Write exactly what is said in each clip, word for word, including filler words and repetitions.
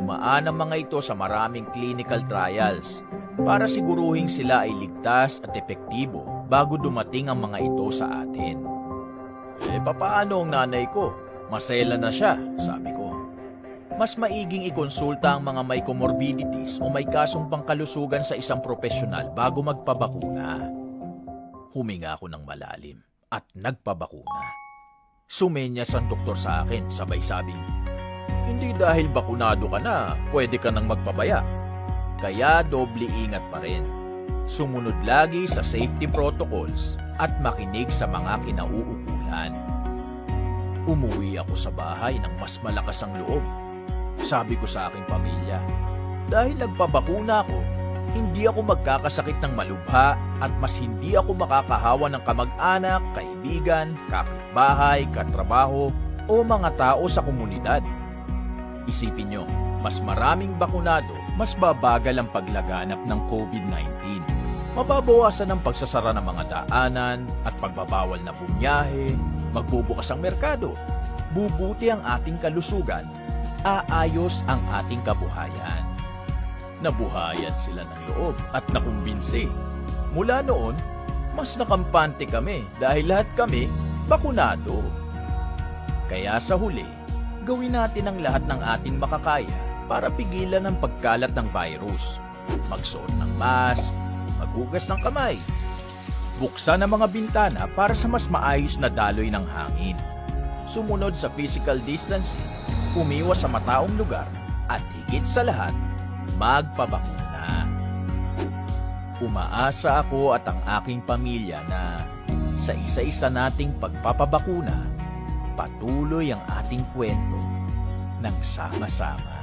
Dumaan ang mga ito sa maraming clinical trials para siguruhing sila ay ligtas at epektibo bago dumating ang mga ito sa atin. "Eh, papaano ang nanay ko? Maselan na siya," sabi ko. "Mas maiging ikonsulta ang mga may comorbidities o may kasong pangkalusugan sa isang propesyonal bago magpabakuna." Huminga ako ng malalim at nagpabakuna. Sumenyas ang doktor sa akin, sabay sabing, "Hindi dahil bakunado ka na, pwede ka nang magpabaya. Kaya doble ingat pa rin. Sumunod lagi sa safety protocols at makinig sa mga kinauukulan." Umuwi ako sa bahay ng mas malakas ang loob. Sabi ko sa aking pamilya, "Dahil nagpabakuna ako, hindi ako magkakasakit ng malubha at mas hindi ako makakahawa ng kamag-anak, kaibigan, kapitbahay, katrabaho, o mga tao sa komunidad." Isipin nyo, mas maraming bakunado, mas babagal ang paglaganap ng COVID nineteen. Mababawasan ang pagsasara ng mga daanan at pagbabawal na bumiyahe, magbubukas ang merkado, bubuti ang ating kalusugan, aayos ang ating kabuhayan. Nabuhayan sila ng loob at nakumbinsi. Mula noon, mas nakampante kami dahil lahat kami bakunado. Kaya sa huli, gawin natin ang lahat ng ating makakaya para pigilan ang pagkalat ng virus. Magsuot ng mask, maghugas ng kamay, buksan ang mga bintana para sa mas maayos na daloy ng hangin. Sumunod sa physical distancing, umiwas sa mataong lugar, at higit sa lahat, magpabakuna. Umaasa ako at ang aking pamilya na sa isa-isa nating pagpapabakuna, patuloy ang ating kwento ng sama-sama.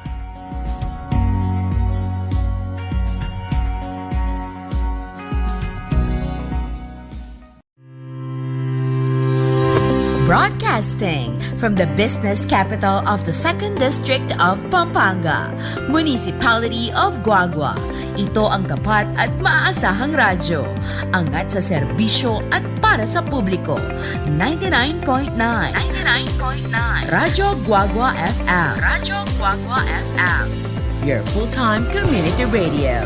Broadcasting from the business capital of the Second District of Pampanga, Municipality of Guagua. Ito ang tapat at maasahang radyo. Angat sa serbisyo at para sa publiko. Ninety-nine point nine. Ninety-nine point nine. Radyo Guagua F M. Radyo Guagua F M. Your full-time community radio.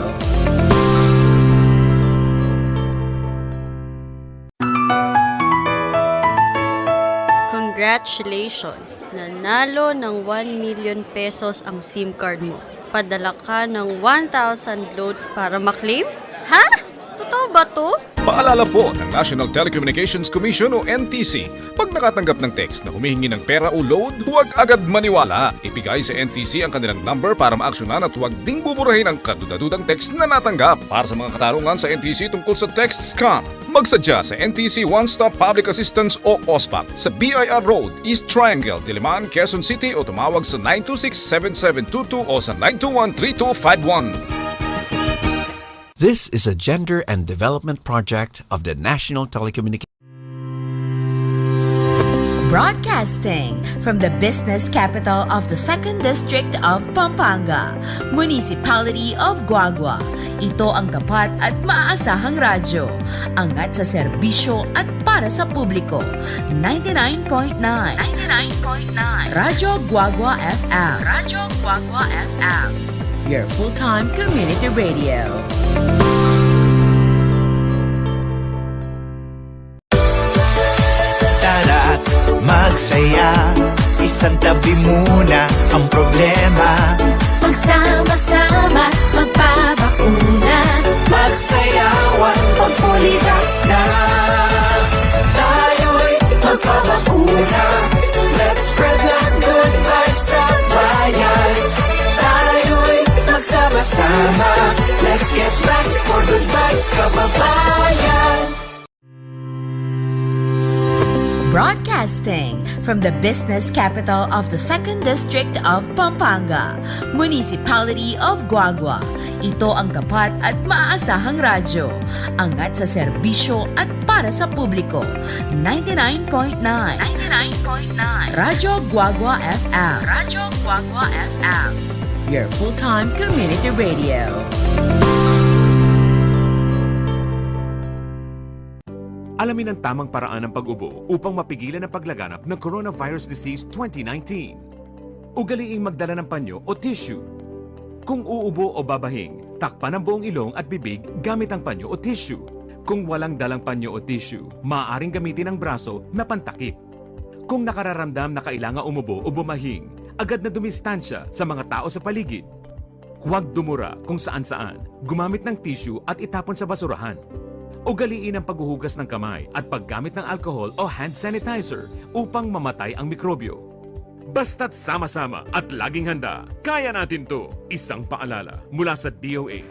Congratulations! Nanalo ng one million pesos ang SIM card mo. Padala ka ng one thousand load para maklaim? Ha? Totoo ba 'to? Paalala po ng National Telecommunications Commission o N T C, pag nakatanggap ng text na humihingi ng pera o load, huwag agad maniwala. Ibigay sa N T C ang kanilang number para maaksyonan at huwag ding buburahin ang kaduda-dudang text na natanggap. Para sa mga katanungan sa N T C tungkol sa text scam, magsadya sa N T C One Stop Public Assistance o OSPAP, sa B I R Road, East Triangle, Diliman, Quezon City, o tumawag sa nine two six, seven seven two two o sa nine two one, three two five one. This is a gender and development project of the National Telecommunications. Broadcasting from the business capital of the Second District of Pampanga, Municipality of Guagua. Ito ang tapat at maasahang radyo. Angat sa serbisyo at para sa publiko. Ninety-nine point nine. Ninety-nine point nine. Radyo Guagua F M. Radyo Guagua F M. Your full-time community radio. Tara't magsaya, isantabi muna ang problema. Magsama-sama, magpabakuna. Magsayawan, mag-fully vax na. Tayo'y magpabakuna. Let's spread the good vibes, kabayan. Tayo'y magsama-sama. Let's get vax for good vibes, kababayan. Broadcasting from the business capital of the Second District of Pampanga, Municipality of Guagua. Ito ang tapat at maasahang radyo. Angat sa serbisyo at para sa publiko. Ninety-nine point nine. Ninety-nine point nine. Radyo Guagua F M. Radyo Guagua F M. Your full-time community radio. Alamin ang tamang paraan ng pag-ubo upang mapigilan ang paglaganap ng coronavirus disease twenty nineteen. Ugaliing magdala ng panyo o tissue. Kung uubo o babahing, takpan ang buong ilong at bibig gamit ang panyo o tissue. Kung walang dalang panyo o tissue, maaaring gamitin ang braso na pantakip. Kung nakararamdam na kailangan umubo o bumahing, agad na dumistansya sa mga tao sa paligid. Huwag dumura kung saan-saan. Gumamit ng tissue at itapon sa basurahan. Ugaliin ang paghuhugas ng kamay at paggamit ng alcohol o hand sanitizer upang mamatay ang mikrobyo. Basta't sama-sama at laging handa, kaya natin 'to. Isang paalala mula sa D O H.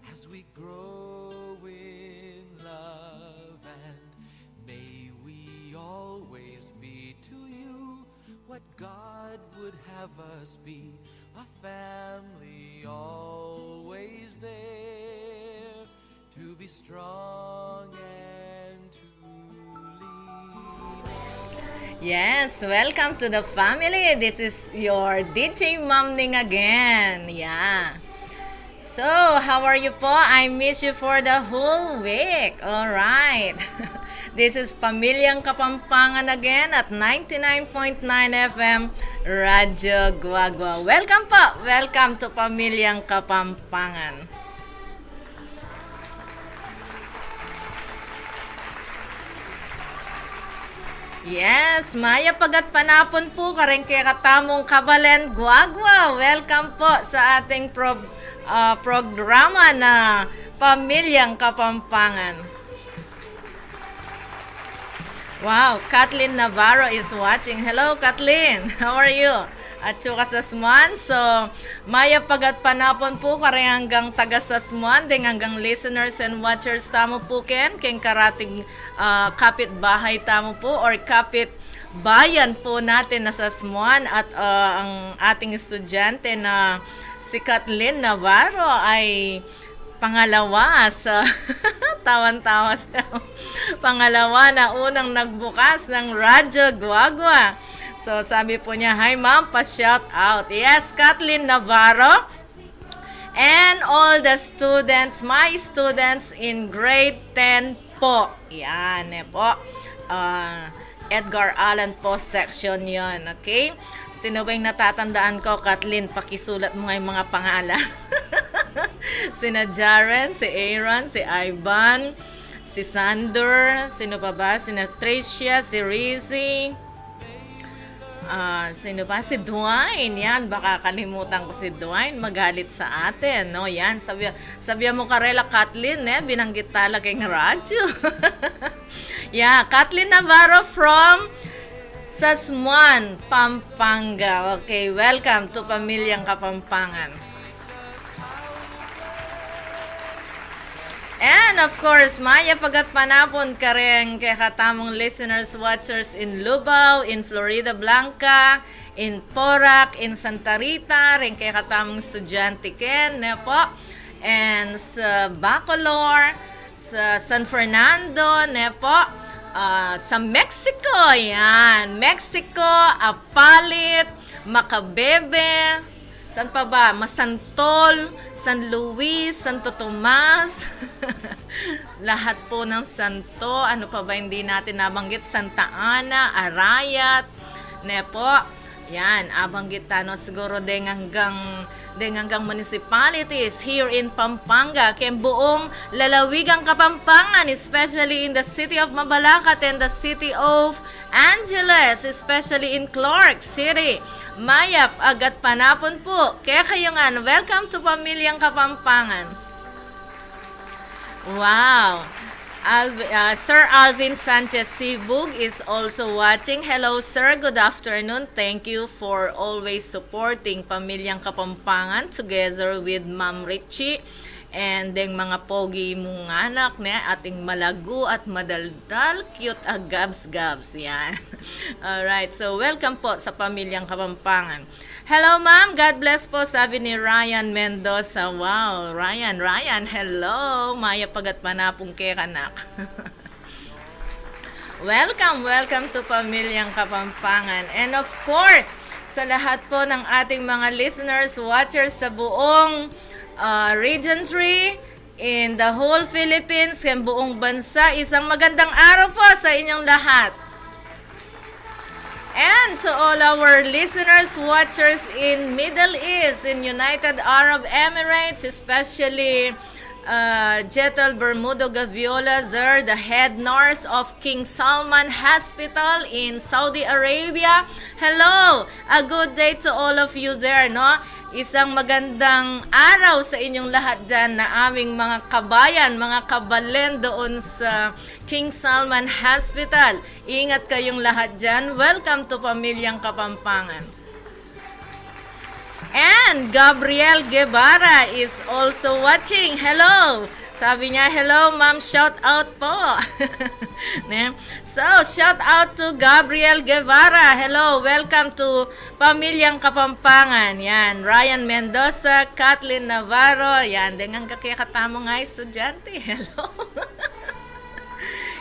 As we grow in love, and may we always be to you what God would have us be, a family always there to be strong and to lean. Yes, welcome to the family. This is your D J Mamning again. Yeah. So, how are you po? I miss you for the whole week. All right. This is Pamilyang Kapampangan again at ninety-nine point nine F M Radyo Guagua. Welcome po. Welcome to Pamilyang Kapampangan. Yes, mayap a gatpanapun pu kareng kekatamung kabalen Guagua. Welcome po sa ating pro-, ah, programa na Pamilyang Kapampangan. Wow, Kathleen Navarro is watching. Hello, Kathleen. How are you? At saka Sasmuan. So, mayap a gatpanapun pu kareng anggang taga Sasmuan, deng anggang listeners and watchers tamu pu ken, keng karating, ah, kapitbahay tamu pu or kapitbayan po natin na Sasmuan at, ah, ang ating estudyante na si Kathleen Navarro ay pangalawa sa, tawan-tawa siya. Pangalawa na unang nagbukas ng Radyo Guagua. So, sabi po niya, "Hi, ma'am, pa-shout out." Yes, Kathleen Navarro. And all the students, my students in grade ten po. Yan, eh po. Ah, Edgar Allan Poe section yon, okay? Sino ba yung natatandaan ko, Kathleen? Pakisulat mo nga yung mga pangalan. Sina Jaren, si Aaron, si Ivan, si Sander, sino pa ba? Sina Tricia, si Rizzy. Ah, sino pa? Si Dwayne. Yan, baka kalimutan ko si Dwayne. Magalit sa atin, no? Yan, sabi, sabi mo karela, Kathleen, eh, binanggit talaga yung radyo. Yeah, Kathleen Navarro from Sasmuan, Pampanga. Okay, welcome to Pamilyang Kapampangan. And of course, mayap a gatpanapun kareng kekatamung listeners, watchers in Lubao, in Floridablanca, in Porac, in Santa Rita, reng kekatamung estudyante ken, ne po, and sa Bacolor, sa San Fernando, ne po, ah, sa Mexico, yan, Mexico, Apalit, Macabebe, san pa ba? Masantol, San Luis, Santo Tomas. Lahat po ng santo. Ano pa ba hindi natin nabanggit? Santa Ana, Arayat. Ne po? Yan, abanggit tano siguro deng anggang, deng anggang municipalities here in Pampanga, keng buong lalawigang Kapampangan, especially in the city of Mabalacat and the city of Angeles, especially in Clark City. Mayap a gatpanapun pu kekayu ngan. Welcome to Pamilyang Kapampangan. Wow. Alv-, uh, Sir Alvin Sanchez Sibug is also watching. Hello, sir. Good afternoon. Thank you for always supporting Pamilyang Kapampangan together with Ma'am Richie. And deng mga pogi mung anak, ne, ating malagu at madaldal, cute a gabs-gabs. Yan. Alright, so welcome po sa Pamilyang Kapampangan. "Hello, ma'am. God bless po," sabi ni Ryan Mendoza. Wow, Ryan, Ryan, hello. Mayap a gatpanapun keka, anak. Welcome, welcome to Pamilyang Kapampangan. And of course, sa lahat po ng ating mga listeners, watchers sa buong, ah, Region three, In the whole Philippines, keng buong bansa, isang magandang araw po sa inyong lahat. And to all our listeners, watchers in Middle East, in United Arab Emirates, especially uh, Jetal Bermudo Gaviola there, the head nurse of King Salman Hospital in Saudi Arabia. Hello! A good day to all of you there, no? Isang magandang araw sa inyong lahat dyan na aming mga kabayan, mga kabalen doon sa King Salman Hospital. Ingat kayong lahat dyan. Welcome to Pamilyang Kapampangan. And Gabriel Guevara is also watching. Hello! Sabi niya, "Hello, ma'am. Shout out po." Ne? So, shout out to Gabriel Guevara. Hello, welcome to Pamilyang Kapampangan. Yan, Ryan Mendoza, Kathleen Navarro. Yan, dengan kakekatamu nga estudyante. Hello.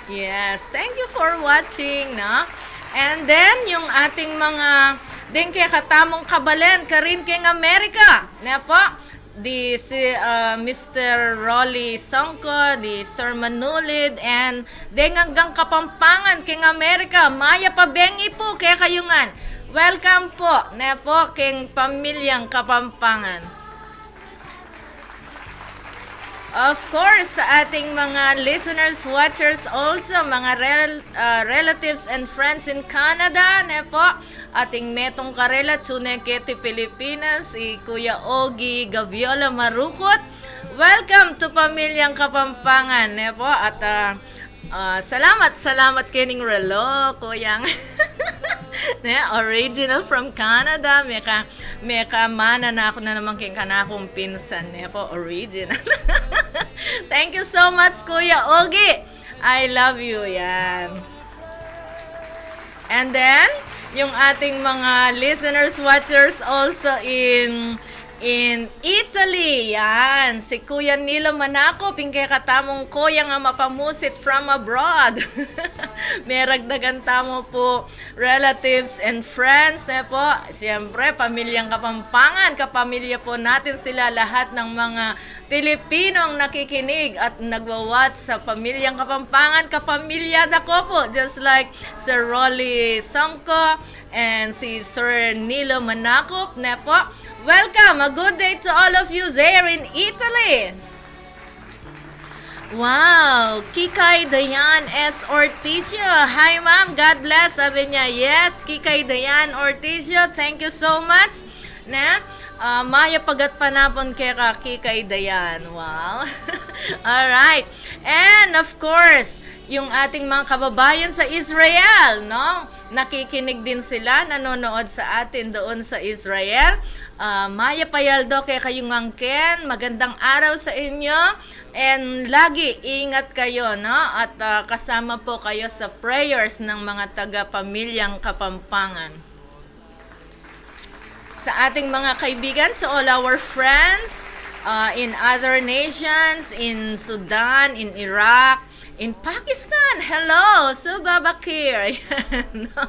Yes, thank you for watching, no? And then, yung ating mga, din kaya katamong kabalen, karin keng Amerika, ne po? Di si uh, Mister Rolly Songko, di Sir Manulid, and dengan gang Kapampangan keng Amerika, mayap a bengi po kekayu ngan. Welcome po, ne po, keng Pamilyang Kapampangan. Of course, sa ating mga listeners, watchers also, mga rel- uh, relatives and friends in Canada, ne po, ating metung karela, tune keti Pilipinas, i Kuya Ogie Gaviola Marukut. Welcome to Pamilyang Kapampangan, ne po, at uh, Ah, salamat, salamat kening relo, kuyang. Ne, original from Canada. Meka, meka mana na aku na naman keng kanakung pinsan, ne po, original. Thank you so much, Kuya Ogie. I love you, yan. And then, yung ating mga listeners, watchers also in in Italy, yan. Si Kuya Nilo Manaco, pin kekatamung kuya nga mapamusit from abroad. Meragdagan tamu po relatives and friends, ne po. Siyempre, Pamilyang Kapampangan, kapamilya po natin sila lahat ng mga Pilipinong nakikinig at nagwa-watch sa Pamilyang Kapampangan. Kapamilya da ko po, just like Sir Rolly Songko and si Sir Nilo Manakop, ne po. Welcome! A good day to all of you there in Italy! Wow! Kikay Dayan S. Orticio. Hi, ma'am. God bless. Sabi niya, yes, Kikay Dayan Orticio. Thank you so much. Ne? Ah, mayap a gatpanapun keka Kikay Dayan. Wow! Alright. And of course, yung ating mga kababayan sa Israel, no? Nakikinig din sila, nanonood sa atin doon sa Israel. Ah, mayap a aldo kekayu ngan ken, magandang araw sa inyo. And lagi, ingat kayo, no? At ah, kasama po kayo sa prayers ng mga taga-Pamilyang Kapampangan. Sa ating mga kaibigan, to all our friends uh, in other nations, in Sudan, in Iraq, in Pakistan. Hello, Suba Bakir. Ayan, no?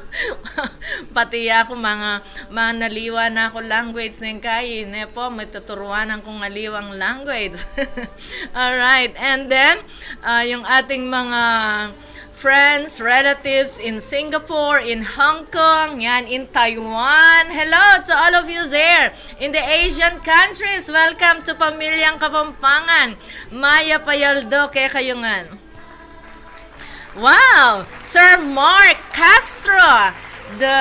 Pati ako, mga, mga naliwa na ako language ng kayi, ne po, may tuturuan akong aliwang language. Alright, and then, uh, yung ating mga friends, relatives in Singapore, in Hong Kong, yan, in Taiwan. Hello to all of you there in the Asian countries. Welcome to Pamilyang Kapampangan. Mayap a aldo kekayu ngan. Wow! Sir Mark Castro, the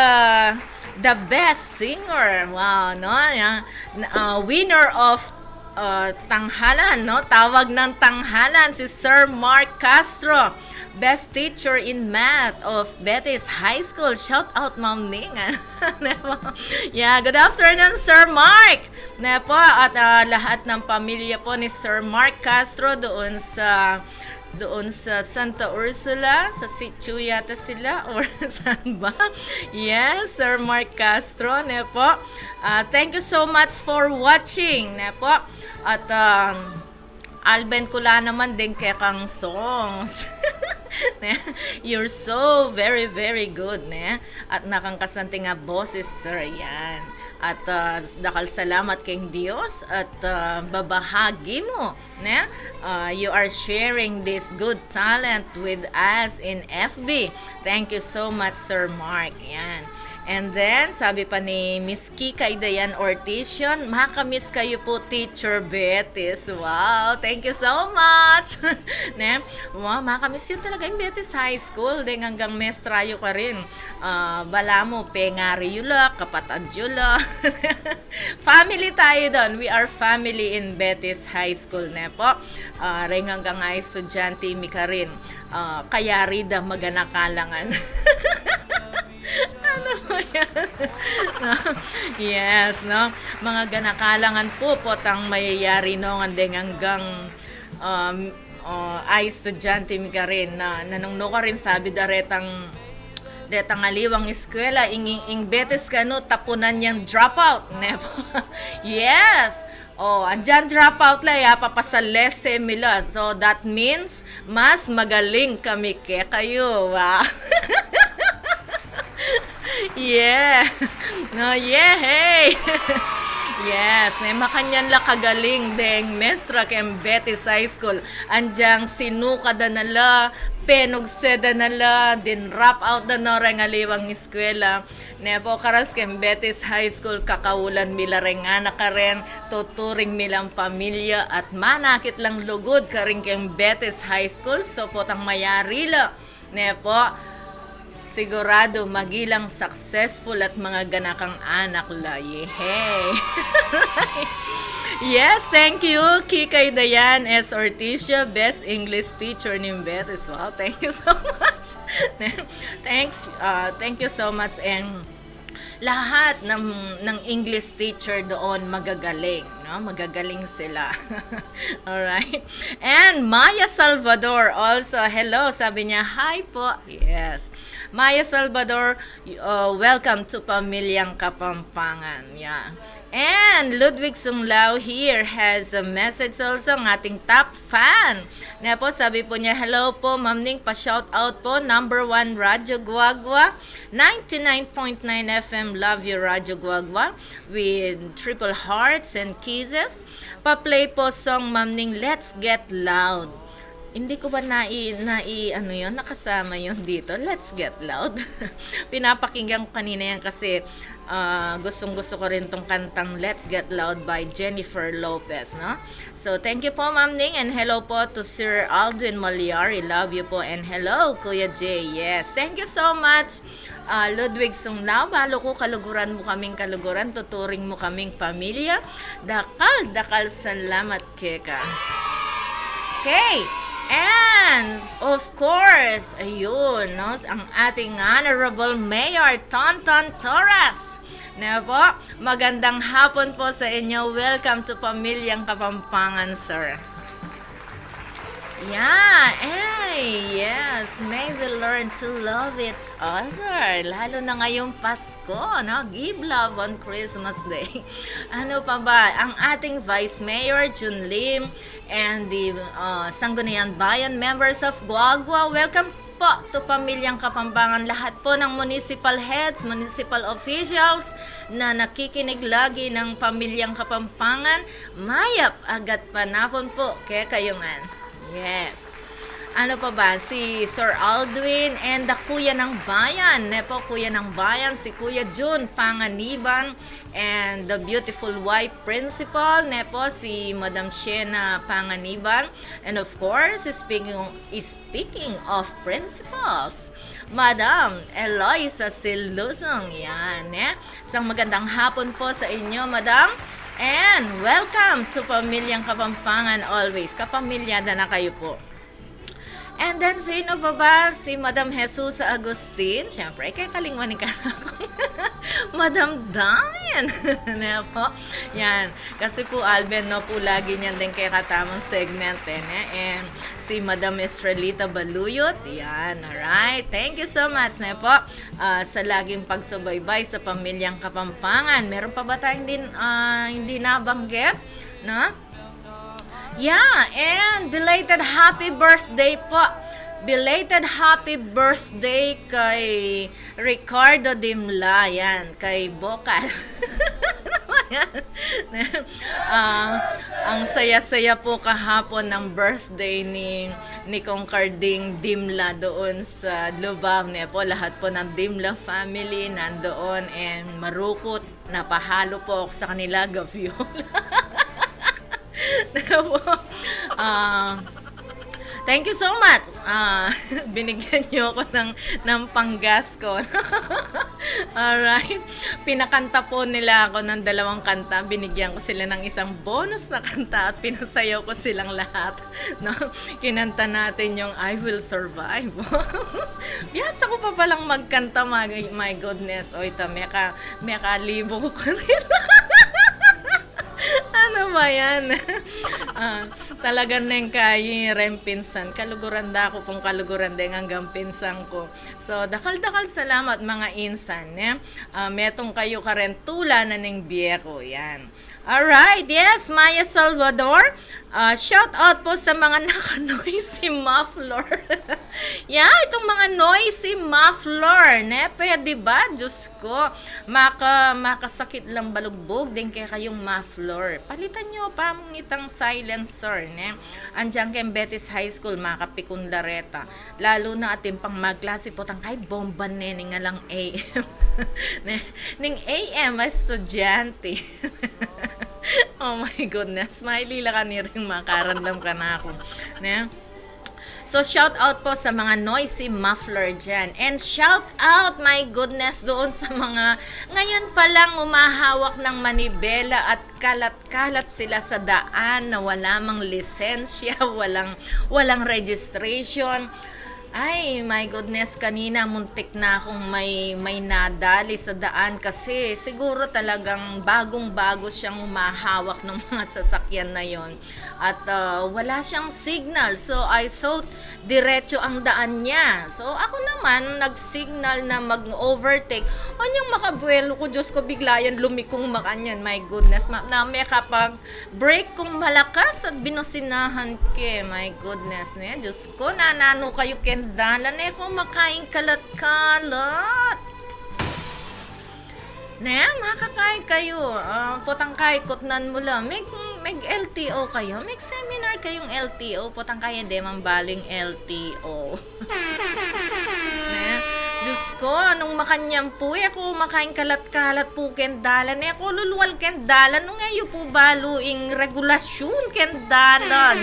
the best singer. Wow, no? Yan. Uh, winner of uh, tanghalan, no? Tawag ng tanghalan, si Sir Mark Castro, best teacher in math of Betis High School. Shout out, Ma'am Ning. Ne po? Yeah, good afternoon, Sir Mark. Ne po, at uh, lahat ng pamilya po ni Sir Mark Castro doon sa doon sa Santa Ursula, sa Sitio yata sila, or saan ba? Yes, Sir Mark Castro, ne po. Uh, thank you so much for watching, ne po. At um, Alben Kula naman din kekang songs. Ne? You're so very, very good, ne? At nakangkasanting a boses, sir, yan. At, ah, dakal salamat keng Dios at, ah, babahagi mu, ne? Ah, you are sharing this good talent with us in F B. Thank you so much, Sir Mark. Yan. And then, sabi pa ni Miss Kikay Dayan Ortiz, "Makamiss kayo po, Teacher Betis." Wow, thank you so much. Ne? Wow, makamiss yu talaga ing Betis High School. Deng anggang mestra yu karin. Ah, balamu, pengari yu la, kapatad yu la. Family tayo dun. We are family in Betis High School, ne po? Ah, deng anggang estudyante mi karin. Ah, kayari da maganaka la ngan. Ano po yan? No? Yes, no? Maganaka la ngan po, potang mayayari no ngan deng anggang, um, ah, estudyante mi karin na, nanung no karin sabi da retang, detang aliwang eskwela, ing, ing, ing Betis kanu tapunan yang dropout, ne po? Yes! O, andiang dropout la, ya, papasalese mi la. So, that means, mas magaling kami kekayu, wa? Yeah. No, yeah, hey. Yes, ne, makanyan la kagaling deng mestra keng Betis High School. Andiang sinuka da na la, penugse da na la, din-dropout da no reng aliwang eskwela. Ne po, karas keng Betis High School, kakaulan mi la reng anak karin, tuturing mi lang pamilya, at manakit lang lugud karin keng Betis High School. So, potang mayari la, ne po, sigurado magilang successful at maganakang anak la. Yehey! Yes, thank you, Kikay Dayan S. Orticia, best English teacher ning Betis. Wow, thank you so much. Thanks, ah, thank you so much, and lahat ng, ng English teacher doon magagaling, no? Magagaling sila. Alright. And Maya Salvador also, hello, sabi niya, "Hi po." Yes. Maya Salvador, y-, uh, welcome to Pamilyang Kapampangan. Yeah. And Ludwig Sunglao here has a message also, ang ating top fan. Ne po, sabi po niya, "Hello po, Ma'am Ning, pa-shout out po, number one Radyo Guagua, ninety-nine point nine F M, love you, Radyo Guagua, with triple hearts and kisses. Pa-play po song, Ma'am Ning, Let's Get Loud." Hindi ko ba nai-, nai-, ano yun, nakasama yun dito? Let's Get Loud. Pinapakinggan ko kanina yan kasi, ah, gustong-gusto ko rin tong kantang Let's Get Loud by Jennifer Lopez, no? So, thank you po, Ma'am Ning, and hello po to Sir Aldwin Malyari. Love you po, and hello, Kuya Jay. Yes, thank you so much, ah, Ludwig Sunglao. Balu ku kaluguran mu kaming kaluguran, tuturing mu kaming pamilya. Dakal, dakal salamat keka. Okay. And, of course, ayun, no, ang ating Honorable Mayor Tonton Torres. Ne po, magandang hapon po sa inyo. Welcome to Pamilyang Kapampangan, sir. Yeah, eh, yes. May we learn to love each other. Lalo na ngayong Pasko, no? Give love on Christmas Day. Ano pa ba? Ang ating Vice Mayor, Jun Lim, and the, uh, Sangguniang Bayan members of Guagua. Welcome po to Pamilyang Kapampangan. Lahat po ng municipal heads, municipal officials na nakikinig lagi ng Pamilyang Kapampangan, mayap a gatpanapun po kekayu ngan. Yes. Ano pa ba? Si Sir Aldwin and the Kuya ng Bayan. Ne po, Kuya ng Bayan, si Kuya Jun Panganiban and the beautiful wife principal. Ne po, si Madam Shena Panganiban. And of course, speaking, speaking of principals, Madam Eloisa Silusong. Yan, eh. Isang magandang hapon po sa inyo, Madam. And welcome to Pamilyang Kapampangan always. Kapamilyada na kayo po. And then, sino pa ba? Si Madam Jesusa Agustin. Siyempre, kaya kalingwan ka na ako. Madam Damin. Ne po? Yan. Kasi po, Alben, no po, lagi niyan din kaya katamang segment, eh, ne? And si Madam Estrelita Baluyot. Yan, alright. Thank you so much, ne po? Ah, sa laging pagsubaybay sa Pamilyang Kapampangan. Meron pa ba tayong din, ah, hindi nabanggit? No? Yeah, and belated happy birthday po Belated happy birthday kay Ricardo Dimla, yan, kay Bokal. Ah, ang saya-saya po kahapon ng birthday ni, ni Kong Carding Dimla doon sa Lubao, ne po. Lahat po ng Dimla family nandoon, and marukut, napahalo po ako sa kanila, gaviola. Na po. Ah, thank you so much. Ah, binigyan niyo ako ng, ng panggas ko. Alright. Pinakanta po nila ako ng dalawang kanta. Binigyan ko sila ng isang bonus na kanta at pinasayaw ko silang lahat. No? Kinanta natin yung "I Will Survive." Biyasa ko pa palang magkanta, my, my goodness. O, ita, meka, meka libo ko kanila. Ano ba yan? Ah, talaga neng kayi, reng pinsan. Kaluguran da ku pung kaluguran deng anggang pinsan ku. So, dakal-dakal salamat, mga insan, ne? Ah, metung kayu kareng tula na ning bie ku, yan. Alright, yes, Maya Salvador. Ah, shout out po sa mga naka-noisy muffler. Yeah, itong mga noisy muffler, ne? Pwede ba? Diyos ko, maka, makasakit lang balugbog deng kekayung muffler. Palitan niyo pa mung itang silencer, ne? Andiyan keng Betis High School, makapikun lareta. Lalo na atin pang magklase, potang kay bomba ne ning alang A M. Ne? Ning A M a estudyante. Oh my goodness, mailila ka ni ring makarandam kanaku. Ne? So, shout out po sa mga noisy muffler dyan. And shout out, my goodness, doon sa mga ngayon pa lang umahawak ng manibela at kalat-kalat sila sa daan na wala mang lisensya, walang, walang registration. Ay, my goodness, kanina muntik na akong may, may nadali sa daan kasi siguro talagang bagong-bago siyang umahawak ng mga sasakyan na yon. At, ah, wala siyang signal. So, I thought diretso ang daan niya. So, ako naman, nag-signal na mag-overtake. Anyang makabuelo ku, Diyos ko, bigla yan lumikung makanyan. My goodness, ma-, na mekapag-brake kung malakas at binusinahan ke. My goodness, ne? Diyos ko, nananu kayu keng dalan, e ku makaing kalat-kalat. Ne, makakain kayu. Ah, potang kaikutnan mu la. Meg, meg L T O kayu. Meg seminar kayung L T O. Potang kaya de mang baling L T O. Ne? Diyos ko, nung makanyan pu, e ku makaing kalat-kalat pu keng dalan. E ku lulwal keng dalan. Nung e yu pu balu ing regulasyun keng dalan.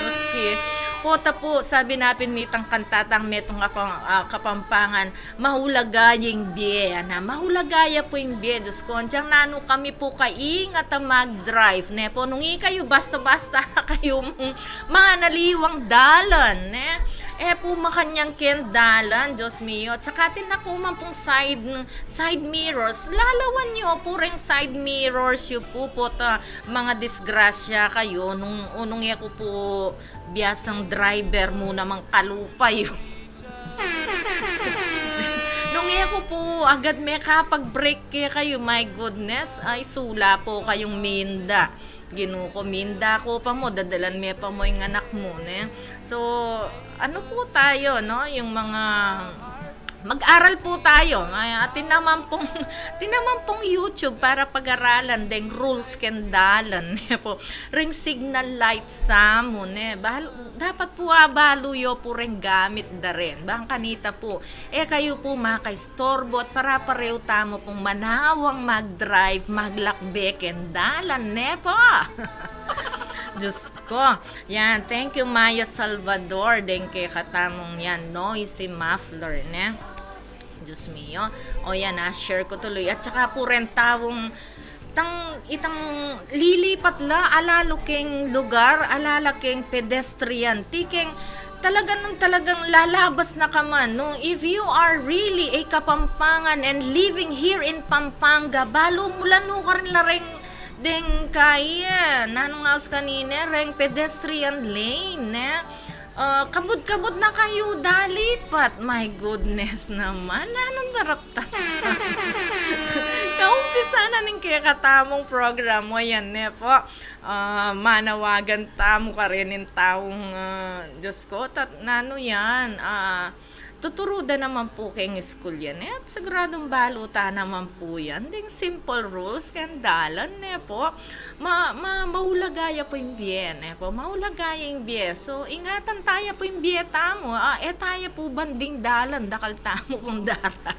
Diyos ki. Pota pu, sabi na pin nitang kanta tang metung kapang, ah, Kapampangan, mahulaga ya ing bie, ana. Mahulaga ya pu ing bie, Diyos ko. Antiang nanu kami pu kaingat a mag-drive, ne pu. Nung ikayu basta-basta kayu manaliwang dalan, ne? E pu makanyan keng dalan, Diyos mio. Tsaka atin na ku man pung side, side mirrors. Lalawan yu pu reng side mirrors yu pu, pota mga disgrasya kayu. Nung, nung e ku pu biasang driver mu namang kalupa yu. Nung e ku pu agad mekapag-brake kekayu, my goodness, ay sula pu kayung minda. Ginu ku, minda ku pa mu, dadalan me pa mu ing anak mu, ne? So, ano pu tayo, no? Yung mga, mag-aral pu tayo. Ay, atin naman pung, atin naman pung YouTube para pag-aralan deng rules keng dalan, ne pu. Reng signal lights tamu, ne? Bahal, dapat pu abalu yu pu reng gamit da rin. Bang kanita pu, e kayu pu makaistorbo at pare-parehu tamu pung manawang mag-drive, maglakbe keng dalan, ne pu? Diyos ko. Yan, thank you, Maya Salvador, deng kekatamung yan, noisy muffler, ne? Diyos mio. O yan, ah, share ku tuloy. At saka pu reng taung tang, itang lilipat la, ala lu keng lugar, ala la keng pedestrian. Tikeng talaga nung talagang lalabas na ka man, no? If you are really a Kapampangan and living here in Pampanga, balu mu la nu karin la reng deng kaya, nanung aus kanine, reng pedestrian lane, ne? Ah, kabud-kabud na kayu dalipat. My goodness naman, nanung darap Kaung Sana ning kekatamung programa yan, ne po? Ah, manawagan tamu karin ing taung, ah, Diyos ko, tat-, nanu yan, ah, tuturu da naman pu keng school yan, eh. At siguradung balu ta naman pu yan ding simple rules keng dalan, ne po? Ma-, ma-, maulaga ya pu ing bie, ne po? Maulaga ya ing bie. So, ingatan taya pu ing bie tamu, ah, e taya pu banding dalan, dakal tamu pung daralan.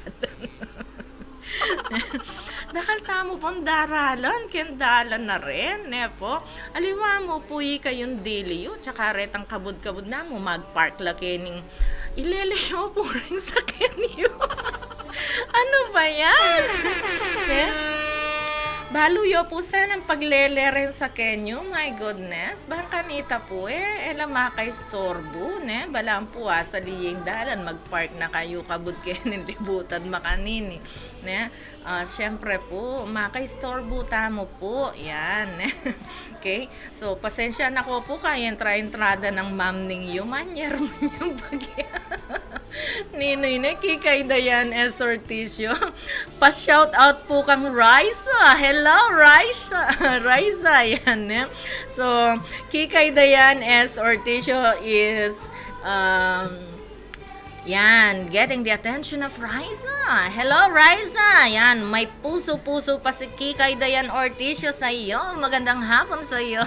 Dakal tamu pung daralan, keng dalan na rin, ne po? Aliwa mu pu ikayung dili yu, tsaka retang kabud-kabud namu, mag-park la kening ilele yu pu ring saken yu. Ano ba yan? Eh? Balu yu pu sanang paglele ring saken yu, my goodness. Bang kanita pu, eh, e la makaistorbu, ne? Balamu pu asali ing dalan, mag-park na kayu kabud kening libutan makanini, ne? Ah, siyempre pu, makaistorbu tamu pu. Yan. Okay? So, pasensya na ko pu kaya entra-entrada nang ma'am ning yu, manyer mu yang bagya. Ninoy ne, kikay Dayan S. Orticio. Pa-shout out pu kang Raisa. Hello, Raisa. Raisa, yan, eh. So, kikay Dayan S. Orticio is, um, yan, getting the attention of Raisa. Hello, Raisa. Yan, may puso-puso pa si Kikay Dayan Orticio sa iyo. Magandang hapon sa iyo.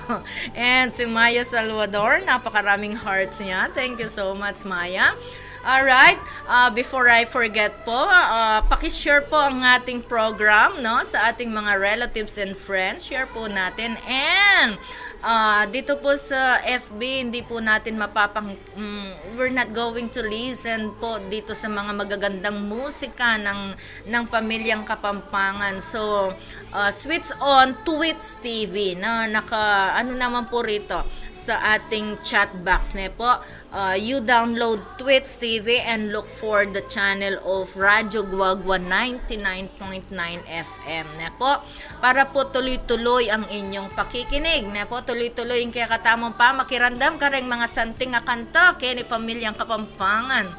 And si Maya Salvador, napakaraming hearts niya. Thank you so much, Maya. Alright, ah, before I forget po, ah, paki-share po ang ating program, no, sa ating mga relatives and friends. Share po natin. And, ah, dito po sa F B, hindi po natin mapapang-, mm, we're not going to listen po dito sa mga magagandang musika ng, ng pamilyang Kapampangan. So, ah, switch on Twitch T V, no? Naka, ano naman po rito sa ating chat box, ne po? Uh, you download Twitch T V and look for the channel of Radyo Guagua ninety-nine point nine F M, ne po? Para po tuloy-tuloy ang inyong pakikinig, ne po? Tuloy-tuloy ang kekatamung pamakiramdam kareng mga santing a kanta keni pamilyang Kapampangan.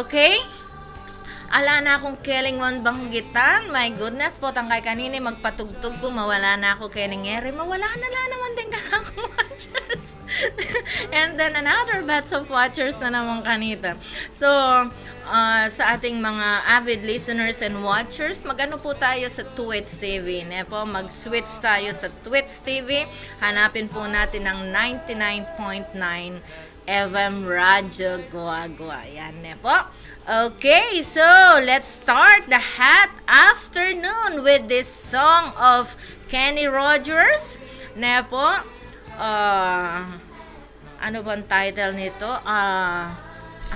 Okay? Ala na kung kelingon banggitan. My goodness po, tangkay kanini magpatugtug ku, mawala na ku keni ngeri, mawala na la naman din kanakung watchers. And then another batch of watchers na naman kanita. So, ah, sa ating mga avid listeners and watchers, mag-ano po tayo sa Twitch T V, ne po? Mag-switch tayo sa Twitch T V. Hanapin po natin ang ninety-nine point nine F M Radyo Guagua. Yan, ne po. Okay, so let's start the hot afternoon with this song of Kenny Rogers. Ne po? Ah, ano bang title nito? Ah,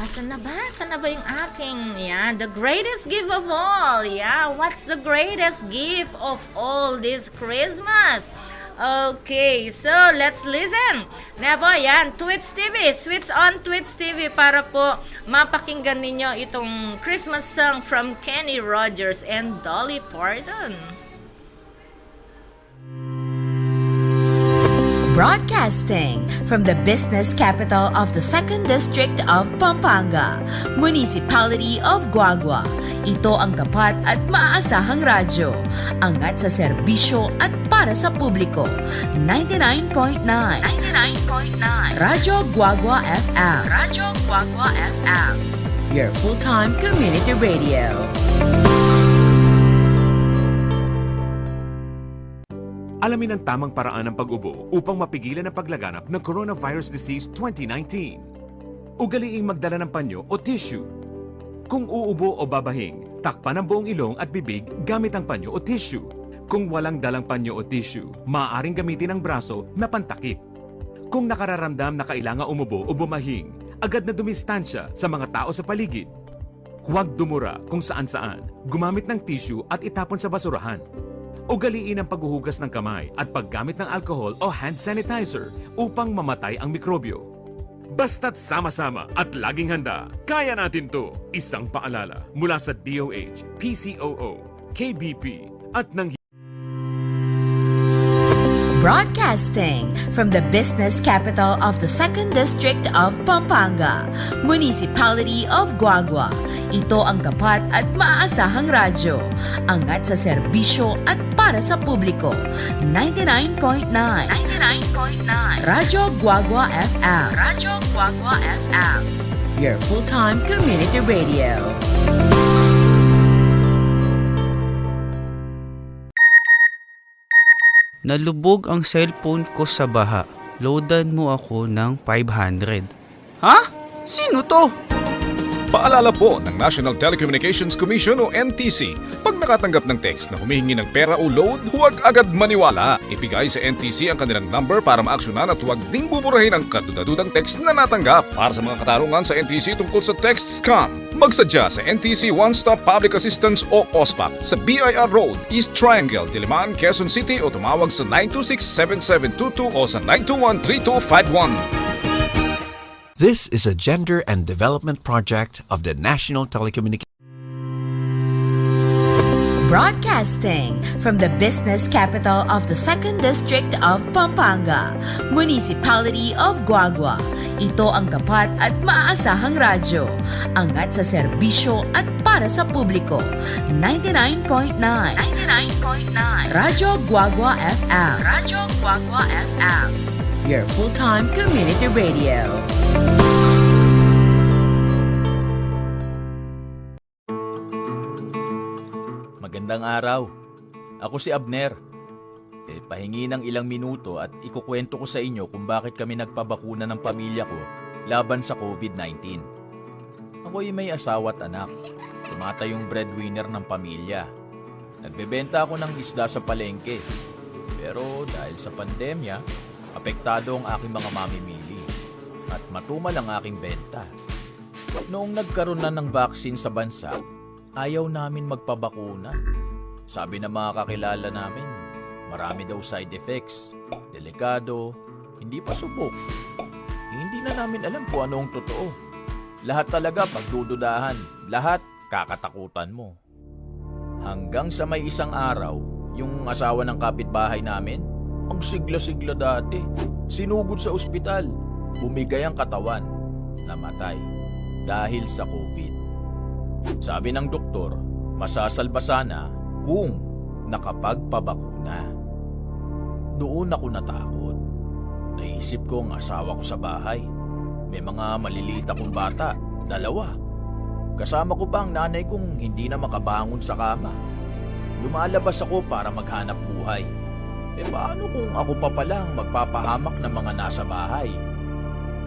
asan na ba? Asan na ba yung aking, yan, the greatest gift of all. Yeah, what's the greatest gift of all this Christmas? Okay, so let's listen. Ne po, yan, Twitch T V. Switch on Twitch T V para po mapakinggan ninyo itong Christmas song from Kenny Rogers and Dolly Parton. Broadcasting from the business capital of the Second District of Pampanga, Municipality of Guagua. Ito ang tapat at maaasahang radyo. Angat sa serbisyo at para sa publiko. Ninety-nine point nine. Ninety-nine point nine. Radyo Guagua F M. Radyo Guagua F M. Your full-time community radio. Alamin ang tamang paraan ng pag-ubo upang mapigilan ang paglaganap ng coronavirus disease twenty nineteen. Ugaliing magdala ng panyo o tissue. Kung uubo o babahing, takpan ang buong ilong at bibig gamit ang panyo o tissue. Kung walang dalang panyo o tissue, maaaring gamitin ang braso na pantakip. Kung nakararamdam na kailangan umubo o bumahing, agad na dumistansya sa mga tao sa paligid. Huwag dumura kung saan-saan. Gumamit ng tissue at itapon sa basurahan. Ugaliin ang paghuhugas ng kamay at paggamit ng alcohol o hand sanitizer upang mamatay ang mikrobyo. Basta't sama-sama at laging handa, kaya natin 'to. Isang paalala mula sa D O H, P C O O, K B P, at ng Broadcast Broadcasting from the business capital of the Second District of Pampanga, Municipality of Guagua. Ito ang tapat at maaasahang radyo. Angat sa serbisyo at para sa publiko. Ninety-nine point nine. Ninety-nine point nine. Radyo Guagua F M. Radyo Guagua F M. Your full-time community radio. Nalubog ang cellphone ko sa baha. Loadan mo ako ng five hundred. Ha? Sino to? Paalala po ng National Telecommunications Commission o N T C, pag nakatanggap ng text na humihingi ng pera o load, huwag agad maniwala. Ibigay sa N T C ang kanilang number para maaksyonan at huwag ding buburahin ang kadudadudang text na natanggap. Para sa mga katarungan sa N T C tungkol sa text scam, magsadya sa N T C One Stop Public Assistance o OSPAP sa B I R Road, East Triangle, Diliman, Quezon City o tumawag sa nine two six, seven seven two two o sa nine two one, three two five one. This is a gender and development project of the National Telecommunications. Broadcasting from the business capital of the Second District of Pampanga, Municipality of Guagua. Ito ang tapat at maaasahang radyo. Angat sa serbisyo at para sa publiko. Ninety-nine point nine. Ninety-nine point nine. Radyo Guagua F M. Radyo Guagua F M. Your full-time community radio. Magandang araw. Ako si Abner. E, pahingi ng ilang minuto at ikukwento ko sa inyo kung bakit kami nagpabakuna ng pamilya ko laban sa COVID nineteen. Ako'y may asawa at anak. Tumatayong breadwinner ng pamilya. Nagbebenta ako ng isda sa palengke. Pero dahil sa pandemya, apektado ang aking mga mamimili. At matumal ang aking benta. Noong nagkaroon na ng vaccine sa bansa, ayaw namin magpabakuna. Sabi ng mga kakilala namin, marami daw side effects, delikado, hindi pa subok. Hindi na namin alam kung anong totoo. Lahat talaga pagdududahan, lahat kakatakutan mo. Hanggang sa may isang araw, yung asawa ng kapitbahay namin, ang sigla-sigla dati, sinugod sa ospital, bumigay ang katawan, namatay dahil sa COVID. Sabi ng doktor, masasalba sana kung nakapagpabakuna. Doon ako natakot. Naisip ko ang asawa ko sa bahay. May mga maliliit akong bata, dalawa. Kasama ko pa ang nanay kong hindi na makabangon sa kama. Lumalabas ako para maghanap buhay. E paano kung ako pa pala ang magpapahamak ng mga nasa bahay?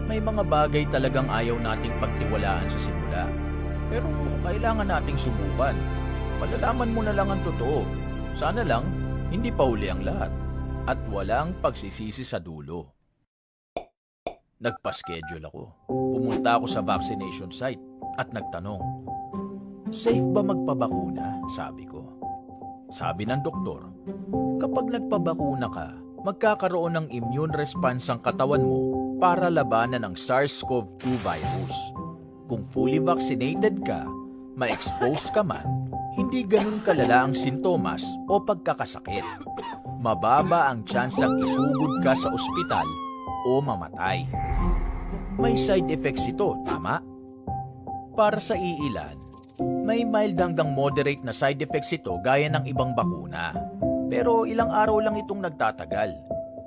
May mga bagay talagang ayaw nating pagtiwalaan sa simula. Pero kailangan nating subukan. Malalaman mo na lang ang totoo. Sana lang, hindi pa huli ang lahat. At walang pagsisisi sa dulo. Nagpa-schedule ako. Pumunta ako sa vaccination site at nagtanong, "Safe ba magpabakuna?" sabi ko. Sabi ng doktor, "Kapag nagpabakuna ka, magkakaroon ng immune response ang katawan mo para labanan ang SARS-CoV two virus. Kung fully vaccinated ka, ma-expose ka man, hindi ganun kalala ang sintomas o pagkakasakit. Mababa ang tsansang isugod ka sa ospital o mamatay." May side effects ito, tama? Para sa iilan, may mild hanggang moderate na side effects ito gaya ng ibang bakuna. Pero ilang araw lang itong nagtatagal.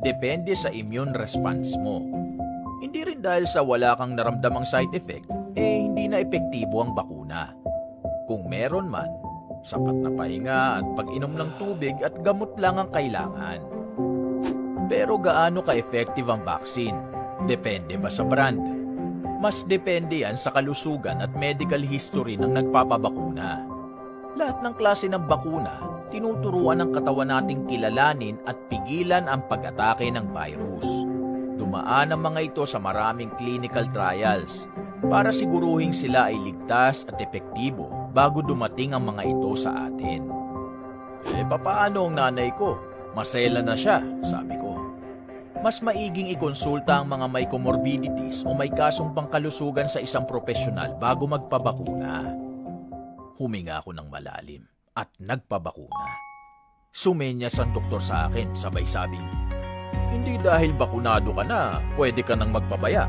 Depende sa immune response mo. Hindi rin dahil sa wala kang naramdamang side effect, eh hindi na epektibo ang bakuna. Kung meron man, sapat na pahinga at pag-inom ng tubig at gamot lang ang kailangan. Pero gaano ka-effective ang vaccine? Depende ba sa brand? Mas depende yan sa kalusugan at medical history ng nagpapabakuna. Lahat ng klase ng bakuna, tinuturuan ng katawan nating kilalanin at pigilan ang pag-atake ng virus. Dumaan ang mga ito sa maraming clinical trials para siguruhing sila ay ligtas at epektibo bago dumating ang mga ito sa atin. "E, papaano ang nanay ko? Maselan na siya," sabi ko. "Mas maiging ikonsulta ang mga may comorbidities o may kasong pangkalusugan sa isang propesyonal bago magpabakuna." Huminga ako ng malalim at nagpabakuna. Sumenyas ang doktor sa akin, sabay sabing, Hindi dahil bakunado ka na, pwede ka nang magpabaya.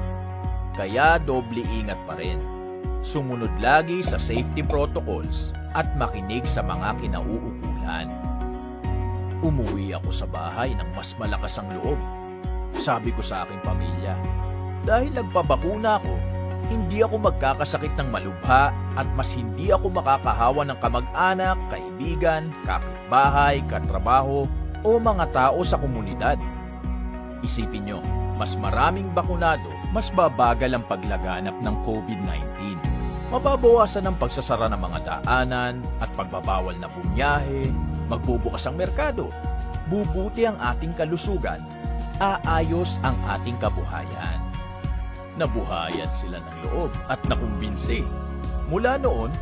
Kaya doble ingat pa rin. Sumunod lagi sa safety protocols at makinig sa mga kinauukulan. Umuwi ako sa bahay ng mas malakas ang loob. Sabi ko sa aking pamilya, "Dahil nagpabakuna ako, hindi ako magkakasakit ng malubha at mas hindi ako makakahawa ng kamag-anak, kaibigan, kapitbahay, katrabaho o mga tao sa komunidad." Isipin nyo, mas maraming bakunado, mas babagal ang paglaganap ng COVID nineteen. Mababawasan ang pagsasara ng mga daanan at pagbabawal na bumiyahe, magbubukas ang merkado, bubuti ang ating kalusugan, aayos ang ating kabuhayan. Nabuhayan sila ng loob at nakumbinsi. Mula noon,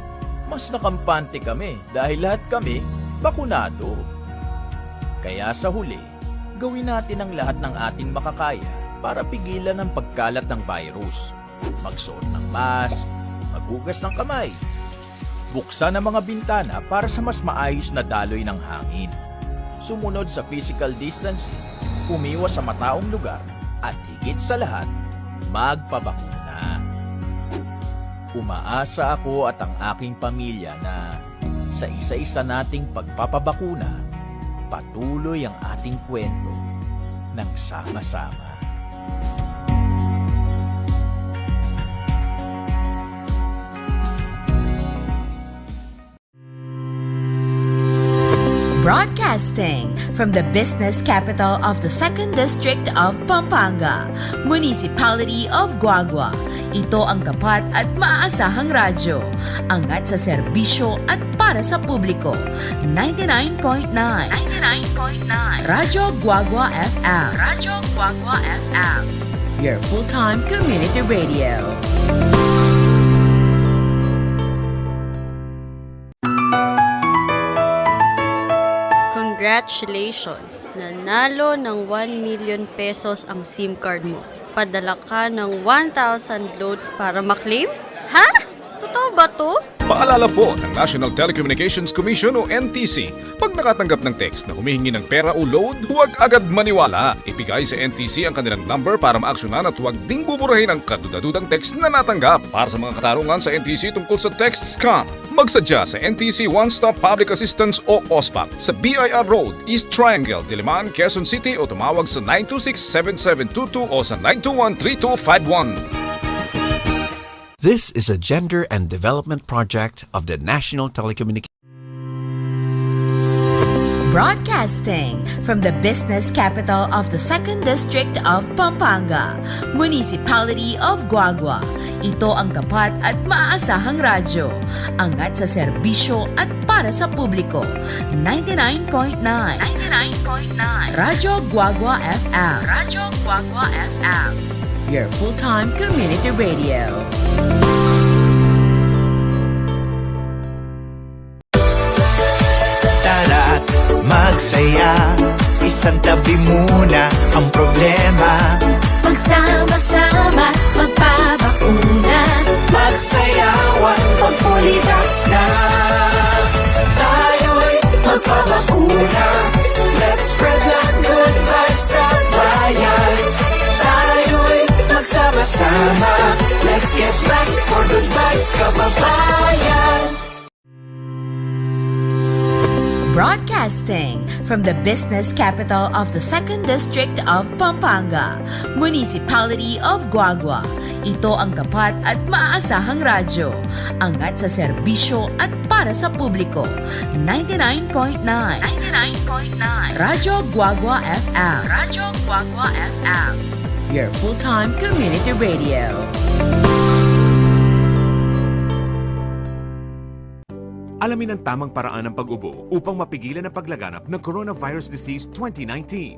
mas nakampante kami dahil lahat kami bakunado. Kaya sa huli, gawin natin ang lahat ng ating makakaya para pigilan ang pagkalat ng virus. Magsuot ng mask, maghugas ng kamay, buksan ang mga bintana para sa mas maayos na daloy ng hangin. Sumunod sa physical distancing, umiwas sa mataong lugar, at higit sa lahat, magpabakuna. Umaasa ako at ang aking pamilya na sa isa-isa nating pagpapabakuna, patuloy ang ating kwento ng sama-sama. Broadcasting from the business capital of the Second District of Pampanga, Municipality of Guagua. Ito ang tapat at maaasahang radyo. Angat sa serbisyo at para sa publiko. Ninety-nine point nine. Ninety-nine point nine. Radyo Guagua F M. Radyo Guagua F M. Your full-time community radio. Congratulations! Nanalo ng one million pesos ang SIM card mo. Padala ka ng one thousand load para maklaim? Ha? Totoo ba 'to? Paalala po ng National Telecommunications Commission o N T C, pag nakatanggap ng text na humihingi ng pera o load, huwag agad maniwala. Ibigay sa N T C ang kanilang number para maaksyonan at huwag ding buburahin ang kadudadudang text na natanggap. Para sa mga katanungan sa N T C tungkol sa text scam, magsadya sa N T C One Stop Public Assistance o OSPAP sa B I R Road, East Triangle, Diliman, Quezon City, o tumawag sa nine two six seven seven two two o sa nine two one three two five one. This is a gender and development project of the National Telecommunications. Broadcasting from the business capital of the Second District of Pampanga, Municipality of Guagua. Ito ang tapat at maaasahang radyo. Angat sa serbisyo at para sa publiko. Ninety-nine point nine. Ninety-nine point nine. Radyo Guagua F M. Radyo Guagua F M. Your full-time community radio. Tara't magsaya, isantabi muna ang problema. Magsama-sama, magpabakuna. Magsayawan, mag-fully vax na. Tayo'y magpabakuna. Let's spread the good vibes sa bayan. Tayo'y magsama-sama. Let's get vaxxed for good vibes, kababayan. Broadcasting from the business capital of the Second District of Pampanga, Municipality of Guagua. Ito ang tapat at maaasahang radyo. Angat sa serbisyo at para sa publiko. Ninety-nine point nine. Ninety-nine point nine. Radyo Guagua F M. Radyo Guagua F M. Your full-time community radio. Alamin ang tamang paraan ng pag-ubo upang mapigilan ang paglaganap ng coronavirus disease twenty nineteen.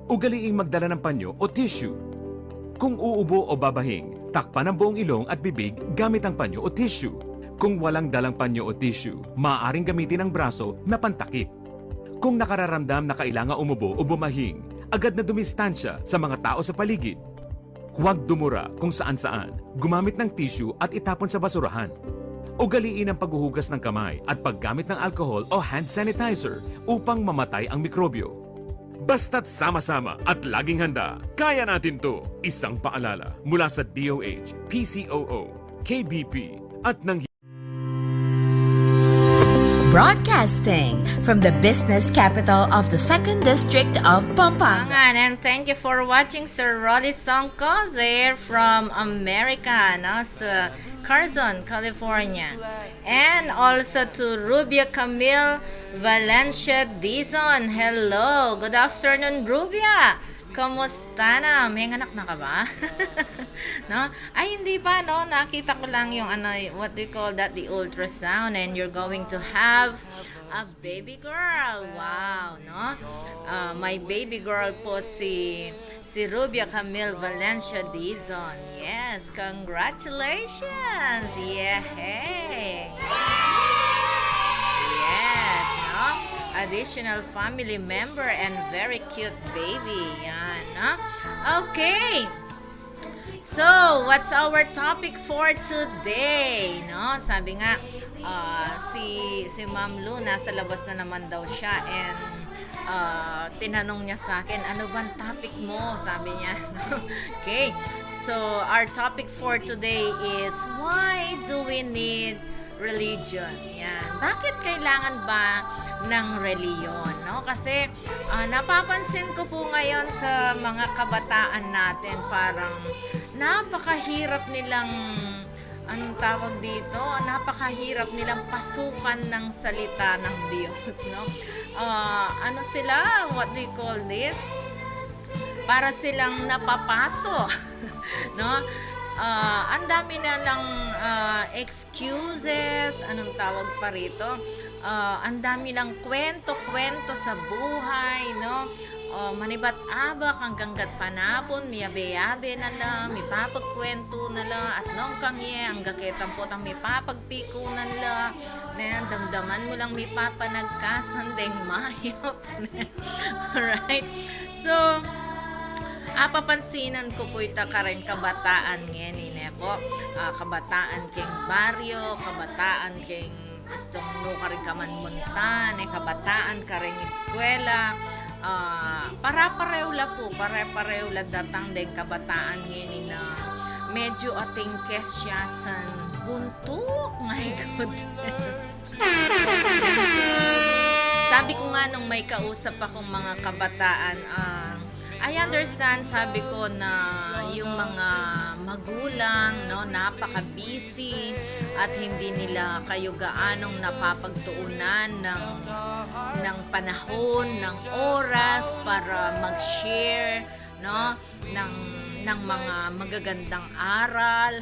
Ugaliing magdala ng panyo o tissue. Kung uubo o babahing, takpan ang buong ilong at bibig gamit ang panyo o tissue. Kung walang dalang panyo o tissue, maaaring gamitin ang braso na pantakip. Kung nakararamdam na kailangan umubo o bumahing, agad na dumistansya sa mga tao sa paligid. Huwag dumura kung saan-saan. Gumamit ng tissue at itapon sa basurahan. Ugaliin ang paghuhugas ng kamay at paggamit ng alcohol o hand sanitizer upang mamatay ang mikrobyo. Basta't sama-sama at laging handa, kaya natin 'to. Isang paalala mula sa D O H, P C O O, K B P, at ng Broadcasting from the business capital of the second district of Pampanga. And thank you for watching Sir Rolly Songco there from America, no? Sa Carson, California. And also to Rubia Camille Valencia Dizon. Hello. Good afternoon, Rubia. Kumusta na? May anak na ka ba? No? Ay, hindi pa, no? Nakita ko lang yung ano, what do you call that? The ultrasound, and you're going to have a baby girl. Wow, no? Ah, my baby girl po si, si Rubia Camille Valencia Dizon. Yes, congratulations! Yehey! Yes, no? Additional family member and very cute baby. Yan, no? Okay. So, what's our topic for today? No? Sabi nga, ah, si, si Ma'am Lu, nasa labas na naman daw siya, and ah, tinanong niya sa akin, "Ano bang topic mo?" Sabi niya. Okay. So, our topic for today is, why do we need religion? Yan. Bakit kailangan ba ng reliyon, no? Kasi, ah, napapansin ko po ngayon sa mga kabataan natin, parang napakahirap nilang, anong tawag dito? Napakahirap nilang pasukan ng salita ng Diyos, no? Ah, ano sila? What do you call this? Para silang napapaso, no? Ah, ang dami na lang, ah, excuses, anong tawag pa rito? Ah, ang dami lang kwento-kwento sa buhay, no? Ah, manibat abak anggang gat panapun, miyabe-yabe na la, mipapagkwento na la, at nung kang ye, angga ketang potang mipapagpikunan la, ne, damdaman mu lang mipapanagkasan deng mayap. Alright? So, apapansinan ku pu ita kareng kabataan ngeni, ne po? Ah, kabataan keng baryo, kabataan keng istung nukarin ka man munta, ne, kabataan kareng eskwela, ah, pare-parehu la pu, pare-parehu la datang deng kabataan ngeni na medyu atin kesyasan buntuk, my goodness. Sabi ku nga nung may kausap akung mga kabataan, ah, I understand, sabi ku, na yung mga magulang, no, napaka-busy at hindi nila kayu gaanong napapagtuunan ng, ng panahon, ng oras para mag-share, no, ng, ng mga magagandang aral.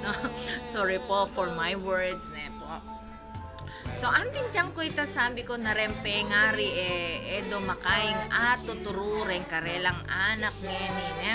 No? Sorry po for my words, ne po. So, anting tiang ku ita, sabi ku, na reng pengari e, e do makaing atuturu reng karelang anak ngeni, ne?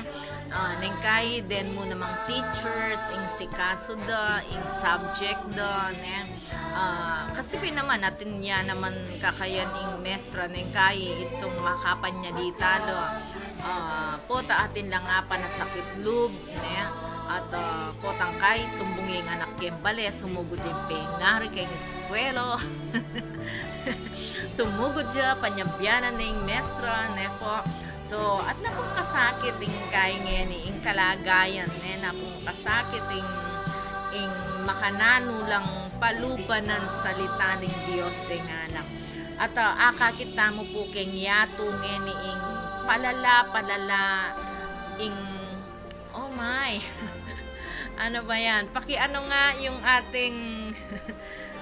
Ah, neng kayi den mu namang teachers, ing sikasu da, ing subject da, ne? Ah, kasi pin naman, atin ya naman kakayan ing mestra, neng kayi istung makapanyalita la. Ah, pota atin la nga panasakit lub, ne? At, ah, potang kayi sumbung ya ing anak keng bale, sumugud ya ing pengari keng eskwela. Sumugud ya, panyabianan ne ing mestra, ne po? So, atin na pung kasakit ing kayi ngeni, ing kalagayan, ne? Na pung kasakit ing, ing makananu lang palubanan salita ning Dios deng anak. At, ah, akakit tamu pu keng yatu ngeni ing palala, palala, ing, oh my. Ano ba yan? Paki-ano nga yung ating,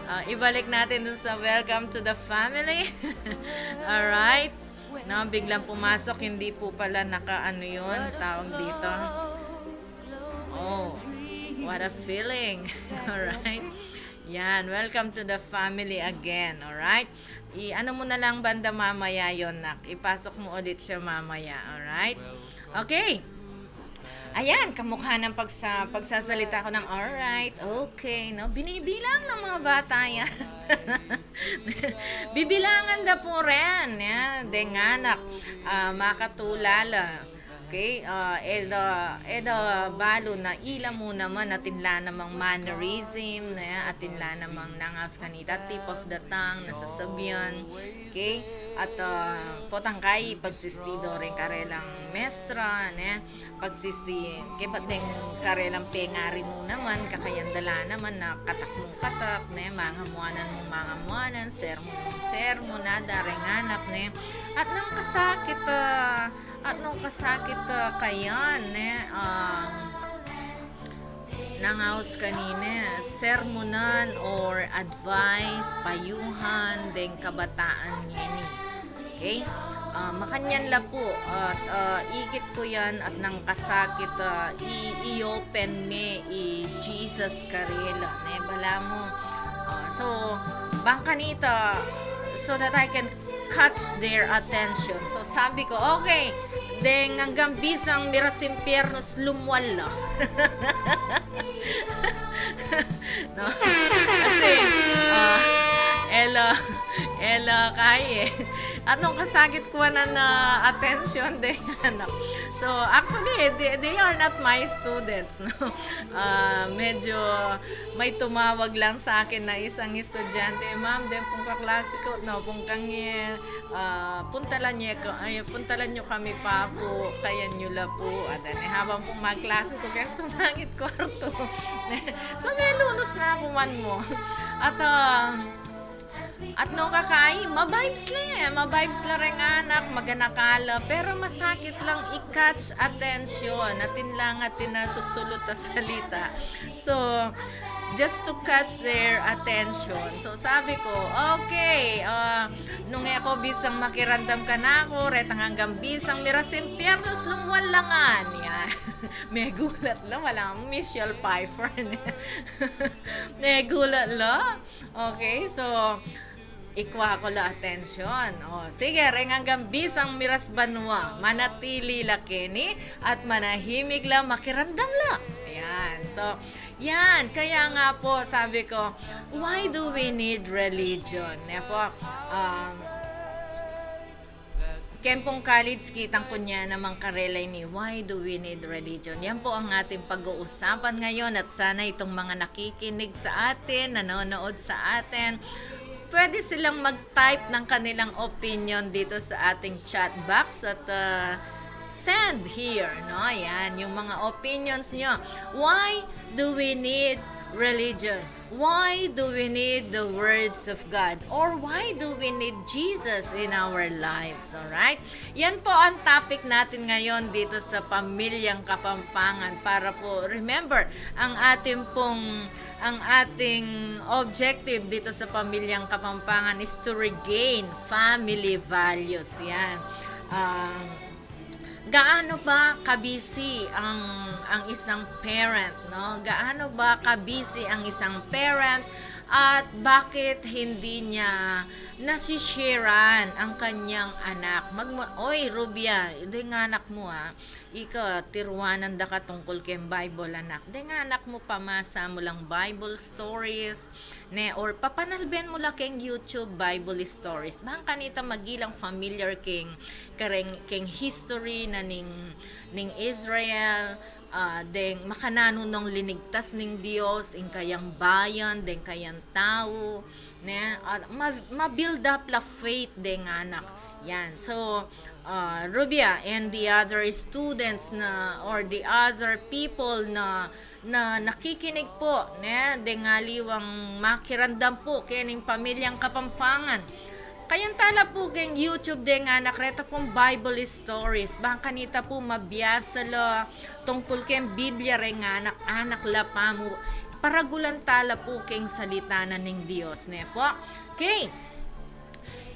ah, ibalik natin dun sa welcome to the family. Alright? No, biglang pumasok, hindi po pala naka-ano yun, tawag dito. Oh, what a feeling. Alright? Yan, welcome to the family again, alright? I-ano mo na lang banda mamaya yon, nak. Ipasok mo ulit siya mamaya, alright? Okay. Ayan, kamukha ng pagsa-, pagsasalita ko ng alright, okay, no? Binibilang ng mga bata yan. Bibilangan da po rin, ya, deng anak, ah, makatulala. Okay, ah, e da, e da balu na ila mu naman atin la namang mannerism, ne, atin la namang nangas kanita, tip of the tongue, na sasabian. Okay? At, ah, potang kai, pagsisti do reng karelang mestra, ne? Pagsisti, kaybat deng karelang pengari mu naman, kakayan da la naman na katak mung katak, ne? Mangamuanan mung mangamuanan, sermon mung sermon, ada reng anak, ne? At nung kasakit, ah, at nung kasakit, ah, kayan, ne? Um, nangaus kanine, sermonan or advice, payuhan deng kabataan ngeni. Okay? Ah, makanyan la pu, at, ah, ikit ku yan at nung kasakit, ah, i-, i-open me i Jesus karela, ne? Balamu. Ah, so, bang kanita, so that I can catch their attention. So, sabi ku, okay, deng anggang bisang miras impyernu, lumwal la. No? Kasi, ah, e la, e la kaya, e. At nung kasakit ku na, ah, attention deng anak. So, actually, they, they are not my students, no? Ah, medyo may tumawag lang sa akin na isang estudyante, "Ma'am, deng pung kaklase ku, no, pung kang, eh, ah, puntalan ye ka, ay, puntalan yu kami pa pu, kayan yu la pu." At, eh, habang pung magklase ku, keng sumangit kwartu. So, melunus na ku man mu. At, ah, at nung kakai, ma-vibes la, eh. Ma-vibes la reng anak, maganaka la. Pero masakit lang i-catch attention. Atin lang, atin na susulut a salita. So, just to catch their attention. So, sabi ku, "Okay, ah, nung e ku bisang makiramdam kanaku, retang anggang bisang miras impyernu, lumwal la ngan." Yan. Megulat la, walang Michelle Pfeiffer. Megulat la. Okay, so, ikwa ku la atensyon. O, sige, reng anggang bisang miras banua, manatili la keni at manahimik la, makiramdam la. Ayan. So, yan. Kaya nga pu, sabi ku, why do we need religion? Ne pu, um, keng pung college, kitang ku ne naman karela ini, why do we need religion? Yan pu ang ating pag-uusapan ngayon at sana itong mga nakikinig sa atin, nanonood sa atin, pwede silang mag-type ng kanilang opinion dito sa ating chat box at, ah, send here, no? Yan, yung mga opinions nyo. Why do we need religion? Why do we need the words of God? Or why do we need Jesus in our lives? Alright? Yan po ang topic natin ngayon dito sa Pamilyang Kapampangan. Para po, remember, ang ating pong, ang ating objective dito sa Pamilyang Kapampangan is to regain family values. Yan. Um, gaano ba kabisi ang, ang isang parent, no? Gaano ba kabisi ang isang parent at bakit hindi niya nasisharean ang kanyang anak? Magma-, oy, Rubia, deng anak mu, ah. Ika, tiruanan da ka tungkul keng Bible, anak. Deng anak mu, pamasa mu lang Bible stories, ne, or papanalben mu la keng YouTube Bible stories. Bang kanita magilang familiar keng, kareng, keng history na ning, ning Israel, ah, deng makananu nung linigtas ning Dios ing kayang bayan, deng kayang tau, ne? At ma-, ma-build up la faith deng anak. Yan. So, ah, Rubia and the other students na, or the other people na na nakikinig po, ne, deng aliwang makiramdam po kening Pamilyang Kapampangan. Kayan tala po keng YouTube deng anak, reta pong Bible stories. Bang kanita po mabiasa la tungkul keng Biblia reng anak, anak la pamu. Paragulan tala po keng salita na ning Dios, ne po? Okay.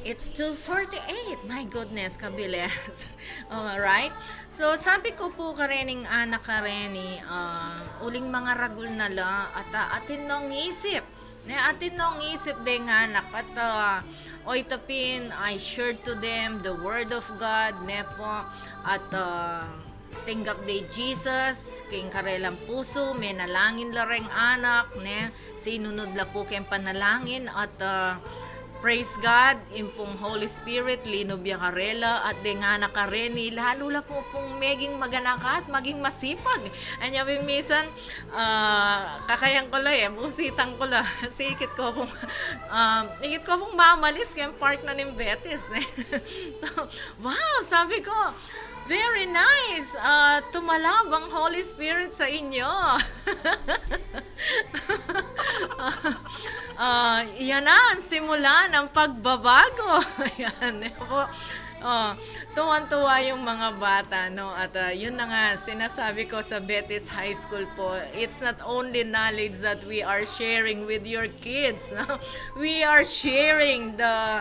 It's two forty-eight. My goodness, kabilis. Alright. So, sabi ku po karening anak kareni, ah, uling mangaragul na la, at, ah, atin nong isip. Ne, atin nong isip deng anak. At, ah, oy tapin, I shared to them the word of God, ne po. At, ah, tinggap de i Jesus keng karelang pusu, menalangin la reng anak, ne? Sinunud la po keng panalangin at, ah, Praise God, ing pung Holy Spirit, linub ya karela, at deng anak kareni, lalu la pu pung meging maganakan at maging masipag. Anya pin misan, ah, kakayan ku la e, busitan ku la. Kasi ikit ku pung, ah, ikit ku pung mamalis keng park na ning Betis, ne? Wow, sabi ku, very nice. Ah, tumalab ang Holy Spirit sa inyo. Ah, yan na ang simula ng pagbabago. Yan, eh, po. Oh, tuwang-tuwa yung mga bata, no? At, ah, yun na nga, sinasabi ko sa Betis High School po, it's not only knowledge that we are sharing with your kids, no? We are sharing the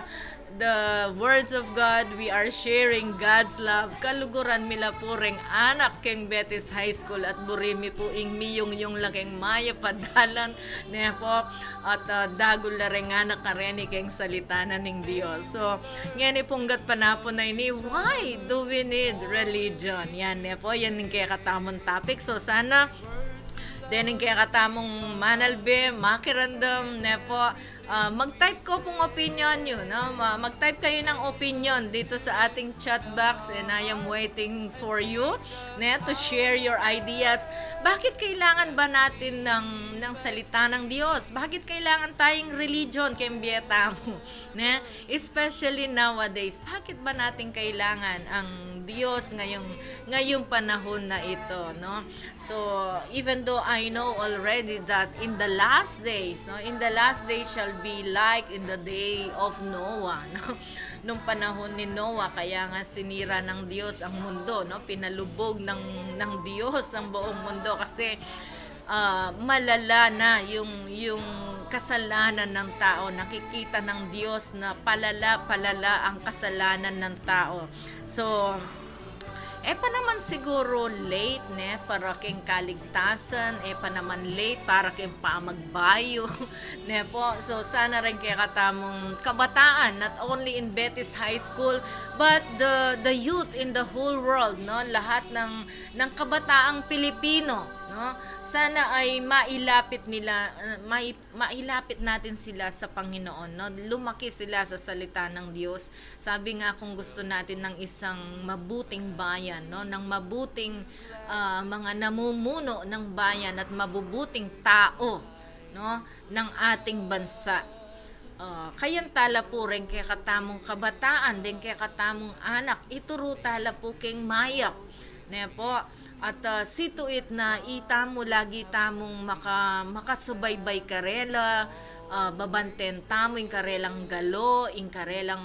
the words of God, we are sharing God's love. Kaluguran mi la pu reng anak keng Betis High School at buri mi pu ing miyungyung la keng mayap a dalan, ne po, at, ah, dagul la reng anak kareni keng salita na ning Dios. So, ngeni punggat panapun a ini, why do we need religion? Yan, ne po, yan ing kekatamung topic. So, sana dening kekatamung manalbe, makiramdam, ne po, ah, mag-type ko pung opinion nyo, no? Ma-, mag-type kayo ng opinion dito sa ating chat box, and I am waiting for you, ne, to share your ideas. Bakit kailangan ba natin ng, ng salita ng Dios? Bakit kailangan tayong religion keng bie tamu? Ne? Especially nowadays, bakit ba natin kailangan ang Dios ngayong, ngayong panahon na ito, no? So, even though I know already that in the last days, no, in the last days shall be like in the day of Noah, no? Nung panahon ni Noah, kaya nga sinira ng Dios ang mundo, no? Pinalubog ng, ng Dios ang buong mundo kasi, ah, malala na yung, yung kasalanan ng tao. Nakikita ng Dios na palala, palala ang kasalanan ng tao. So, e pa naman siguro late, ne, para keng kaligtasan, e pa naman late para keng pamagbayu, ne po? So, sana reng kekatamung kabataan, not only in Betis High School, but the, the youth in the whole world, no? Lahat ng, ng kabataang Pilipino, no? Sana ay mailapit nila, uh, mai-, mailapit natin sila sa Panginoon, no? Lumaki sila sa salita ng Dios. Sabi nga, kung gusto natin ng isang mabuting bayan, no, ng mabuting, ah, mga namumuno ng bayan at mabubuting tao, no, ng ating bansa, ah, kayan tala pu reng kekatamung kabataan, deng kekatamung anak, ituru tala pu keng mayap, ne po? At, ah, see to it na itamu lagi tamung maka-, makasubaybay karela, ah, babanten tamu ing karelang galo, ing karelang,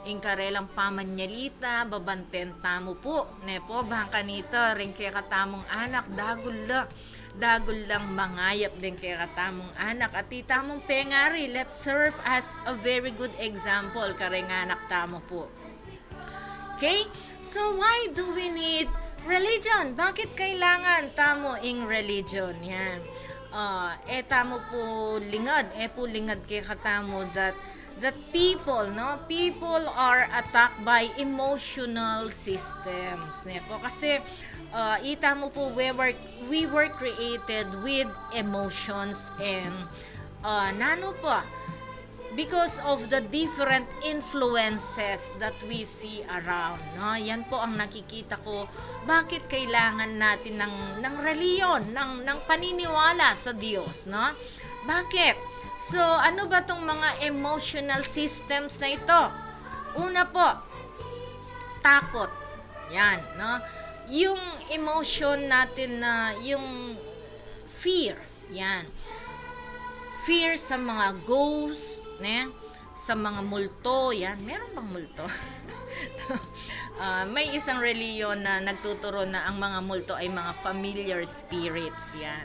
ing karelang pamanyalita, babanten tamu pu, ne po? Bang kanita, reng kekatamung anak, dagul la, dagul lang mangayap deng kekatamung anak. At itamung pengari, let's serve as a very good example kareng anak tamu pu. Okay? So, why do we need religion? Bakit kailangan tamu ing religion? Yan. Ah, e tamu pu lingad, e pu lingad kekatamu that, that people, no? People are attacked by emotional systems, ne po? Kasi, ah, itamu pu, we were, we were created with emotions and, ah, nanu po? Because of the different influences that we see around, no? Yan po ang nakikita ko, bakit kailangan natin ng, ng reliyon, ng, ng paniniwala sa Diyos, no? Bakit? So, ano ba tong mga emotional systems na ito? Una po, takot. Yan, no? Yung emotion natin na, yung fear, yan. Fear sa mga ghost, ne? Sa mga multo, yan. Meron bang multo? Ah, may isang reliyon na nagtuturo na ang mga multo ay mga familiar spirits, yan.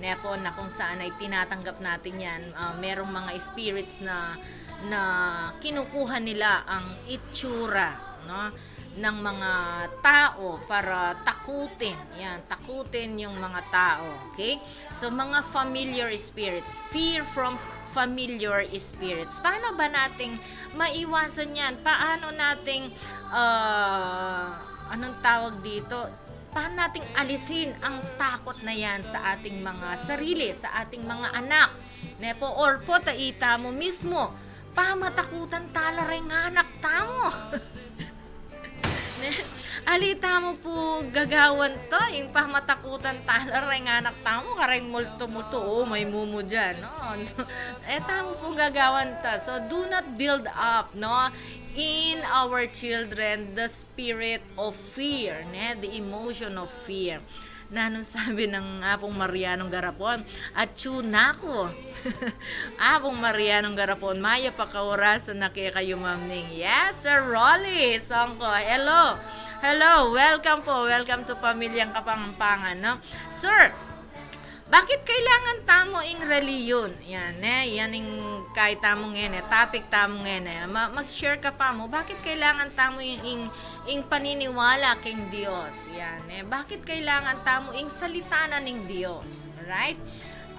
Ne po, na kung saan ay tinatanggap natin yan. Ah, merong mga spirits na, na kinukuha nila ang itsura, no, ng mga tao para takutin. Yan, takutin yung mga tao. Okay? So, mga familiar spirits, fear from familiar spirits. Paano ba nating maiwasan yan? Paano nating, ah, anong tawag dito? Paano nating alisin ang takot na yan sa ating mga sarili, sa ating mga anak? Ne po, or po, taita mo mismo, pamatakutan tala reng anak tamu. Ne? Ali tamu pu gagawan ta, ing pamatakutan tala reng anak tamu, kareng multo-multo, o, may mumu diyan, no? E tamu pu gagawan ta. So, do not build up, no, in our children the spirit of fear, ne? The emotion of fear. Nanung sabi nang Apung Marianong Garapon? Atsu naku. Apung Marianong Garapon, mayap a kaorasan na kekayu, Ma'am Ning. Yes, Sir Rolly Songko. Hello. Hello, welcome po. Welcome to Pamilyang Kapampangan, no? Sir, bakit kailangan tamu ing relihiyon? Yan, eh. Yan ing kai tamu ngeni, eh. Topic tamu ngeni, eh. Ma-, mag-share ka pa mu. Bakit kailangan tamu ing, ing, ing paniniwala king Dios? Yan, eh. Bakit kailangan tamu ing salita na ning Dios? Right?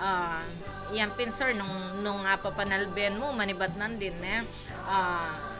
Ah, yan pin, sir, nung, nung apapanalben mu, manibat nan din, eh. Ah,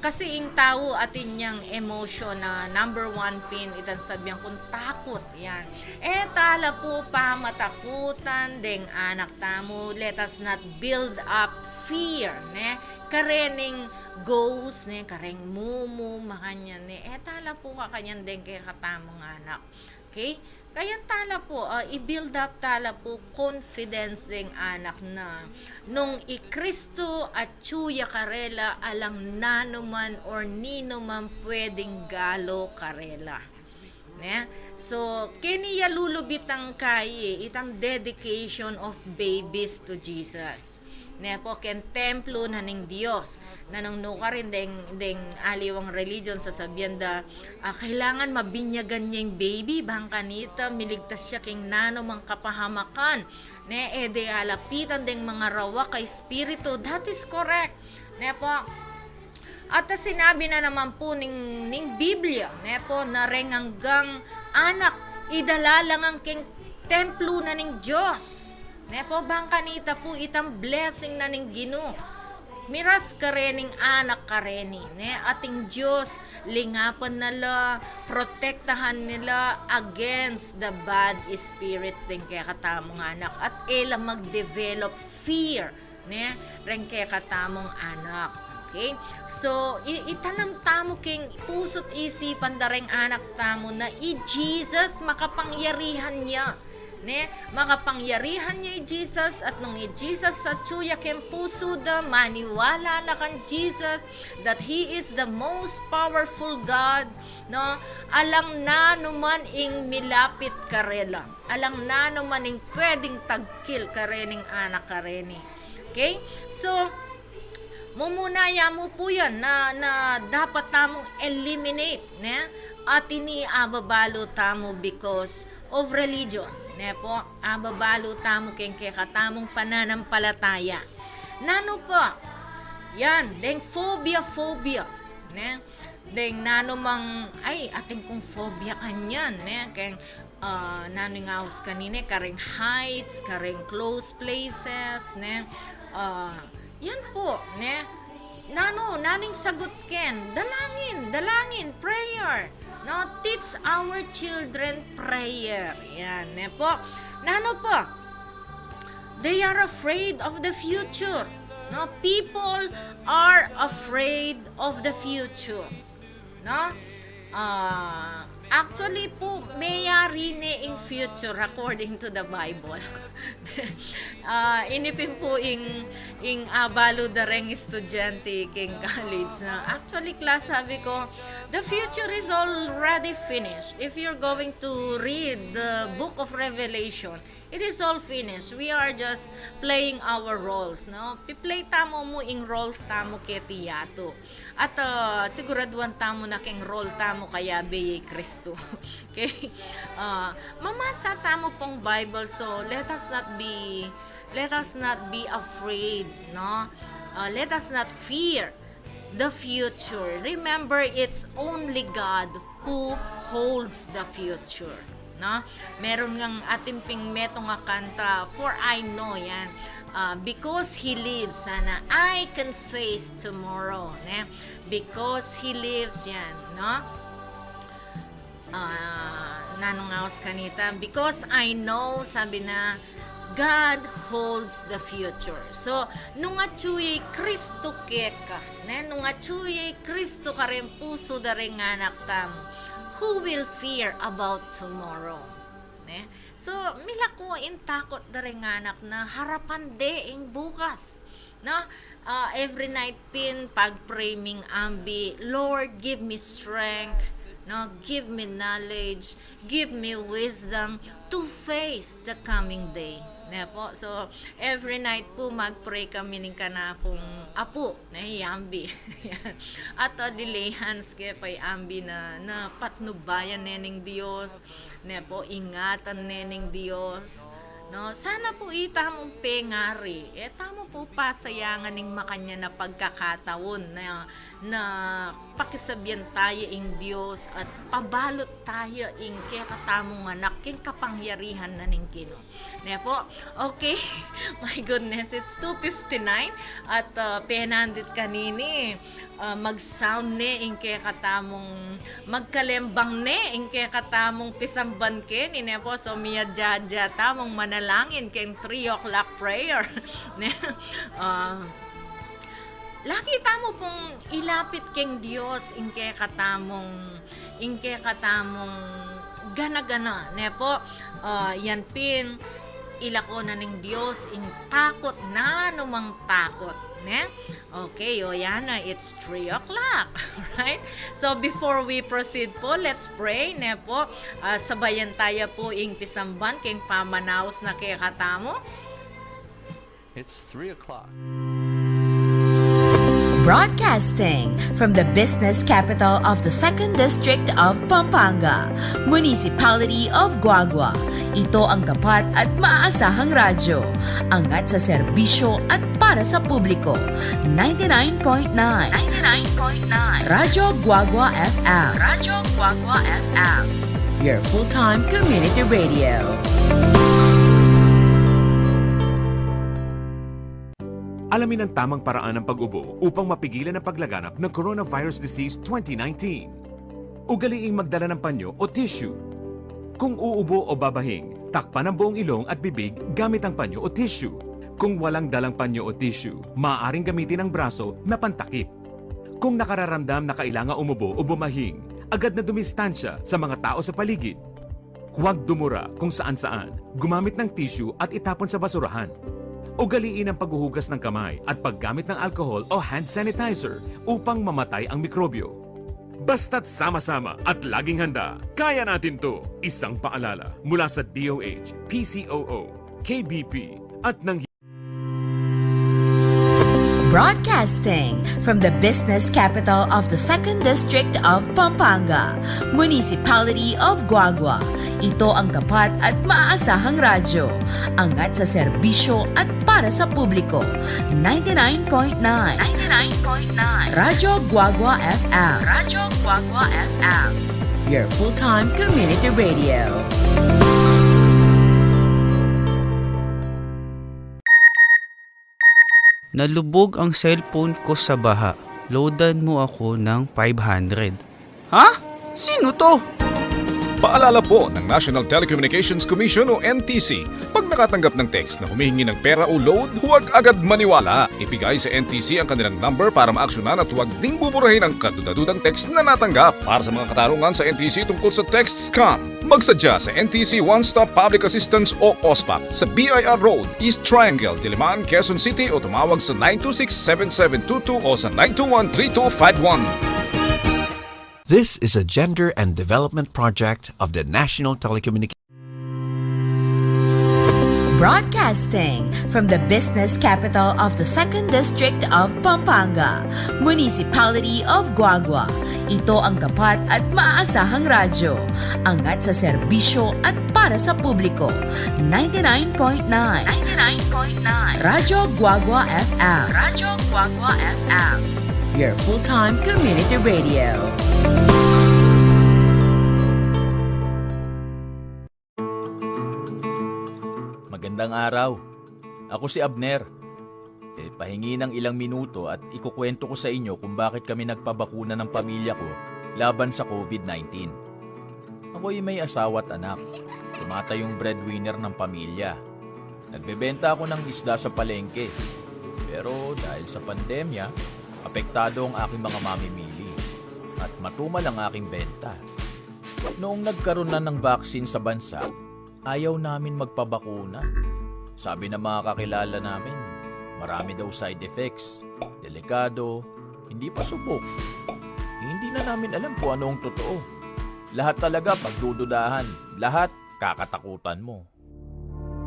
kasi ing tau atin yang emotion na number one pin, itang sabian kung takut, yan. E tala pu pamatakutan deng anak tamu, let us not build up fear, ne? Karening ghost, ne? Kareng mumu, makanyan, ne? E tala pu kakanyan deng kekatamung anak. Okay? Kanyan tala pu, ah, i-build up tala pu confidence deng anak na nung i Kristo atsu ya karela, alang nanuman or ninuman pwedeng galo karela. Ne? So, keni ya lulubitang kai, itang dedication of babies to Jesus. Ne pu, keng templo na ning Dios. Nanung nukarin deng, deng aliwang religion, sasabian da, ah, kailangan mabinyagan ya ing baby, bang kanita miligtas ya king nanumang kapahamakan. Ne, e de alapitan deng mangarawak a espiritu. That is correct. Ne pu? At, ah, sinabi na naman pu ning, ning Biblia, ne pu, na reng anggang anak, idala la ngan keng templo na ning Dios. Ne pu, bang kanita pu itang blessing na ning Ginu. Miras karening anak kareni, ne, ating Dios, lingapan na la, protektahan na la against the bad spirits deng kekatamung anak, at e la mag-develop fear, ne, reng kekatamung anak. Okay? So, i-, itanam tamu king pusu't isipan da reng anak tamu na i Jesus makapangyarihan ya. Ne, makapangyarihan ya i Jesus, at nung i Jesus atsu ya keng pusu da, maniwala la kang Jesus, that He is the most powerful God, no? Alang nanuman ing milapit karela. Alang nanuman ing pwedeng tagkil karening anak kareni. Okay? So, mumuna ya mu pu yan na, na dapat tamung eliminate, ne? At ini ababalu tamu because of religion, ne pu? Ababalu tamu keng kekatamung pananampalataya. Nanu pa? Yan, deng phobia, phobia, ne? Deng nanumang, ay, atin kung phobia kanyan, ne? Keng, ah, nanu ing aus kanine, kareng heights, kareng close places, ne? Ah, yan pu, ne? Nanu, nanu ing sagut ken? Dalangin, dalangin, prayer. No, teach our children prayer. Yan, ne pu? Nanu pa? They are afraid of the future. No, people are afraid of the future. No? Ah, actually pu, meyari ne ing future according to the Bible. Ah, ini pin pu ing, ing abalu da reng estudyante king college, no? Actually, class, sabi ku, the future is already finished. If you're going to read the book of Revelation, it is all finished. We are just playing our roles, no? Pi-play tamu mu ing roles tamu keti yatu. At, ah, siguraduan tamu na keng role tamu kayabe ya i Kristu. Okay? Ah, mamasa tamu pung Bible, so let us not be, let us not be afraid, no? Ah, let us not fear the future. Remember, it's only God who holds the future, no? Meron ngang atin ping metung a kanta, For I Know, yan. Ah, because He lives, sana, I can face tomorrow, ne? Because He lives, yan, no? Ah, nanung aus kanita? Because I know, sabi na, God holds the future. So, nung atyu ya i Kristo keka, ne? Nung atyu ya i Kristo kareng pusu da reng anak tang, who will fear about tomorrow? Ne? So, milako ing takut da reng anak na harapan de ing bukas. No? Ah, every night pin pag-pray ming ambi, "Lord, give me strength, no? Give me knowledge, give me wisdom to face the coming day." Ne po? So, every night po mag-pray kami ning kanakung apu, ne, i ambi. At, ah, dilihans ke pa i ambi na, na patnubayan ne ning Dios, ne po, ingatan ne ning Dios. No, sana po ita mung pengari, e tamu po pasayangan ing makanyan a pagkakataon na, na pakisabian taya ing Dios at pabalut taya ing kekatamung anak king kapangyarihan na ning Ginu. Ne po? Okay. My goodness, it's two fifty-nine at, uh, penandit kanini. Ah, mag-sound ne ing kekatamung, magkalembang ne ing kekatamung pisamban keni, ne po? So, miyadya-dya tamung manalangin keng three o'clock prayer. Ne? Ah, lagi tamu pung ilapit keng Dios ing kekatamung, ing kekatamung gana-gana, ne po? Ah, yan pin, ilako na ning Dios ing takut, nanumang takut, ne? Okay, o yan na, it's three o'clock, right? So before we proceed po, let's pray, ne po? Ah, sabayan taya po ing pisamban keng pamanaus na kekatamu. It's three o'clock. Broadcasting from the business capital of the Second District of Pampanga, Municipality of Guagua. Ito ang tapat at maaasahang radyo. Angat sa serbisyo at para sa publiko. Ninety-nine point nine. Ninety-nine point nine. Radyo Guagua F M. Radyo Guagua F M. Your full-time community radio. Alamin ang tamang paraan ng pag-ubo upang mapigilan ang paglaganap ng coronavirus disease twenty nineteen. Ugaliing magdala ng panyo o tissue. Kung uubo o babahing, takpan ang buong ilong at bibig gamit ang panyo o tissue. Kung walang dalang panyo o tissue, maaaring gamitin ang braso na pantakip. Kung nakararamdam na kailangan umubo o bumahing, agad na dumistansya sa mga tao sa paligid. Huwag dumura kung saan-saan, gumamit ng tissue at itapon sa basurahan. Ugaliin ang paghuhugas ng kamay at paggamit ng alcohol o hand sanitizer upang mamatay ang mikrobyo. Basta't sama-sama at laging handa, kaya natin 'to. Isang paalala mula sa D O H, P C O O, K B P at ng Broadcasting from the business capital of the Second District of Pampanga, Municipality of Guagua. Ito ang tapat at maaasahang radyo. Angat sa serbisyo at para sa publiko. Ninety-nine point nine. Ninety-nine point nine. Radyo Guagua F M. Radyo Guagua F M. Your full-time community radio. Nalubog ang cellphone ko sa baha. Loadan mo ako ng five hundred. Ha? Sino 'to? Paalala po ng National Telecommunications Commission o N T C, pag nakatanggap ng text na humihingi ng pera o load, huwag agad maniwala. Ibigay sa N T C ang kanilang number para maaksyonan at huwag ding buburahin ang kadudadudang text na natanggap. Para sa mga katanungan sa N T C tungkol sa text scam, magsadya sa N T C One Stop Public Assistance o OSPAP sa B I R Road, East Triangle, Diliman, Quezon City, o tumawag sa nine two six, seven seven two two o sa nine two one, three two five one. This is a gender and development project of the National Telecommunications. Broadcasting from the business capital of the Second District of Pampanga, Municipality of Guagua. Ito ang tapat at maaasahang radyo. Angat sa serbisyo at para sa publiko. Ninety-nine point nine. Ninety-nine point nine. Radyo Guagua F M. Radyo Guagua F M. Your full-time community radio. Magandang araw. Ako si Abner. E, pahingi ng ilang minuto at ikukwento ko sa inyo kung bakit kami nagpabakuna ng pamilya ko laban sa COVID nineteen. Ako'y may asawa at anak. Tumatayong breadwinner ng pamilya. Nagbebenta ako ng isda sa palengke. Pero dahil sa pandemya, apektado ang aking mga mamimili at matumal ang aking benta. Noong nagkaroon na ng vaccine sa bansa, ayaw namin magpabakuna. Sabi ng mga kakilala namin, marami daw side effects, delikado, hindi pa subok. Hindi na namin alam kung ano ang totoo. Lahat talaga pagdududahan, lahat kakatakutan mo.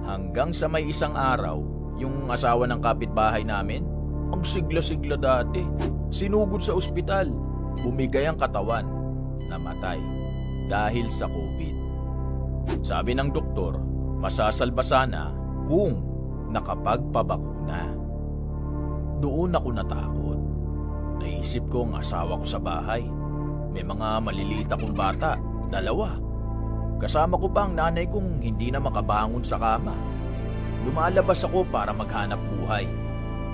Hanggang sa may isang araw, yung asawa ng kapitbahay namin, ang sigla-sigla dati, sinugod sa ospital, bumigay ang katawan, namatay dahil sa COVID. Sabi ng doktor, masasalba sana kung nakapagpabakuna. Doon ako natakot. Naisip ko ang asawa ko sa bahay. May mga maliliit akong bata, dalawa. Kasama ko pa ang nanay kong hindi na makabangon sa kama. Lumalabas ako para maghanap buhay.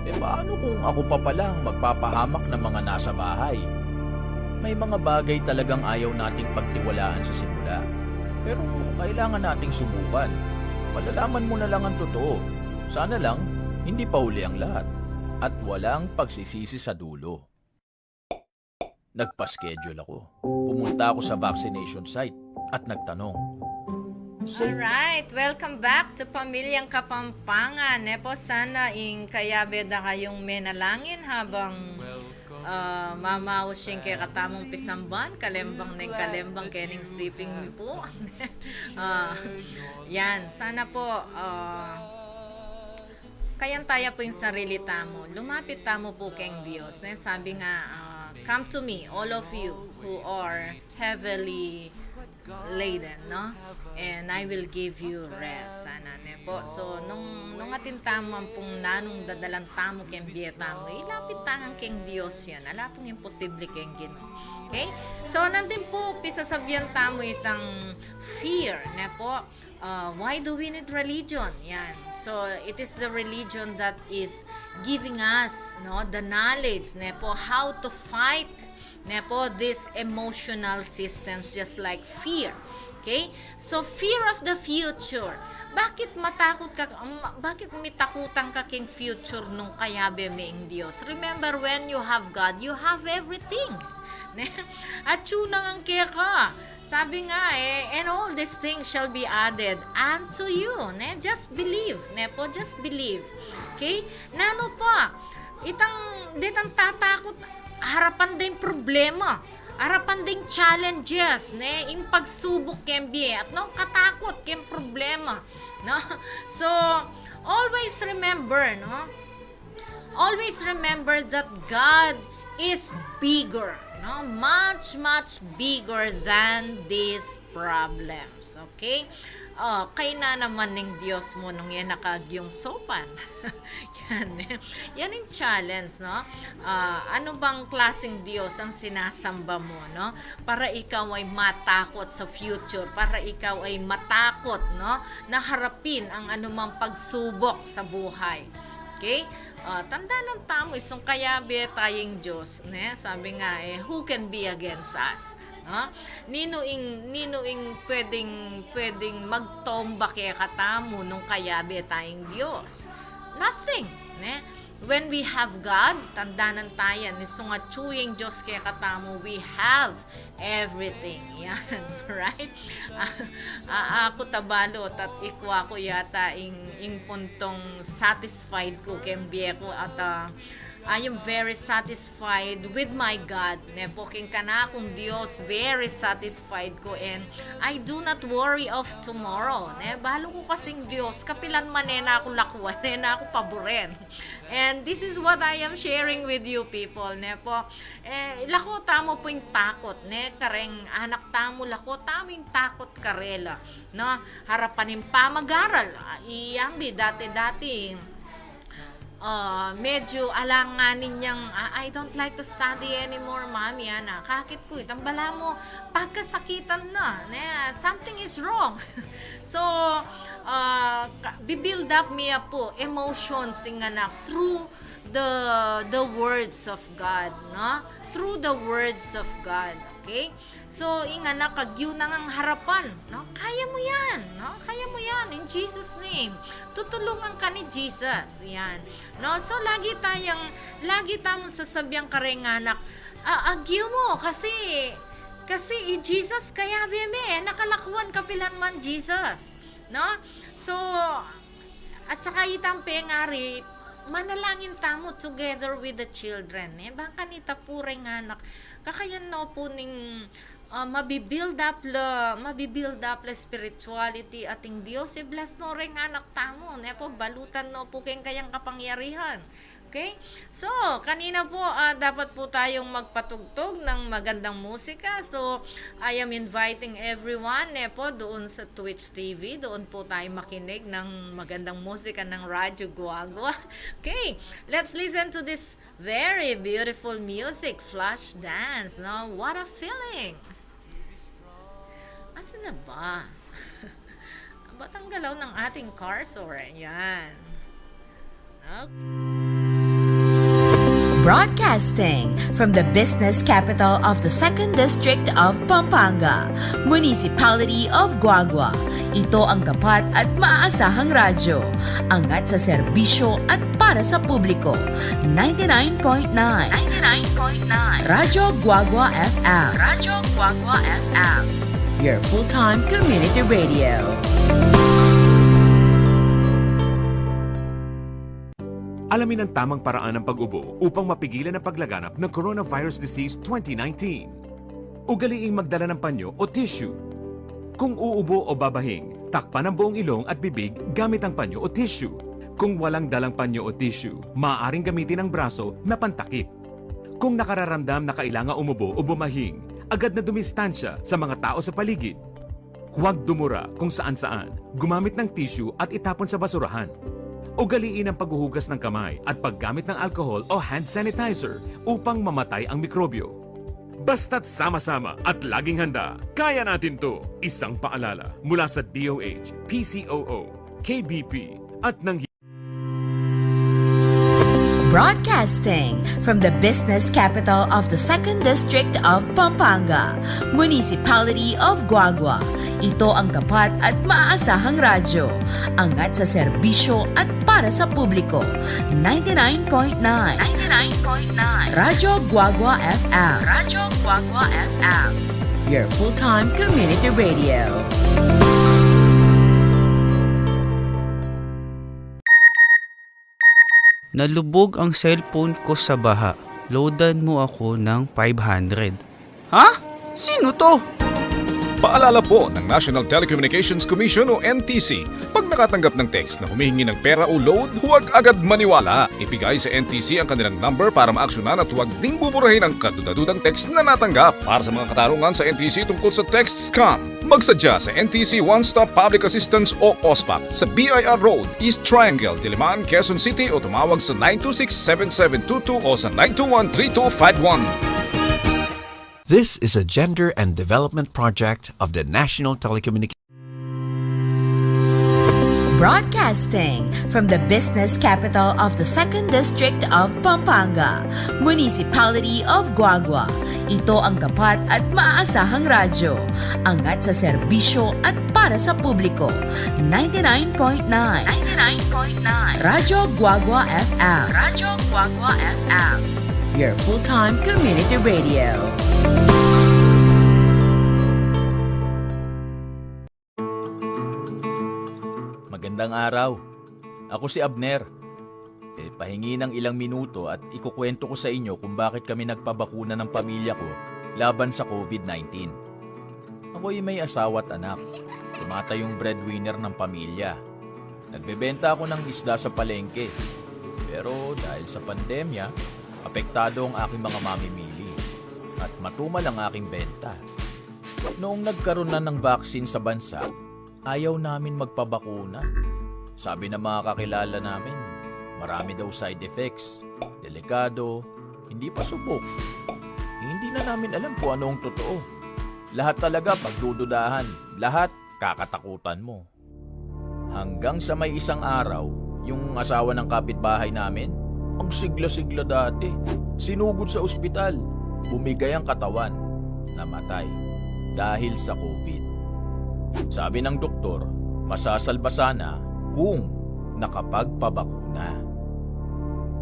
E paano kung ako pa pala ang magpapahamak ng mga nasa bahay? May mga bagay talagang ayaw nating pagtiwalaan sa simula. Pero kailangan nating subukan. Malalaman mo na lang ang totoo. Sana lang, hindi pa huli ang lahat. At walang pagsisisi sa dulo. Nagpa-schedule ako. Pumunta ako sa vaccination site at nagtanong. Alright, welcome back to Pamilyang Kapampangan. Ne po, sana ing kayabe da kayung menalangin habang ah, mamaus ing kekatamung pisamban, kalembang neng kalembang kening siping mi po. Ah, yan, sana po, ah, kayantayan po ing sarili tamu. Lumapit tamu po keng Dios, ne? Sabi nga, ah, "Come to me, all of you who are heavily laden, no? And I will give you rest." Sana, ne po. So, nung, nung atin tamu ampong nanung dadalan tamu keng bie tamu, ilapit tamu keng Dios yan. Ala pong imposible keng Ginu. Okay? So, nandin po, pisasabian tamu itang fear, ne po? Uh, why do we need religion? Yan. So, it is the religion that is giving us, no, the knowledge, ne po, how to fight, ne po, these emotional systems, just like fear. Okay? So, fear of the future. Bakit matakot ka, um, bakit mitakutan ka keng future nung kayabe me ing Dios? Remember, when you have God, you have everything. Ne? Atyu na ngan keka. Sabi nga e, "And all these things shall be added unto you." Ne? Just believe. Ne po? Just believe. Okay? Nanu pa? Itang, detang tatakot, harapan da ing problema. Harapan da ing challenges, ne? Ing pagsubok keng bie. At nung katakot keng problema. No? So, always remember, no? Always remember that God is bigger, no? Much, much bigger than these problems, okay? O, kayna naman ning Dios mu nung e na ka agyung sopan. Yan, e. Yan ing challenge, no? Ah, ano bang klaseng Dios ang sinasamba mo, no? Para ikaw ay matakot sa future, para ikaw ay matakot, no? Na harapin ang anumang pagsubok sa buhay. Okay? Ah, tandanan tamu, isung kayabe tayung Dios, ne? Sabi nga e, "Who can be against us?" No? Ninu ing, ninu ing pwedeng, pwedeng magtomba kekatamu nung kayabe tayung Dios? Nothing, ne? When we have God, tandanan taya, isung atyu yang Dios kekatamu, we have everything. Yan, right? Ah, ah, aku tabalot at ikwa ku yata ing, ing puntong satisfied ku keng bie ku at, ah, I am very satisfied with my God. Ne po, keng kanakung Dios, very satisfied ku, and I do not worry of tomorrow. Ne, balu ku kasing Dios, kapilan man e na ku lakuan, e na ku paburen. And this is what I am sharing with you people, ne po. E, lako tamu pu ing takot, ne, kareng anak tamu, lako tamu ing takot karela, no? Harapan ing pamagaral, ah, iyambi, dati-dati, ah, medyu alanganin yang, "Ah, I don't like to study anymore, Mommy," ana. Kakit ku, itang balamu, pagkasakitan na, ne, something is wrong. So, ah, ka-, bi-build up mi ya pu emotions ing anak through the, the words of God, no? Through the words of God. Okay? So, ing anak, agyu na ngang harapan, no? Kaya mo yan, no? Kaya mo yan, in Jesus' name. Tutulungan ka ni Jesus, yan. No? So, lagi tayang, lagi tamung sasabian kareng anak, "Ah, agyu mo, kasi, kasi i Jesus kayabe me, nakalakwan kapilan man Jesus." No? So, at saka itang pengari, manalangin tamu together with the children, e? Bang kanita pu reng anak, kakayan no pu ning, ah, mabi-build up la, mabi-build up la spirituality ating Dios, i-bless no reng anak tamu, ne pu, balutan no pu keng kayang kapangyarihan. Okay? So, kanina po, ah, dapat po tayong magpatugtog ng magandang musika. So, I am inviting everyone, ne po, doon sa Twitch T V. Doon po tayo makinig ng magandang musika ng Radyo Guagua. Okay, let's listen to this very beautiful music, Flash Dance, no? What a feeling! Asan na ba? Ba't ang galaw ng ating cursor? Yan. Okay. Broadcasting from the business capital of the Second District of Pampanga, Municipality of Guagua. Ito ang tapat at maaasahang radyo. Angat sa serbisyo at para sa publiko. Ninety-nine point nine. Ninety-nine point nine. Radyo Guagua F M. Radyo Guagua F M. Your full-time community radio. Alamin ang tamang paraan ng pag-ubo upang mapigilan ang paglaganap ng coronavirus disease twenty nineteen. Ugaliing magdala ng panyo o tissue. Kung uubo o babahing, takpan ang buong ilong at bibig gamit ang panyo o tissue. Kung walang dalang panyo o tissue, maaaring gamitin ang braso na pantakip. Kung nakararamdam na kailangan umubo o bumahing, agad na dumistansya sa mga tao sa paligid. Huwag dumura kung saan-saan, gumamit ng tissue at itapon sa basurahan. Ugaliin ang paghuhugas ng kamay at paggamit ng alcohol o hand sanitizer upang mamatay ang mikrobyo. Basta't sama-sama at laging handa, kaya natin 'to. Isang paalala mula sa D O H, P C O O, K B P, at ng Broadcasting from the business capital of the Second District of Pampanga, Municipality of Guagua. Ito ang tapat at maaasahang radyo. Angat sa serbisyo at para sa publiko. Ninety-nine point nine. Ninety-nine point nine. Radyo Guagua F M. Radyo Guagua F M. Your full-time community radio. Nalubog ang cellphone ko sa baha. Loadan mo ako ng five hundred. Ha? Sino 'to? Paalala po ng National Telecommunications Commission o N T C, pag nakatanggap ng text na humihingi ng pera o load, huwag agad maniwala. Ibigay sa N T C ang kanilang number para maaksyonan at huwag ding buburahin ang kadudadudang text na natanggap. Para sa mga katarungan sa N T C tungkol sa text scam, magsadya sa N T C One Stop Public Assistance o OSPAP sa B I R Road, East Triangle, Diliman, Quezon City, o tumawag sa nine two six, seven seven two two o sa nine two one, three two five one. This is a gender and development project of the National Telecommunications. Broadcasting from the business capital of the Second District of Pampanga, Municipality of Guagua. Ito ang tapat at maaasahang radyo. Angat sa serbisyo at para sa publiko. Ninety-nine point nine. Ninety-nine point nine. Radyo Guagua F M. Radyo Guagua F M. Your full-time community radio. Magandang araw. Ako si Abner. E, pahingi ng ilang minuto at ikukwento ko sa inyo kung bakit kami nagpabakuna ng pamilya ko laban sa COVID nineteen. Ako'y may asawa at anak. Tumatayong breadwinner ng pamilya. Nagbebenta ako ng isda sa palengke. Pero dahil sa pandemya, apektado ang aking mga mamimili. At matumal ang aking benta. Noong nagkaroon na ng vaccine sa bansa, ayaw namin magpabakuna. Sabi ng mga kakilala namin, marami daw side effects, delikado, hindi pa subok. Hindi na namin alam kung ano ang totoo. Lahat talaga pagdududahan, lahat kakatakutan mo. Hanggang sa may isang araw, yung asawa ng kapitbahay namin, ang sigla-sigla dati, sinugod sa ospital, bumigay ang katawan. namatay dahil sa COVID. Sabi ng doktor, masasalba sana kung nakapagpabakuna.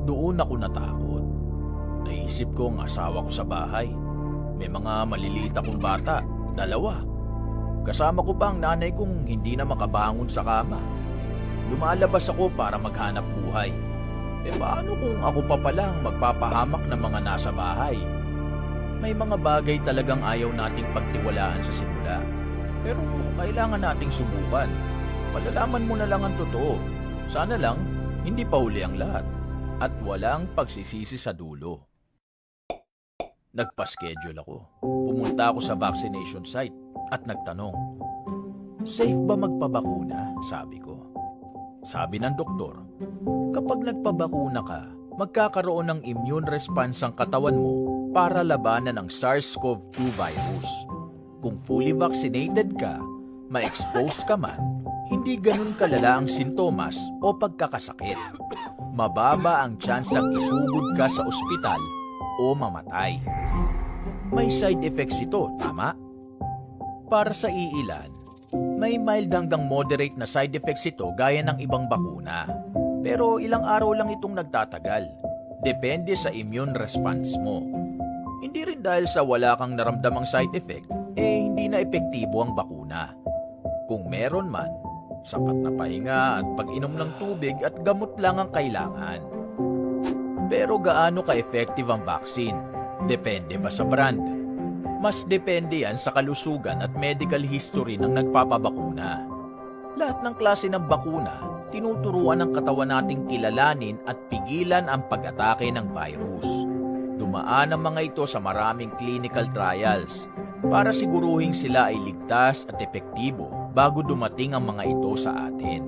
Doon ako natakot. Naisip ko ang asawa ko sa bahay. May mga maliliit akong bata, dalawa. Kasama ko pa ang nanay kong hindi na makabangon sa kama. Lumalabas ako para maghanap buhay. E paano kung ako pa pala ang magpapahamak ng mga nasa bahay? May mga bagay talagang ayaw nating pagtiwalaan sa simula. Pero kailangan nating subukan. Malalaman mo na lang ang totoo. Sana lang, hindi pa huli ang lahat. At walang pagsisisi sa dulo. Nagpa-schedule ako. Pumunta ako sa vaccination site at nagtanong, "Safe ba magpabakuna?" sabi ko. Sabi ng doktor, "Kapag nagpabakuna ka, magkakaroon ng immune response ang katawan mo para labanan ang SARS-CoV two virus. Kung fully vaccinated ka, ma-expose ka man, hindi ganun kalala ang sintomas o pagkakasakit. Mababa ang tsansang isugod ka sa ospital o mamatay." May side effects ito, tama? Para sa iilan, may mild hanggang moderate na side effects ito gaya ng ibang bakuna. Pero ilang araw lang itong nagtatagal. Depende sa immune response mo. Hindi rin dahil sa wala kang naramdamang side effect, eh hindi na epektibo ang bakuna. Kung meron man, sapat na pahinga at pag-inom ng tubig at gamot lang ang kailangan. Pero gaano ka-effective ang vaccine? Depende ba sa brand? Mas depende yan sa kalusugan at medical history ng nagpapabakuna. Lahat ng klase ng bakuna, tinuturuan ng katawan nating kilalanin at pigilan ang pag-atake ng virus. Dumaan ang mga ito sa maraming clinical trials para siguruhing sila ay ligtas at epektibo bago dumating ang mga ito sa atin.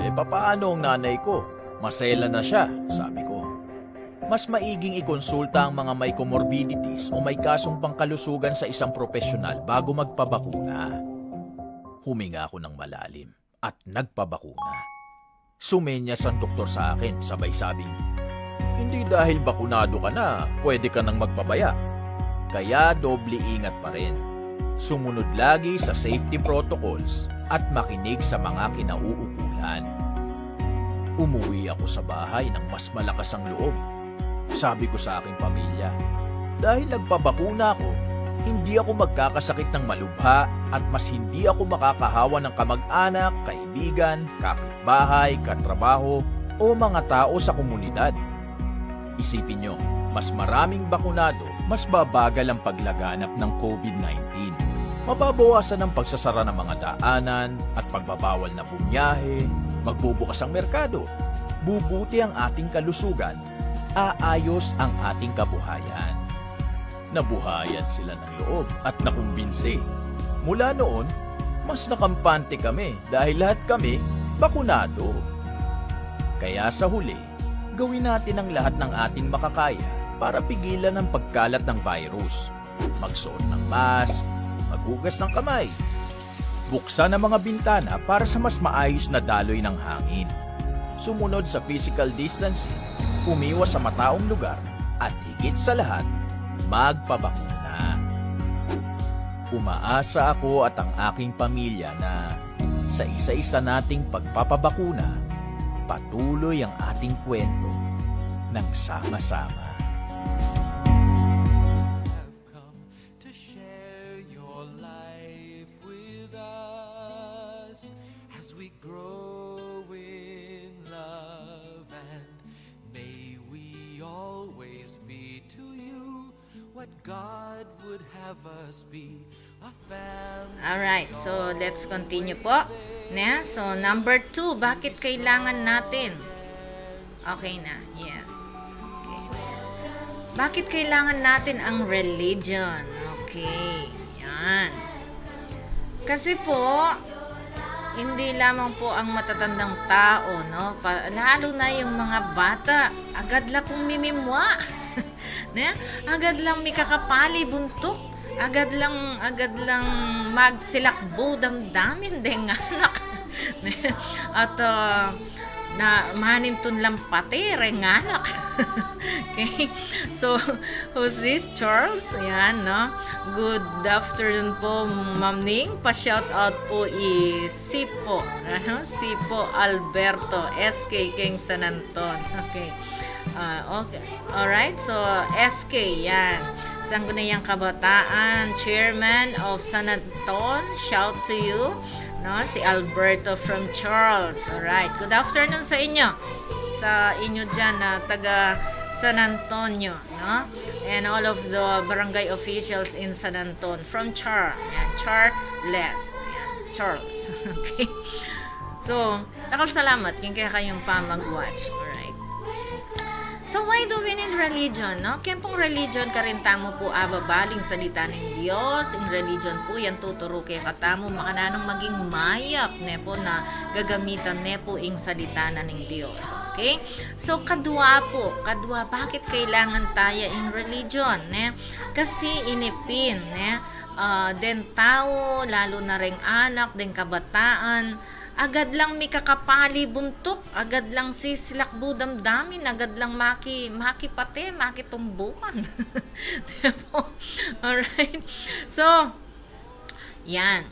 "E, papaano ang nanay ko? Masela na siya," sabi ko. "Mas maiging ikonsulta ang mga may comorbidities o may kasong pangkalusugan sa isang propesyonal bago magpabakuna." Huminga ako ng malalim at nagpabakuna. Sumenyas ang doktor sa akin, sabay sabing, "Hindi dahil bakunado ka na, pwede ka nang magpabaya." Kaya doble ingat pa rin. Sumunod lagi sa safety protocols at makinig sa mga kinauukulan. Umuwi ako sa bahay ng mas malakas ang loob. Sabi ko sa aking pamilya, "Dahil nagpabakuna ako, hindi ako magkakasakit ng malubha at mas hindi ako makakahawa ng kamag-anak, kaibigan, kapitbahay, katrabaho, o mga tao sa komunidad." Isipin nyo, mas maraming bakunado, mas babagal ang paglaganap ng COVID nineteen. Mababawasan ang pagsasara ng mga daanan at pagbabawal na bumiyahe, magbubukas ang merkado, bubuti ang ating kalusugan, aayos ang ating kabuhayan. Nabuhayan sila ng loob at nakumbinsi. Mula noon, mas nakampante kami dahil lahat kami bakunado. Kaya sa huli, gawin natin ang lahat ng ating makakaya para pigilan ang pagkalat ng virus. Magsuot ng mask, maghugas ng kamay, buksan ang mga bintana para sa mas maayos na daloy ng hangin. Sumunod sa physical distancing, umiwas sa mataong lugar, at higit sa lahat, magpabakuna. Umaasa ako at ang aking pamilya na sa isa-isa nating pagpapabakuna, patuloy ang ating kwento ng sama-sama. To share your life with us as we grow in love, and may we always be to you what God would have us be, a family. Alright, so let's continue po. Ne? So, number two, bakit kailangan natin? Okay na, yes. Okay. Bakit kailangan natin ang religion? Okay, yan. Kasi po, hindi lamang po ang matatandang tao, no? Pa, lalo na yung mga bata, agad la pong mimimwa. Ne? Agad lang mikakapali buntuk. Agad lang, agad lang magsilakbo damdamin, deng anak. Ne? At, ah, Na manintun lang pati, renganak. Okay? So, who's this? Charles? Yan, no? Good afternoon po, Ma'am Ning. Pa-shout out po i Sipo. Ano? Sipo Alberto, S K keng San Anton. Okay. Ah, okay. Alright, so S K yan. Sangguniang Kabataan, Chairman of San Anton, shout to you. No, si Alberto from Charles. Alright, good afternoon sa inyo. Sa inyo dyan na taga San Antonio, no? And all of the barangay officials in San Anton from Char. Yan, Charles. Yan, Charles. Okay. So, dakal salamat keng kekayung pamag-watch. Alright. So, why do we need religion, no? Keng pung religion, karin tamu pu ababalu ing salita ning Dios. Ing religion pu yan tuturu kekatamu makananu maging mayap, ne pu, na gagamitan ne pu ing salita na ning Dios. Okay? So, kadua pu, kadua, bakit kailangan taya ing religion, ne? Kasi ini pin, ne? Ah, deng tau, lalu na reng anak, deng kabataan, agad lang mikakapali buntuk, agad lang sisilakbu damdamin, agad lang maki-, makipate, makitumbukan. Di ba? Alright? So, yan.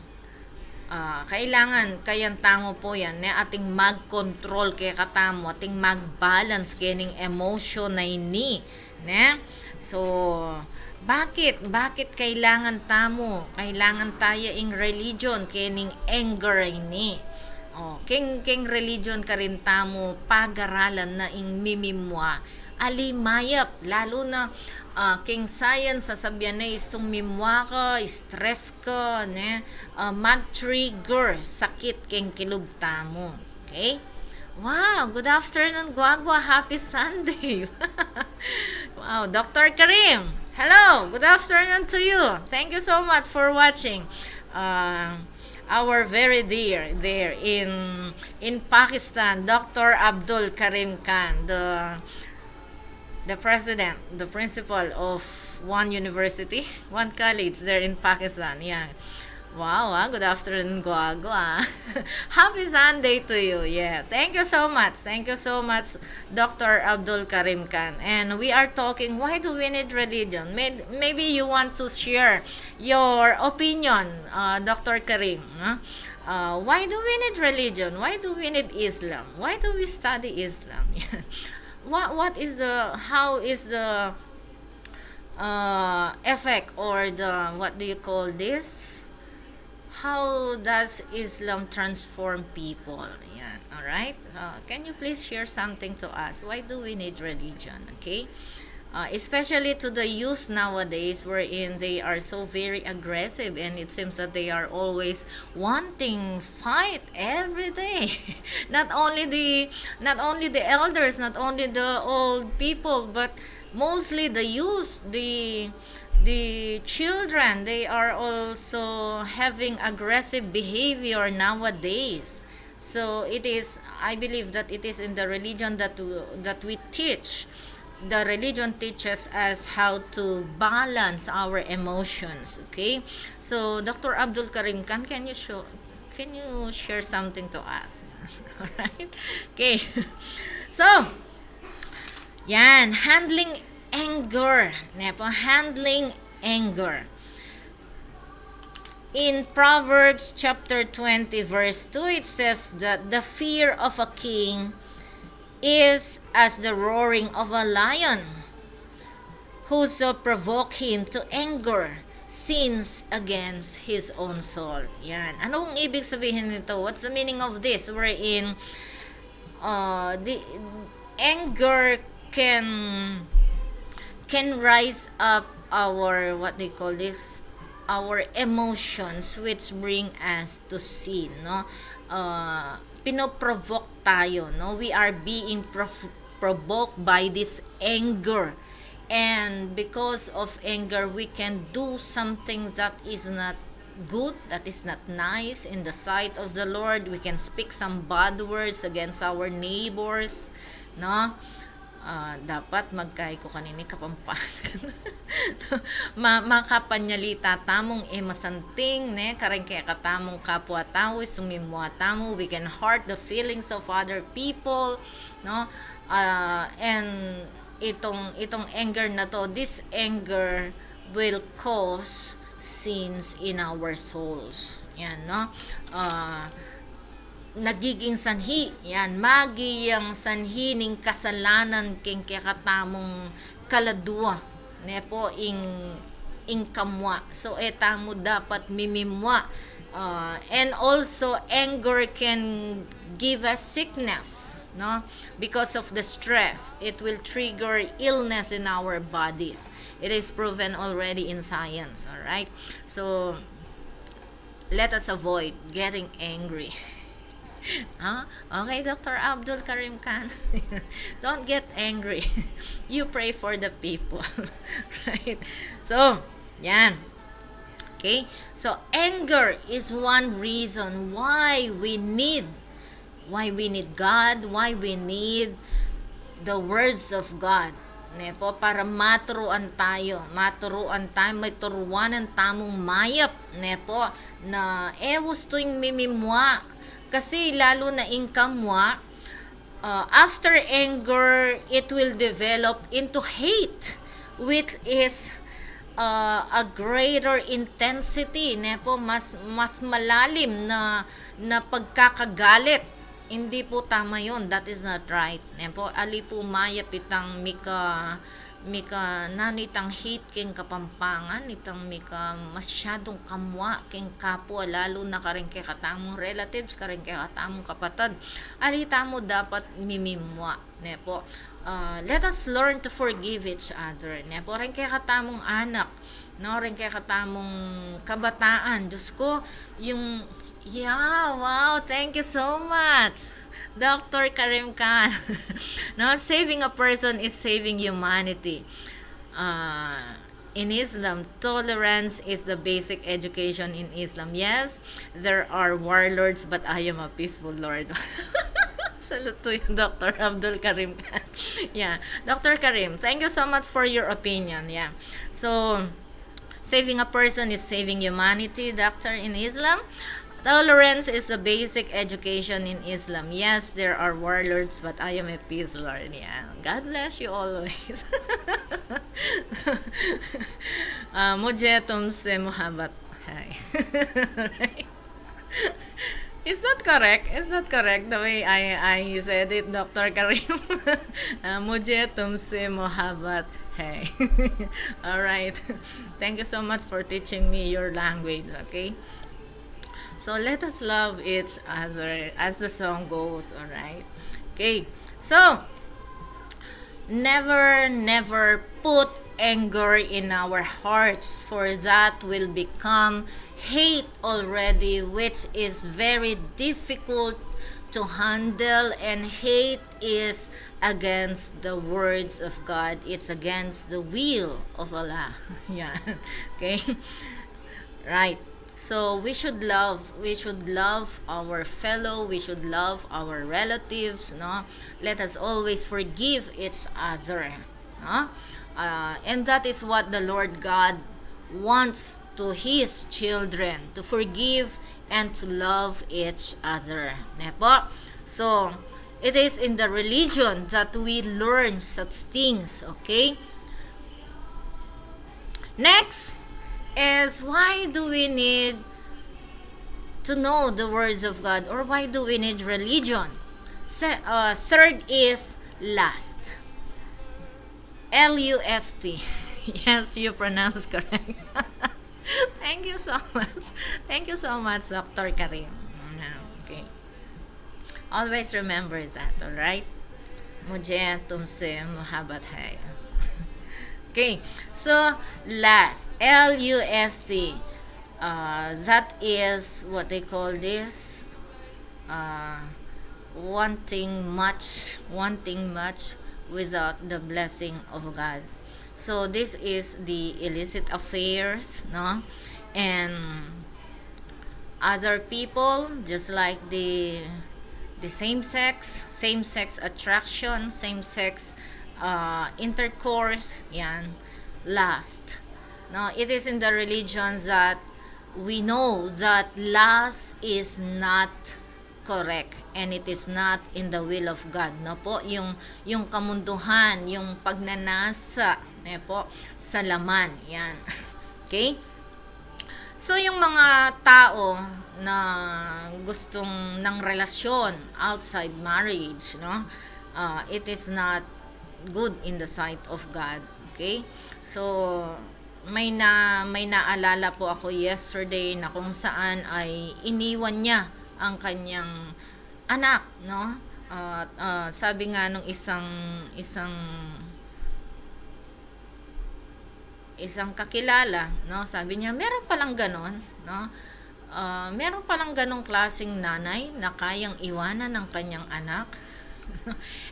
Ah, kailangan, kayan tamu pu yan, ne, ating mag-control kekatamu, ating mag-balance kening emotion a ini, ne? So, bakit, bakit kailangan tamu, kailangan taya ing religion kening anger a ini? O, keng, keng religion karin tamu pagaralan na ing mimimua. Ali mayap, lalu na, ah, keng science, sasabian na istung mimua ka, stress ka, ne? Ah, mag-trigger sakit keng kilub tamu. Okay? Wow, good afternoon, Guagua. Happy Sunday. Wow, Doctor Karim. Hello, good afternoon to you. Thank you so much for watching. Uh, our very dear there in in Pakistan, Doctor Abdul Karim Khan, the the president, the principal of one university, one college there in Pakistan. Yeah. Wow, ah, good afternoon, Guagua. Happy Sunday to you. Yeah. Thank you so much. Thank you so much, Doctor Abdul Karim Khan. And we are talking, why do we need religion? May- maybe you want to share your opinion, uh, Doctor Karim. Huh? Uh, why do we need religion? Why do we need Islam? Why do we study Islam? What what is the, how is the uh, effect, or the, what do you call this? How does Islam transform people? Yan, all right? Uh, can you please share something to us? Why do we need religion? Okay? Uh, especially to the youth nowadays, wherein they are so very aggressive, and it seems that they are always wanting fight every day. Not only the, not only the elders, not only the old people, but mostly the youth, the the children, they are also having aggressive behavior nowadays. So it is, I believe that it is in the religion that w- that we teach. The religion teaches us how to balance our emotions. Okay, so Doctor Abdul Karim Khan, can you show, can you share something to us? All right. Okay. So, yan, handling anger. Nepo, handling anger. In Proverbs chapter twenty, verse two, it says that the fear of a king is as the roaring of a lion. Whoso provoke him to anger sins against his own soul. Yan. Ano ang ibig sabihin nito? What's the meaning of this? Wherein, uh, the anger can can rise up our, what do you call this, our emotions, which bring us to sin, no? Uh, pinoprovoke tayo, no? We are being prof- provoked by this anger, and because of anger, we can do something that is not good, that is not nice in the sight of the Lord. We can speak some bad words against our neighbors, no? Ah, dapat magkaiku kanini Kapampangan. Ma-, makapanyalita tamung e masanting, ne, kareng kekatamung kapwa tau, sumimua tamu, we can hurt the feelings of other people, no? Ah, and itong, itong anger na to, this anger will cause sins in our souls. Yan, no? Ah, nagiging sanhi, yan, maging sanhi ning kasalanan keng kekatamung kaladua, ne po, ing, ing kamua. So, e tamu dapat mimimua. Uh, and also, anger can give us sickness, no? Because of the stress, it will trigger illness in our bodies. It is proven already in science, all right? So, let us avoid getting angry. Huh? Okay, Doctor Abdul Karim Khan. Don't get angry. You pray for the people. Right? So, yan. Okay? So, anger is one reason why we need, why we need God, why we need the words of God. Ne po, para maturuan tayo, maturuan tayo, may turuanan tamung mayap, ne po, na e ustu ing mimimua. Kasi lalo na ing kamua, uh, after anger, it will develop into hate, which is, uh, a greater intensity, ne po, mas, mas malalim na, na pagkakagalit. Hindi po tama yun. That is not right. Ne po, ali po mayap itang mika, mika, nanu itang hate keng Kapampangan, itang mika masyadung kamua keng kapwa, lalo na kareng kekatamung relatives, kareng kekatamung kapatad. Ali tamu dapat mimimua, ne po. Ah, let us learn to forgive each other, ne po. Reng kekatamung anak, no, reng kekatamung kabataan. Diyos ko, yung, yeah, wow, thank you so much, Doctor Karim Khan. No, saving a person is saving humanity. Uh, in Islam, tolerance is the basic education in Islam. Yes, there are warlords, but I am a peaceful lord. Salute to you, Doctor Abdul Karim Khan. Yeah, Doctor Karim, thank you so much for your opinion. Yeah. So, saving a person is saving humanity, Doctor, in Islam. Tolerance is the basic education in Islam. Yes, there are warlords, but I am a peace lord. Yeah. God bless you always. Uh, mujhe tumse muhabbat hai. Right? Is that correct? Is that correct, the way I, I said it, Doctor Karim? Uh, mujhe tumse muhabbat hai. All right. Thank you so much for teaching me your language, okay? So let us love each other, as the song goes, all right? Okay. So, never, never put anger in our hearts, for that will become hate already, which is very difficult to handle, and hate is against the words of God. It's against the will of Allah. Yeah. Okay? Right. So we should love, we should love our fellow, we should love our relatives, no? Let us always forgive each other, no? Uh, and that is what the Lord God wants to His children, to forgive and to love each other. Ne po? So, it is in the religion that we learn such things, okay? Next is, why do we need to know the words of God, or why do we need religion? Se-, uh, third is lust. L U S T. Yes, you pronounce correct. Thank you so much. Thank you so much, Doctor Karim. Ah, okay. Always remember that, all right? Mujhe tumse muhabbat hai. Okay, so lust, L U S T. Uh, that is what they call this, uh, wanting much, wanting much without the blessing of God. So this is the illicit affairs, no? And other people, just like the, the same sex, same sex attraction, same sex, uh, intercourse, yan, lust. No, it is in the religion that we know that lust is not correct and it is not in the will of God, no po? Yung, yung kamunduhan, yung pagnanasa, ne po, sa laman, yan. Okay? So, yung mga tao na gustong ng relasyon outside marriage, no? Ah, it is not good in the sight of God. Okay? So, may na, may naalala po ako yesterday na kung saan ay iniwan niya ang kanyang anak, no? At, ah, sabi nga nung isang, isang, isang kakilala, no? Sabi niya, "Meron palang ganon, no? Ah, meron palang ganong klaseng nanay na kayang iwanan ng kanyang anak."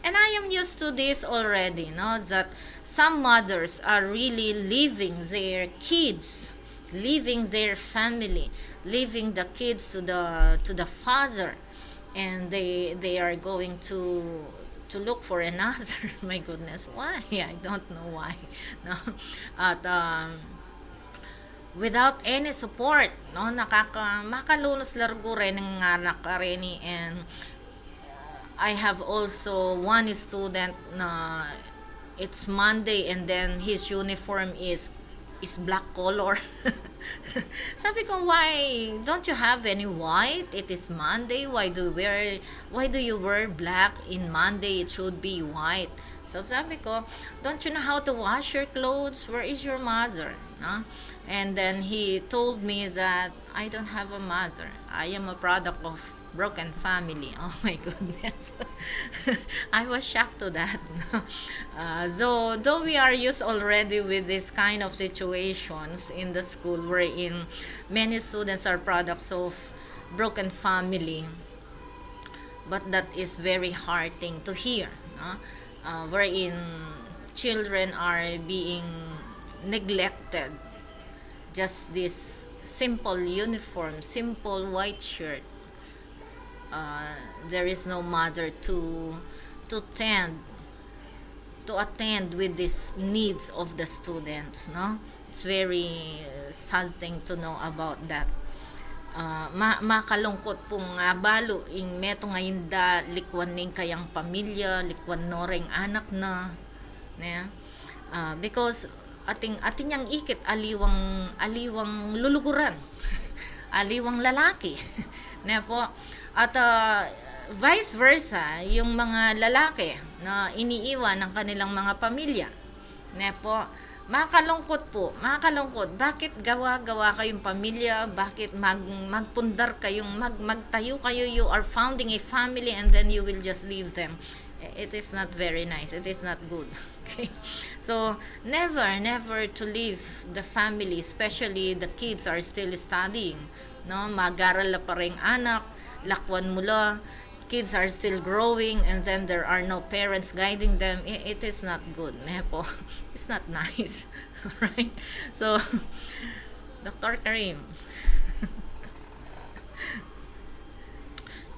And I am used to this already, no? That some mothers are really leaving their kids, leaving their family, leaving the kids to the, to the father, and they, they are going to, to look for another. My goodness, why? I don't know why. No? At, um, without any support, no? Nakaka-, makalunus la ruguru reng anak kareni, and I have also one student na it's Monday and then his uniform is, is black color. Sabi ko, "Why don't you have any white? It is Monday. Why do you wear, why do you wear black in Monday? It should be white." So sabi ko, "Don't you know how to wash your clothes? Where is your mother?" No? And then he told me that, "I don't have a mother. I am a product of broken family." Oh my goodness. I was shocked to that. Uh, though, though we are used already with this kind of situations in the school wherein many students are products of broken family, but that is very hard thing to hear, no? Uh, wherein children are being neglected. Just this simple uniform, simple white shirt. Uh, there is no mother to, to tend, to attend with these needs of the students, no? It's very, uh, sad thing to know about that. Uh, ma-, makalungkot pung, uh, balu ing metung a inda, likwan ne ing kayang pamilya, likwan no reng anak na, ne? Uh, because atin, atin yang ikit, aliwang, aliwang luluguran, aliwang lalaki, ne po? At, uh, vice versa, yung mga lalaki na iniiwan ng kanilang mga pamilya, ne po? Makalungkot po, makalungkot. Bakit gawa-gawa kayong pamilya? Bakit mag-, magpundar kayong, mag-, magtayo kayo? You are founding a family and then you will just leave them. It is not very nice. It is not good. Okay? So, never, never to leave the family, especially the kids are still studying. No? Mag-aral la pa reng anak, lakwan mu la, kids are still growing, and then there are no parents guiding them. I-, it is not good, ne po? It's not nice. Right? So, Doctor Karim.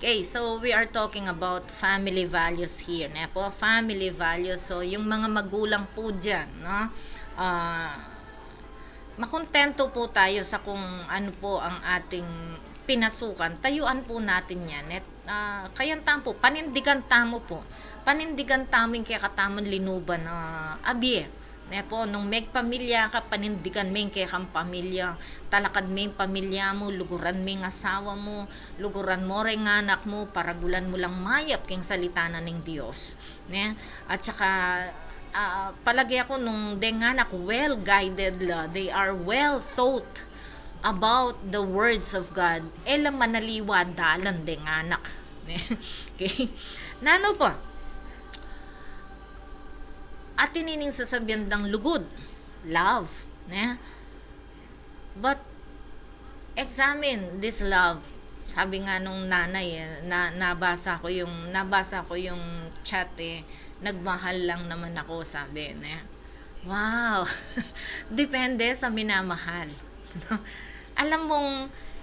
Okay, so we are talking about family values here, ne po? Family values. So, yung mga magulang po dyan, no? Ah, makontento po tayo sa kung ano po ang ating pinasukan. Tayuan po natin yan. At, ah, kayan tamu po, panindigan tamu po. Panindigan tamu ing kekatamung linuban a abie. Ne po, nung megpamilya ka, panindigan me ing kekang pamilya. Talakad me ing pamilya mu, luguran me ing asawa mu, luguran mo reng anak mu, paragulan mu lang mayap king salita na ning Dios. Ne? At saka, ah, palage aku nung deng anak well guided la, they are well thought about the words of God, e la manaliwa dalan deng anak. Ne? Okay? Nanu pa? Atin ining sasabian dang lugud, love, ne? But examine this love. Sabi nga nung nanay, eh, na, nabasa ko yung, nabasa ko yung chat, eh, "Nagmahal lang naman ako," sabi, ne? Wow! Depende sa minamahal. Alam mong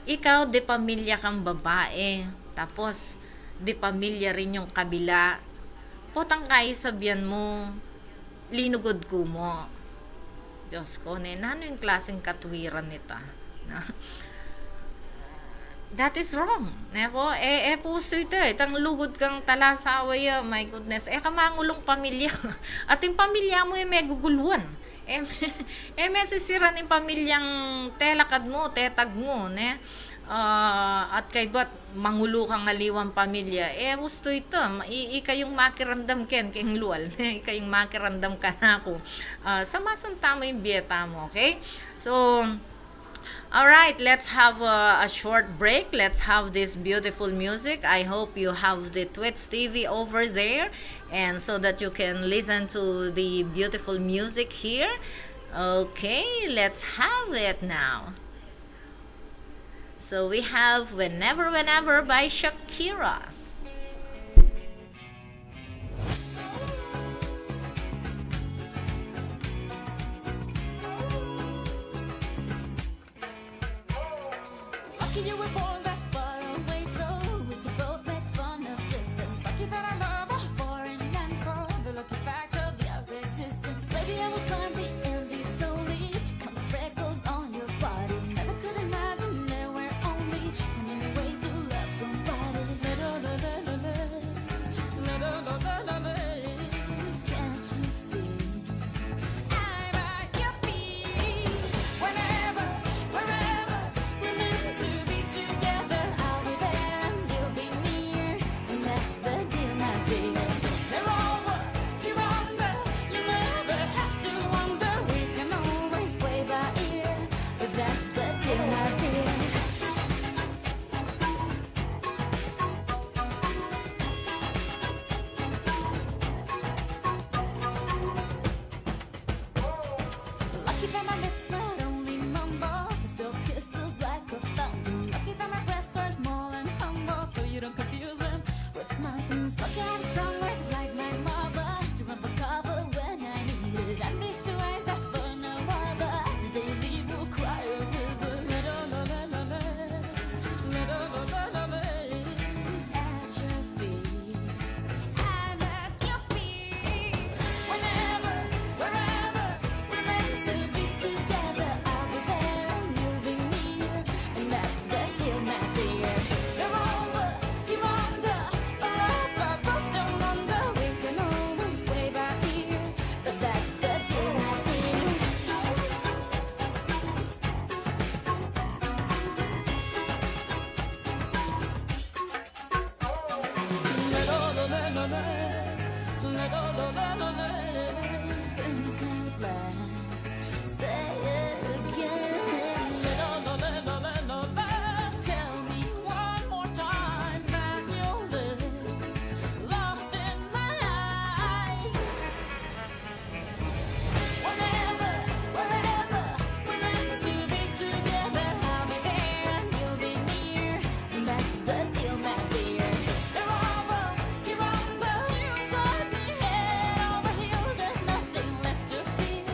ikaw, de pamilya kang babae, tapos de pamilya rin yung kabila. Potang kaisabian mo, linugud ku mu. Diyos ko, ne, nanu ing klaseng katwiran ita? Na? That is wrong, ne po? E, e pu ustu ita, itang lugud kang talasawa ya, my goodness. E ka mangulung pamilya. At ing pamilya mu, e, meguguluan. E, e mesisiran ing pamilyang telakad mu, tetag mu, ne? Ah, at kaybat mangulu kang aliwang pamilya, e, ustu ita, ma-, i-, ikayung makiramdam ken, keng lual, ikayung makiramdam kanaku. Ah, samasan tamu ing bie tamu, okay? So, all right, let's have a, a short break. Let's have this beautiful music. I hope you have the Twits T V over there, and so that you can listen to the beautiful music here. Okay, let's have it now. So we have Whenever Whenever by Shakira. Lucky you were born that far away, so we could both make fun of distance. Lucky that I love a foreign landfall, the lucky fact of your existence. Baby, I will climb the Andes solely to count the freckles on your body. Never could imagine there were only ten million ways to love somebody. Can't you see? I'm at your feet. Whenever, wherever we're meant to be together, I'll be there and you'll be near. And that's the deal, my dear. There are words you wonder, you never have to wonder. We can always play by ear, but that's the deal, my dear. Lucky that my lips not only mumble, they spill kisses like a fountain. Lucky that my breasts are small and humble, so you don't confuse them with mountains. Lucky I have strong legs like my mother to run for cover when I need it. And these two eyes that burn no other, the daily will cry a river. At your feet. I'm at your feet. Whenever, wherever we're meant to be together, I'll be there and you'll be near. And that's the deal, my dear. You're over, you're under, or up above, don't wonder. We can always play by ear. But that's the deal, my dear. Think out loud. Say it again. Tell me one more time that you'll live lost in my eyes. Whenever, wherever we're meant to be together, I'll be there and you'll be near. And that's the deal, my dear. You're over, you're under, you've got me head over heels. There's nothing left to fear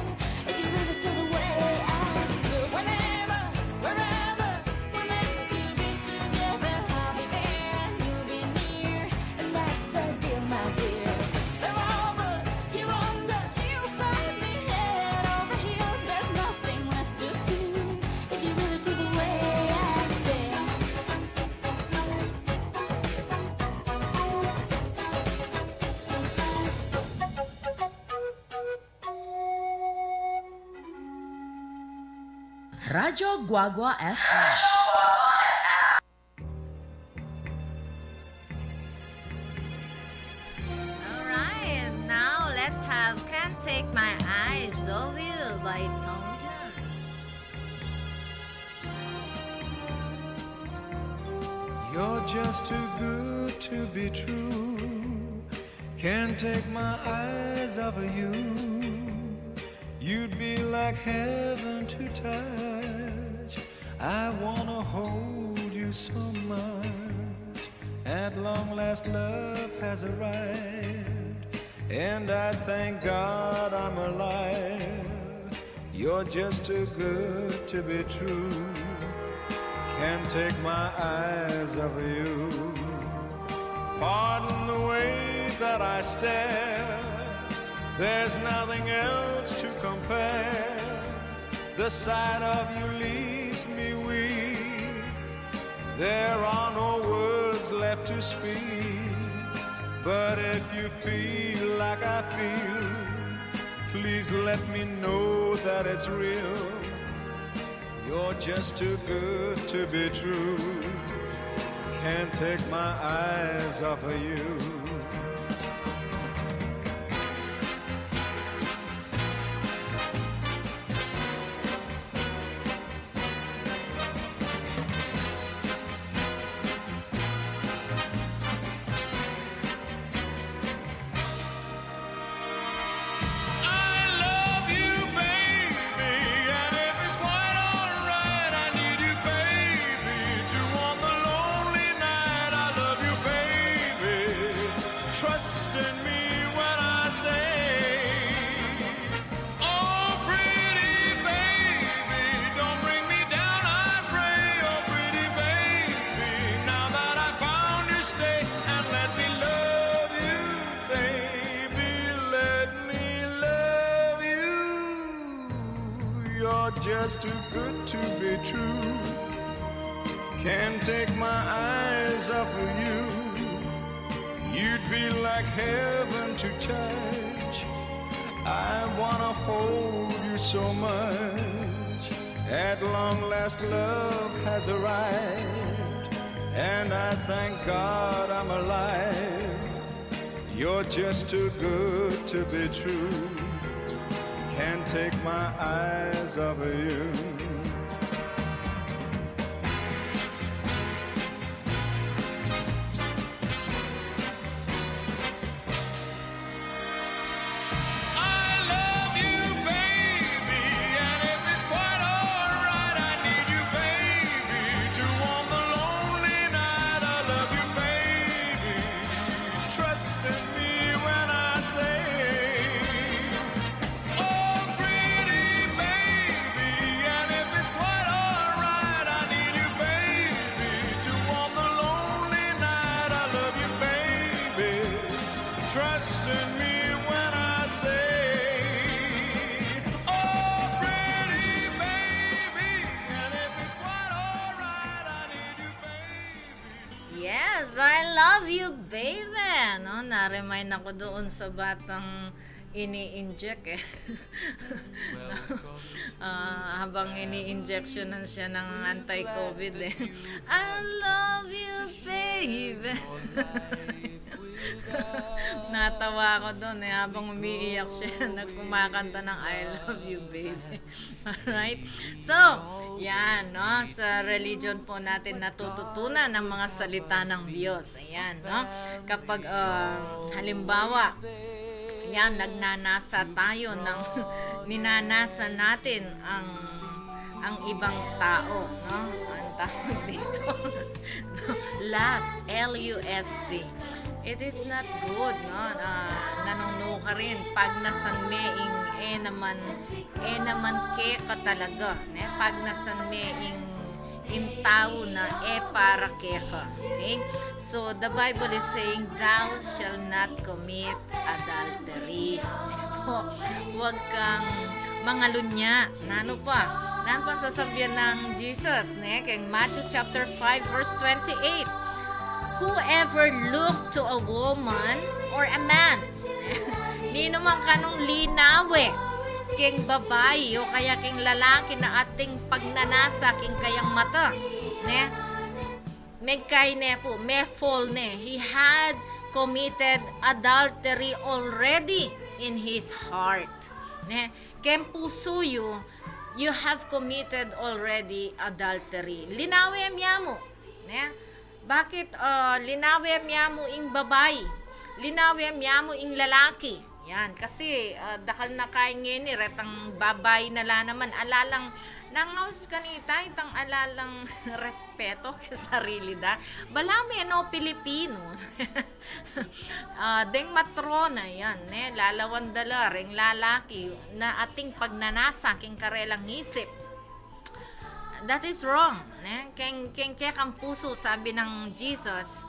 if you really feel the way I do. Whenever, wherever we're meant to be together, I'll be there and you'll be near. And that's the deal, my dear. You're over, you're under, you've got me head over heels. There's nothing left to fear if you really feel the way I feel. Radyo Guagua F M. All right, now let's have Can't Take My Eyes Off You by Tom Jones. You're just too good to be true. Can't take my eyes off of you. You'd be like heaven to touch. I wanna hold you so much. At long last, love has arrived, and I thank God I'm alive. You're just too good to be true. Can't take my eyes off you. Pardon the way that I stare. There's nothing else to compare. The sight of you leaves me weak. There are no words left to speak. But if you feel like I feel, please let me know that it's real. You're just too good to be true. Can't take my eyes off of you. I love you, baby, and if it's quite alright, I need you, baby, to warm the lonely night. I love you, baby. Trust in me when I say, oh, pretty baby, don't bring me down, I pray. Oh, pretty baby, now that I found you, stay and let me love you, baby, let me love you. You're just too good to be true. Can't take my eyes off of you. You'd be like heaven to touch. I wanna hold you so much. At long last, love has arrived, and I thank God I'm alive. You're just too good to be true. Can't take my eyes off of you. I love you, baby, and if it's quite alright, I need you, baby, to warm the lonely night. I love you, baby. Trust in me when I say, oh, pretty baby, and if it's quite alright, I need you, baby, to warm the lonely night. I love you, baby. Trust in me when I say, oh, pretty baby, and if it's quite alright, I need you, baby. Yes, I love you, baby. No, na-remind ako doon sa batang ini-inject eh. Ah, habang ini-injectionan siya ng anti-covid eh. I love you, baby. Natawa ako doon eh, habang umiiyak siya, nagkumakanta ng I love you, baby. Alright? So, yan, no? Sa religion po natin natututunan ang mga salita ng Diyos. Ayan, no? Kapag, ah, halimbawa, yan, nagnanasa tayo ng, ninanasa natin ang, ang ibang tao, no? Ang tawag dito, lust, L U S T. It is not good, no? Ah, nanunu ka rin, pagnasan me ing, e naman, e naman keka talaga, ne? Pagnasan me ing, ing tau na e para keka. Okay? So, the Bible is saying, thou shall not commit adultery. Ne po? Huwag kang mangalunya. Nanu pa? Nanu pa sasabian ng Jesus, ne? Keng Matthew chapter five, verse twenty-eight. Whoever look to a woman or a man, ninu man kanung linawe keng babai o kaya keng lalaki na ating pagnanasa keng kayang mata, ne? Megkai ne pu, me-fall ne. He had committed adultery already in his heart. Ne? Keng pusu yu, you have committed already adultery. Linawe mya mu. Ne? Bakit, ah, linawe mya mu ing babai? Linawe mya mu ing lalaki? Yan, kasi, ah, dakal na kaya ngeni, retang babai na la naman, ala lang, nangaus kanita, itang ala lang respeto keng sarili da. Balamu e no Pilipino. Ah, deng matrona, yan, ne, lalawan da la reng lalaki na ating pagnanasa keng karelang isip. That is wrong, ne? Keng, keng kekang pusu, sabi ng Jesus,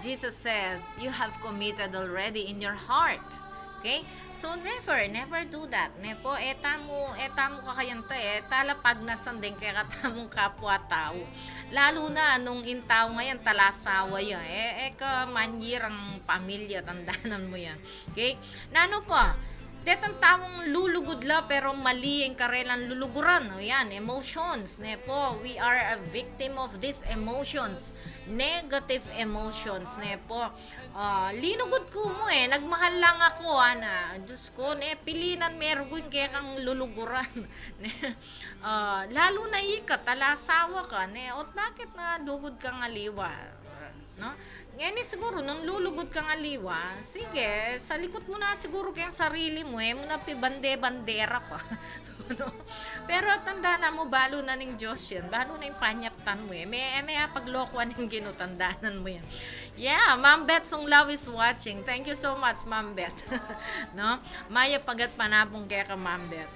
Jesus said, you have committed already in your heart. Okay? So, never, never do that. Ne po, e tamu, e tamu kakayanta, e talapagnasan deng kekatamung kapwa tau. Lalu na nung ing tau ngayan, talasawa ya. E, e ka manyirang pamilya, tandanan mu yan. Okay? Nanu pa, detang taung lulugud la, pero mali ing karelang luluguran. O yan, emotions, ne po. We are a victim of these emotions. Negative emotions, ne po. Ah, linugud ku mu e, nagmahal lang aku, ana. Diyos ko, ne, pilinan me rugu ing kekang luluguran. Ne? Ah, lalu na ika, talasawa ka, ne? Ot bakit na lugud kang aliwa? No? Ngeni siguru, nung lulugud kang aliwa, sige, salikut mu na siguru keng sarili mu, e mu na pibande-bandera pa. No? Pero tandanan mu, balu na ning Diyos yan. Balu na ing panyaptan mu, e. Me, e, me apaglokuan ning Ginu, tandanan mu yan. Yeah, Ma'am Beth Sunglaw is watching. Thank you so much, Ma'am Beth. No? Mayap a gatpanapun keka, Ma'am Beth.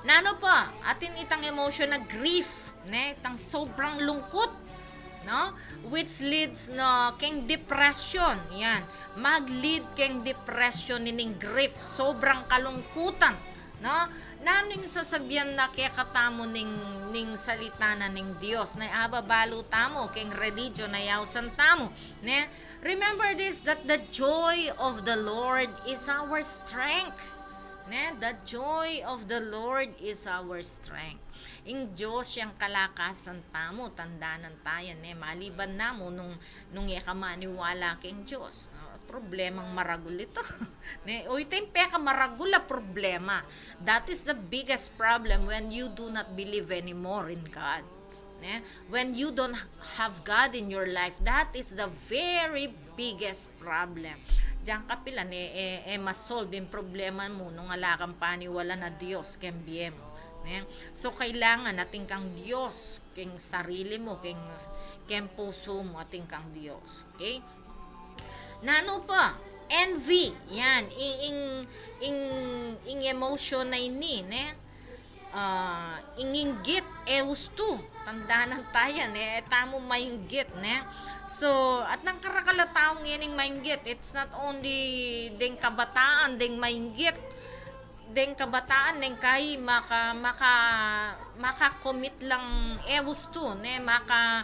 Nanu pa, atin itang emotion na grief, ne? Itang sobrang lungkut, no? Which leads na keng depression. Yan. Mag-lead keng depression ining grief, sobrang kalungkutan, no? Nanu ing sasabian na kekatamu ning, ning salita na ning Dios? Na ababalu tamu keng religion a ausan tamu, ne? Remember this, that the joy of the Lord is our strength. Ne? The joy of the Lord is our strength. Ing Dios yang kalakasan tamu, tandanan ta yan, ne? Maliban na mu nung, nung e ka maniwala keng Dios. Ah, problemang maragul ita. Ne? O, ita ing pekamaragul a problema. That is the biggest problem when you do not believe anymore in God. Ne? When you don't have God in your life, that is the very biggest problem. Diyan ka pila, ne, e, e ma-solve ing problema mu nung ala kang paniwala na Dios keng bie mu. Ne? So, kailangan atin kang Dios keng sarili mu, keng, keng pusu mu, atin kang Dios. Okay? Nanu pa? Envy. Yan. Ing, ing, ing, ing emotion na ini, ne? Ah, ing inggit, e ustu. Tandanan ta yan, e tamu mainggit, ne? So, atin kang karakal a tau ngening mainggit. It's not only deng kabataan, deng mainggit. Deng kabataan, deng kai, maka, maka, maka-commit lang e ustu, ne? Maka,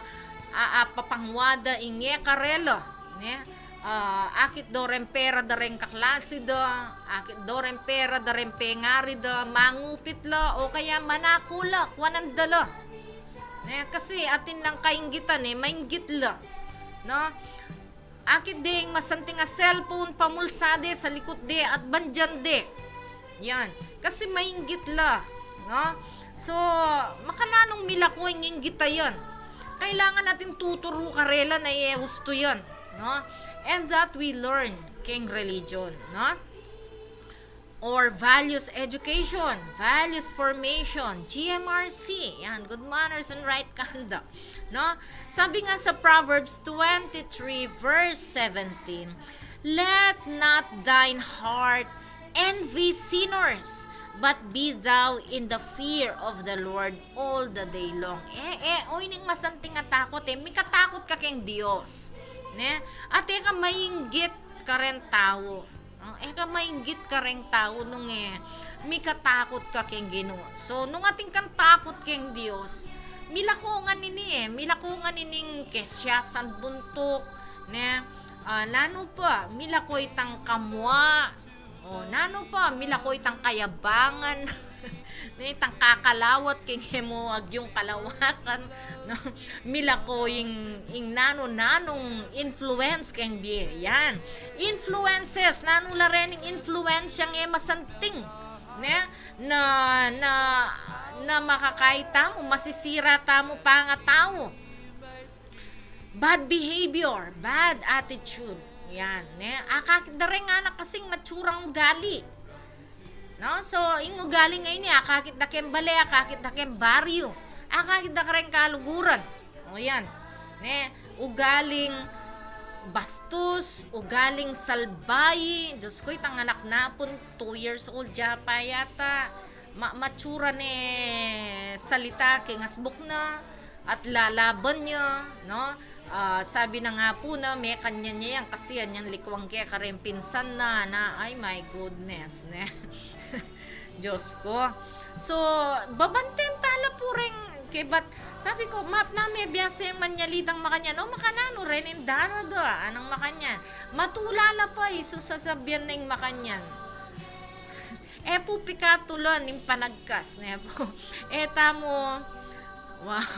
a, a, papangwada ing e karela, ne? Ah, akit do reng pera da reng kaklasi da, akit do reng pera da reng pengari da, mangupit la, o kaya manako la, kuanan da la. Ne, kasi atin lang kainggitan e, mainggit la. No? Akit de ing masanting a cellphone, pamulsa de, salikut de, at bandian de. Yan. Kasi mainggit la, no? So, makananung milako ing inggit a yan? Kailangan atin tuturu karela na e ustu yan, no? And that we learn keng religion, no? Or values education, values formation, G M R C. Yan, good manners and right conduct, no? Sabi nga sa Proverbs twenty-three verse seventeen, "Let not thine heart envy sinners, but be thou in the fear of the Lord all the day long." E, e, o ining masanting a takut e, mikatakut ka keng Dios, ne? At e ka mainggit kareng tau. Ah, e ka mainggit kareng tau nung e mikatakut ka keng Ginu. So, nung atin kang takut keng Dios, milako ngan ini e, milako ngan ining kesiasan buntuk, ne? Ah, nanu pa, milako itang kamua, o, nanu pa, milako itang kayabangan, ne, itang kakalawat keng e mu agyung kalawakan, no? Milako ing, ing nanu-nanung influence keng bie. Yan. Influences, nanu la rening influence yang e masanting, ne? Na, na, na makakait tamu, masisira tamu pangatau. Bad behavior, bad attitude. Yan, ne? Akakit da reng anak kasing matsurang ugali. No? So, ing ugali ngeni, akakit da keng bale, akakit da keng baryu, akakit da kareng kaluguran. O yan, ne? Ugaling bastus, ugaling salbayi. Diyos ko, itang anak napun, two years old ya pa yata. Ma-, matsura ne salita keng asbuk na, at lalaban ya, no? Ah, sabi na nga pu na, mekanyan ne yan kasi yan yang likwang ke kareng pinsan na, na, ay, my goodness, ne? Diyos ko. So, babanten tala pu reng, kebat, sabi ku, mapna me biasa yang manyalitang makanyan, o makananu ren ing darada, anang makanyan. Matula la pa, isu sasabian na ing makanyan. E pu pikatulan ing panagkas, ne pu. E tamu, wow.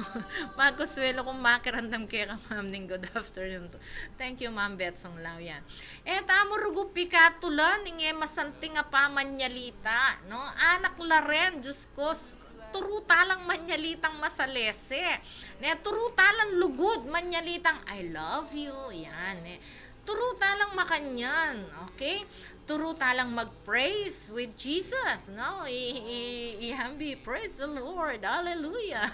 Magkasuelo kung makiramdam keka, Ma'am Ning, good afternoon to. Thank you, Ma'am Beth Songlaw, yan. E tamu rugu pikatulan ing e masanting a pamanyalita, no? Anak la ren, Diyos ko, s-, turu talang manyalitang masalese. Ne, turu talang lugud, manyalitang, "I love you," yan, ne. Turu talang makanyan, okay? Turu talang mag-praise with Jesus, no? I, i, i, hambi, "Praise the Lord, hallelujah."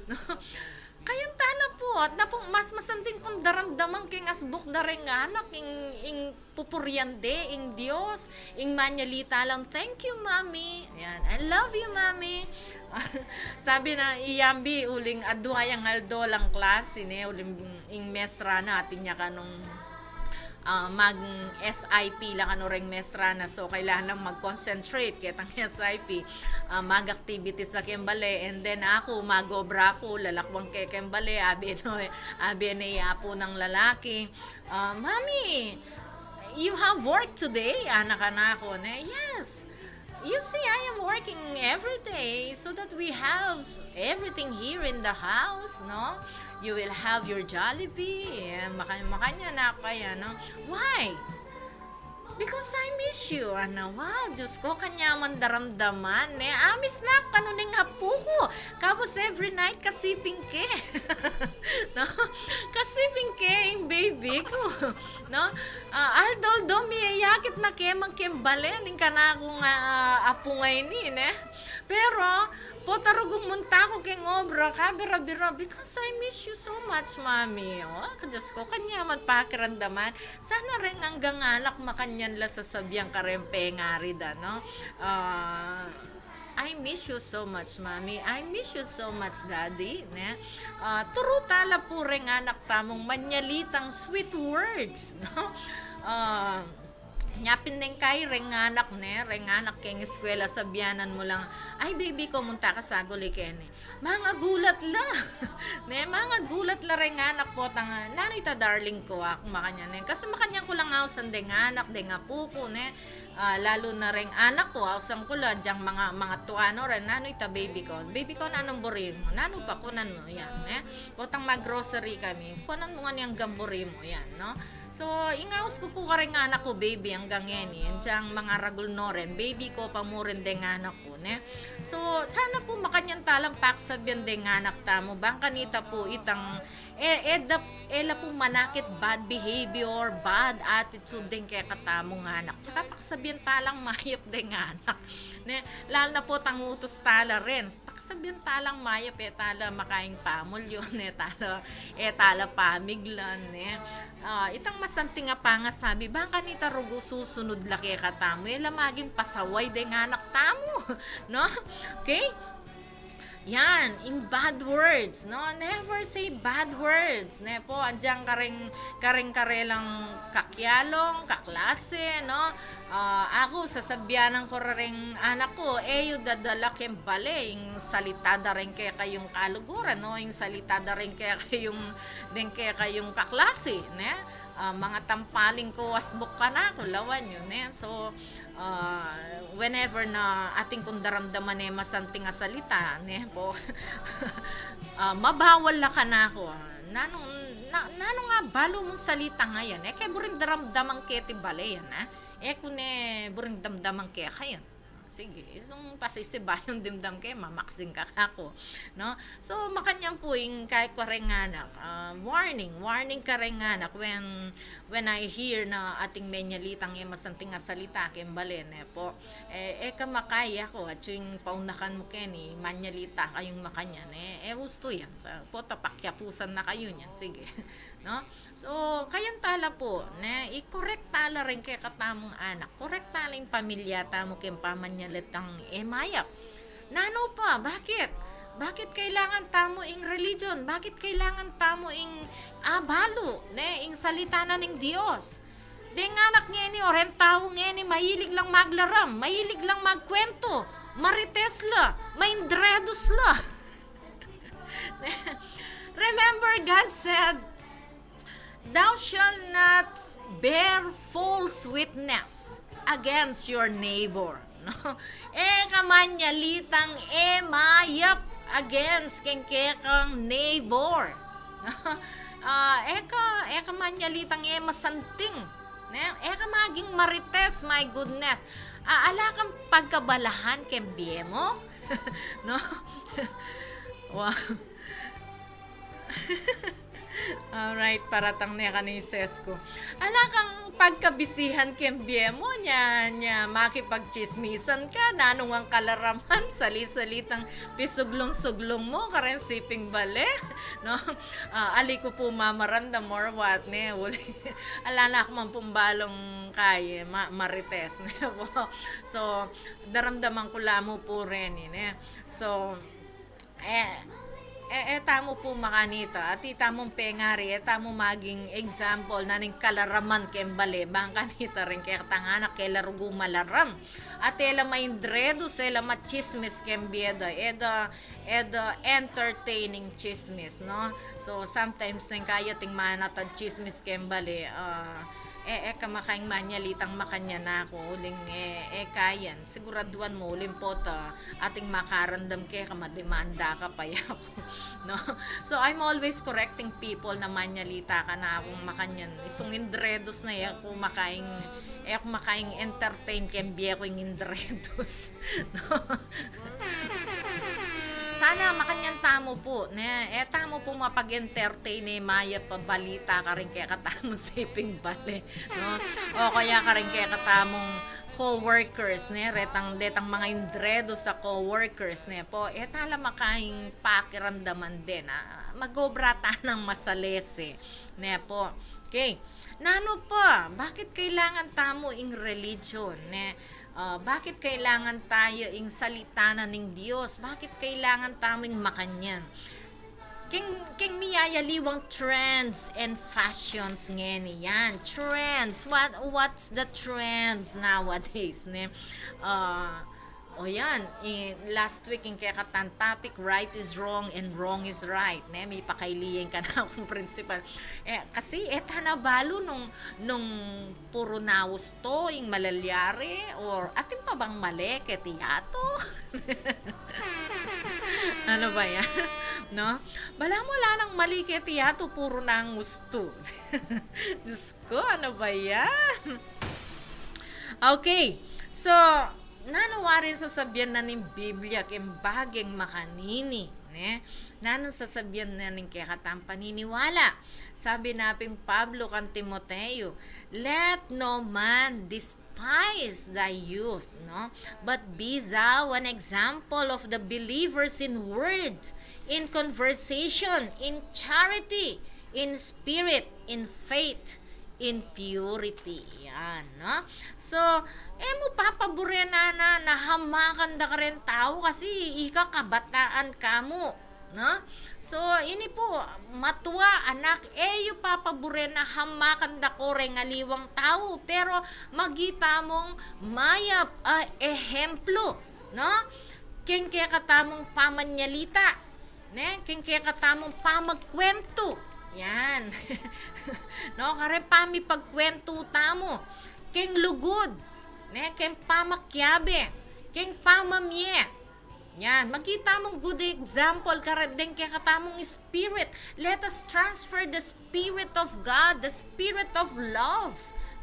No? Kayan tala pu, at na pung mas masanting pung daramdaman keng asbuk da reng anak, ing, ing pupurian de ing Dios, ing manyalita lang, "Thank you, Mommy." Yan, "I love you, Mommy." Sabi na, i Yambi, uling adwa yang aldo lang klase, ne, uling ing mestra na, atin ya kanung, ah, mag-S I P la kanu reng mestra na, so kailangan lang mag-concentrate ketang S I P. Ah, mag-activities la keng bale, and then aku, mag-obra ku, lalakwang ke keng bale, abe no, abe ne i apu nang lalaki, ah, "Mommy, you have work today?" Anak, anak ku, ne? "Yes. You see, I am working every day so that we have everything here in the house, no? You will have your Jollibee." Eh, maka-, makanyan na kaya, no? "Why?" "Because I miss you." Ana, wow, Diyos ko, kanyaman daramdaman, ne? Amis na kanu ning apu ku. Kabus every night kasiping ke. No? Kasiping ke ing baby ku. No? Ah, aldo-aldo miyayakit na ke man keng bale ning kanakung, ah, apu ngeni, ne? Pero pota rugung munta ku keng obra, kabira-bira, "Because I miss you so much, Mommy." O, Diyos ko, kanyaman pakiramdaman. Sana reng anggang anak makanyan la sasabian kareng pengari da, no? Ah, "I miss you so much, Mommy. I miss you so much, Daddy," ne? Ah, turu tala pu reng anak tamung manyalitang sweet words, no? Ah, nya pin deng kai reng anak, ne, reng anak keng eskwela, sabianan mu lang, "Ay, baby ko, munta ka saguli keni." Mangagulat la. Ne, mangagulat la reng anak, potang, "Nanu ita, darling ko?" Aku makanyan, ne. Kasi makanyan ku lang ausan deng anak, deng apu ku, ne. Ah, lalu na reng anak ku, ausan ku la, dyang manga, manga tuano ren, "Nanu ita, baby ko? Baby ko, nanung buri mu? Nanu pa, kunan mu." Yan, ne. Potang mag-grocery kami, "Kunan mu ngeni anggang buri mu?" Yan, no? So, ing aus ku pu kareng anak ku, baby, anggang ngeni, dyang mangaragul no ren, baby ko pa mu ren deng anak ku, ne? So, sana pu makanyan talang paksabian deng anak tamu, bang kanita pu itang, e, e da, e la pu manakit bad behavior, bad attitude deng kekatamung anak. Tsaka paksabian talang mayap deng anak, ne? Lalu na pu tang utus tala ren, paksabian talang mayap, e tala makaing pamulyu, e tala, e tala pamiglan, ne? Ah, itang masanting a pangasabi, bang kanita rugu susunud la kekatamu, e la maging pasaway deng anak tamu, no? Okay? Yan, ing bad words, no? Never say bad words, ne pu? Andyang kareng, kareng karelang kakyalong, kaklase, no? Ah, aku, sasabianan ku reng anak ku, e yu dadala keng bale ing salita da reng kekayung kaluguran, no? Ing salita da reng kekayung, deng kekayung kaklase, ne? Ah, mangatampaling ku asbuk kanaku, lawan yu, ne? So, ah, whenever na atin kung daramdaman e masanting a salita, ne pu? Ah, mabawal la kanaku. Nanung, na, nanung a balu mung salita ngeni? E ke buring daramdaman keti bale yan, a? E ku ne buring damdaman keka yan. Sige, isung pasisiba yung dimdam ke, mamaksing ka kaku, no? So, makanyan pu ing kai ku reng anak, ah, warning, warning kareng anak when, when I hear na atin menyalitang e masanting a salita keng bale, ne pu? E, e ka makai aku, atyu ing paunakan mu keni, manyalita kayung makanyan, e, e ustu yan. Sa, pota pakyapusan na kayu niyan, sige. No? So, kayan tala pu, ne, i-correct tala reng kekatamung anak, correct tala ing pamilya tamu keng pamanyalitang e mayap. Nanu pa, bakit? Bakit kailangan tamu ing religion? Bakit kailangan tamu ing abalu, ne, ing salita na ning Dios? Deng anak ngeni o reng tau ngeni, mahilig lang maglaram, mahilig lang magkuwentu, marites la, maindredus la. Remember, God said, "Thou shalt not bear false witness against your neighbor." No? E ka manyalitang e mayap against keng kekang neighbor. No? Ah, e ka, e ka manyalitang e masanting. Ne? E ka maging marites, my goodness. Ah, ala kang pagkabalahan keng bie mu? No? Wow. Alright, paratang ne kanises ku. Ala kang pagkabisihan keng bie mu, nya, nya, makipagtsismisan ka, nanu ngang kalaraman, sali-salitang pisuglung-suglung mu, kareng siping bale, no? Ah, ali ku pu mamaramdam or what, ne, uli. Ala na ku man pung balung kaye, ma-, marites, ne po. So, daramdaman ku la mu pu reni, ne? So, e, e, e tamu pu makanita, atin tamung pengari, e tamu maging example na ning kalaraman keng bale, bang kanita reng kekatang anak e la rugu malaram. At e la maindredus, e la matsismis keng bie da, e da, e da entertaining tsismis, no? So, sometimes neng kayating manatad tsismis keng bale, ah, e, e ka makaing manyalitang makanyan aku, uling e, e kayan. Siguraduan mu, uling pota, ating makaramdam keka, mademanda ka pa yaku, no? So, I'm always correcting people na manyalita kanakung makanyan. Isung indredus na, e ku makaing, e ku makaing entertain keng bie ku ing indredus, no? Sana makanyan tamu pu, ne? E tamu pu mapag-entertain e mayap a balita karing kekatamung siping bale, no? O kaya karing kekatamung co-workers, ne? Retang, detang mga indredus a co-workers, ne po? E ta la makaing pakiramdaman de na mag-obra tanang masalese, ne po? Okay. Nanu pa? Bakit kailangan tamu ing religion, ne? Ah, bakit kailangan tamu ing salita na ning Dios? Bakit kailangan tamu ing makanyan? Keng, keng miyayaliwang trends and fashions ngeni yan. Trends. What, what's the trends nowadays, ne? Ah, o yan, i-, last week ing kekatang topic, right is wrong and wrong is right, ne? Mipakaili ya ing kanakung principal. E, kasi e ta na balu nung, nung puru na ustu ing malalyari, or atin pa bang mali keti yatu? Ano ba yan? No? Balamu ala nang mali keti yatu, puru nang ustu. Diyos ko, ano ba yan? Okay. So, nanu waring sasabian na ning Biblia keng baging makanini, ne? Nanu sasabian na ning kekatang paniniwala? Sabi na pin Pablo kang Timoteo, "Let no man despise thy youth, no? But be thou an example of the believers in word, in conversation, in charity, in spirit, in faith, in purity." Yan, no? So, e mu papaburen na, na, na hamakan da kareng tau kasi ika kabataan ka mu, no? So, ini pu, matua, anak, e yu papaburen na hamakan da ko reng aliwang tau, pero maging tamung mayap a ehemplu, no? Keng kekatamung pamanyalita, ne? Keng kekatamung pamagkuwentu. Yan. No, kareng pamipagkuwentu tamu. Keng lugud, ne? Keng pamakiabe, keng pamamie. Yan, maging tamung good example kareng deng kekatamung spirit. Let us transfer the spirit of God, the spirit of love,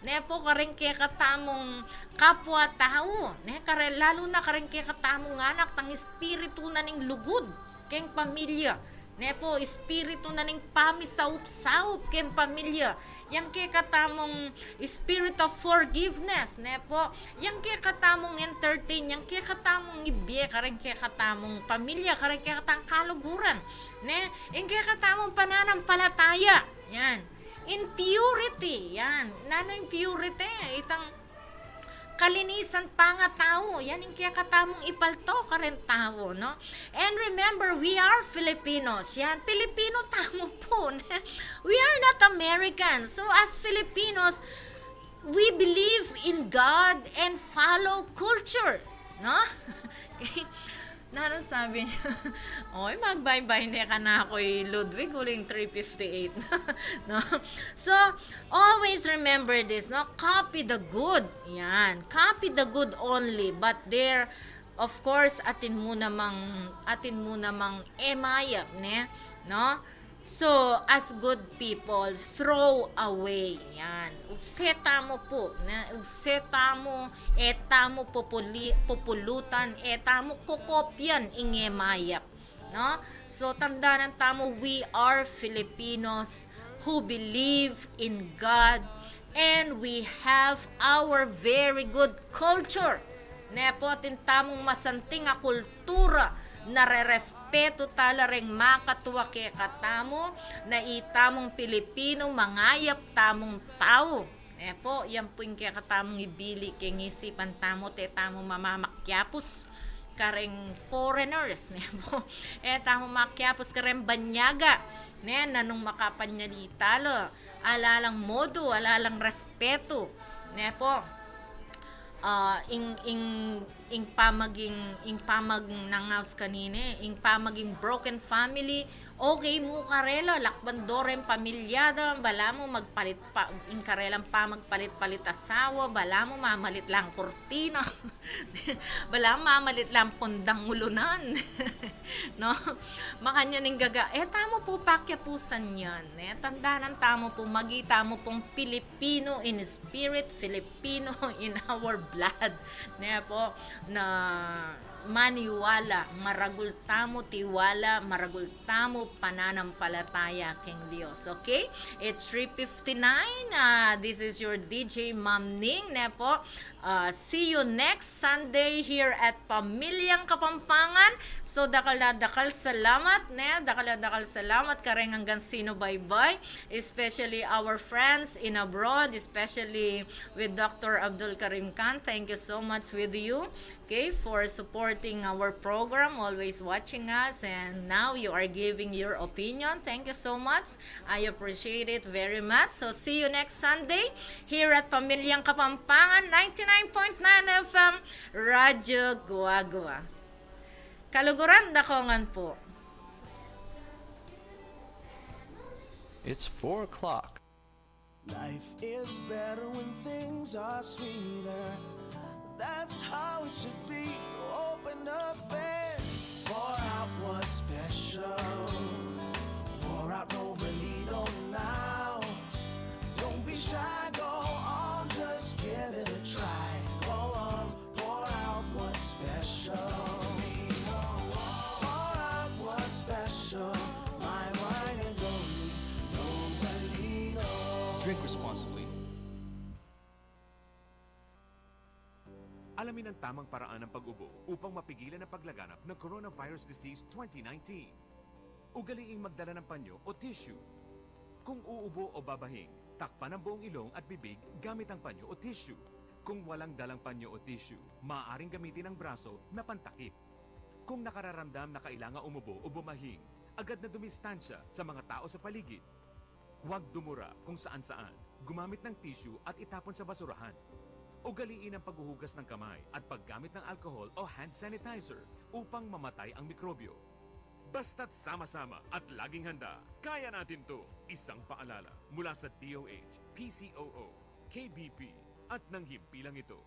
ne po, kareng kekatamung kapwa tau, ne, kareng, lalu na kareng kekatamung anak, tang espiritu na ning lugud keng pamilya, ne po, espiritu na ning pamisaup-saup keng pamilya. Yang kekatamung spirit of forgiveness, ne po. Yang kekatamung entertain, yang kekatamung ibie kareng kekatamung pamilya, kareng kekatang kaluguran, ne. Ing kekatamung pananampalataya. Yan. In purity, yan. Nanu ing purity? Itang kalinisan pangatau. Yan ing kekatamung ipalto kareng tau, no? And remember, we are Filipinos. Yan, Pilipino tamu pu. We are not Americans. So, as Filipinos, we believe in God and follow culture, no? Okay? Nanung sabi niya, oy, magbaybay ne kanaku i Ludwig, uling three fifty-eight. No? So, always remember this, no? Copy the good. Yan. Copy the good only. But there, of course, atin mu namang, atin mu namang e mayap, ne? No? So, as good people, throw away. Yan. Ugse tamu pu, ne? Ugse tamu, e tamu pupuli-, pupulutan, e tamu kokopyan ing e mayap, no? So, tandanan tamu, we are Filipinos who believe in God and we have our very good culture. Ne pu, atin tamung masanting a kultura, narerespetu tala reng makatua kekatamu, na itamung Pilipino, mangayap tamung tau. Ne pu, yan pu ing kekatamung ibili keng isipan tamu, at e tamu mamamakyapus kareng foreigners, ne pu. E tamu makyapus kareng banyaga, ne, nanung makapanyalita la, ala lang modu, ala lang respetu, ne pu. Ah, ing, ing, ing pamaging, ing pamagnangaus kanine, ing pamaging broken family, okay mu karela, lakban do reng pamilya da, balamu magpalit pa, ing karelang pamagpalit-palit asawa, balamu mamalit lang kurtina, balamu mamalit lang pundang ulunan, no? Makanyan ing gaga, e tamu pu pakyapusan yan, ne? Tandanan tamu pu, magi tamu pung Pilipino in spirit, Filipino in our blood, ne pu, na maniwala, maragul tamu tiwala, maragul tamu pananampalataya keng Dios, okay? It's three fifty-nine, ah, this is your D J Ma'am Ning, ne pu. Ah, see you next Sunday here at Pamilyang Kapampangan. So, dakal a dakal salamat, ne? Dakal a dakal salamat kareng anggang sinubaybay, especially our friends in abroad, especially with Doctor Abdul Karim Khan. Thank you so much with you, okay, for supporting our program, always watching us, and now you are giving your opinion. Thank you so much. I appreciate it very much. So, see you next Sunday here at Pamilyang Kapampangan, ninety-nine point nine F M, Radyo Guagua. Kaluguran, dakongan pu. It's four o'clock. Life is better when things are sweeter. That's how it should be. So open up and pour out what's special. Pour out Novellino now. Don't be shy, go on, just give it a try. Go on, pour out what's special. Pour out what's special. My wine and only Novellino. Drink responsibly. Alamin ang tamang paraan ng pag-ubo upang mapigilan ang paglaganap ng coronavirus disease twenty nineteen. Ugaliing magdala ng panyo o tissue. Kung uubo o babahing, takpan ang buong ilong at bibig gamit ang panyo o tissue. Kung walang dalang panyo o tissue, maaaring gamitin ang braso na pantakip. Kung nakararamdam na kailangang umubo o bumahing, agad na dumistansya sa mga tao sa paligid. Huwag dumura kung saan-saan. Gumamit ng tissue at itapon sa basurahan. Ugaliin ang paghuhugas ng kamay at paggamit ng alcohol o hand sanitizer upang mamatay ang mikrobyo. Basta't sama-sama at laging handa, kaya natin 'to. Isang paalala mula sa D O H, P C O O, K B P, at ng himpilang ito.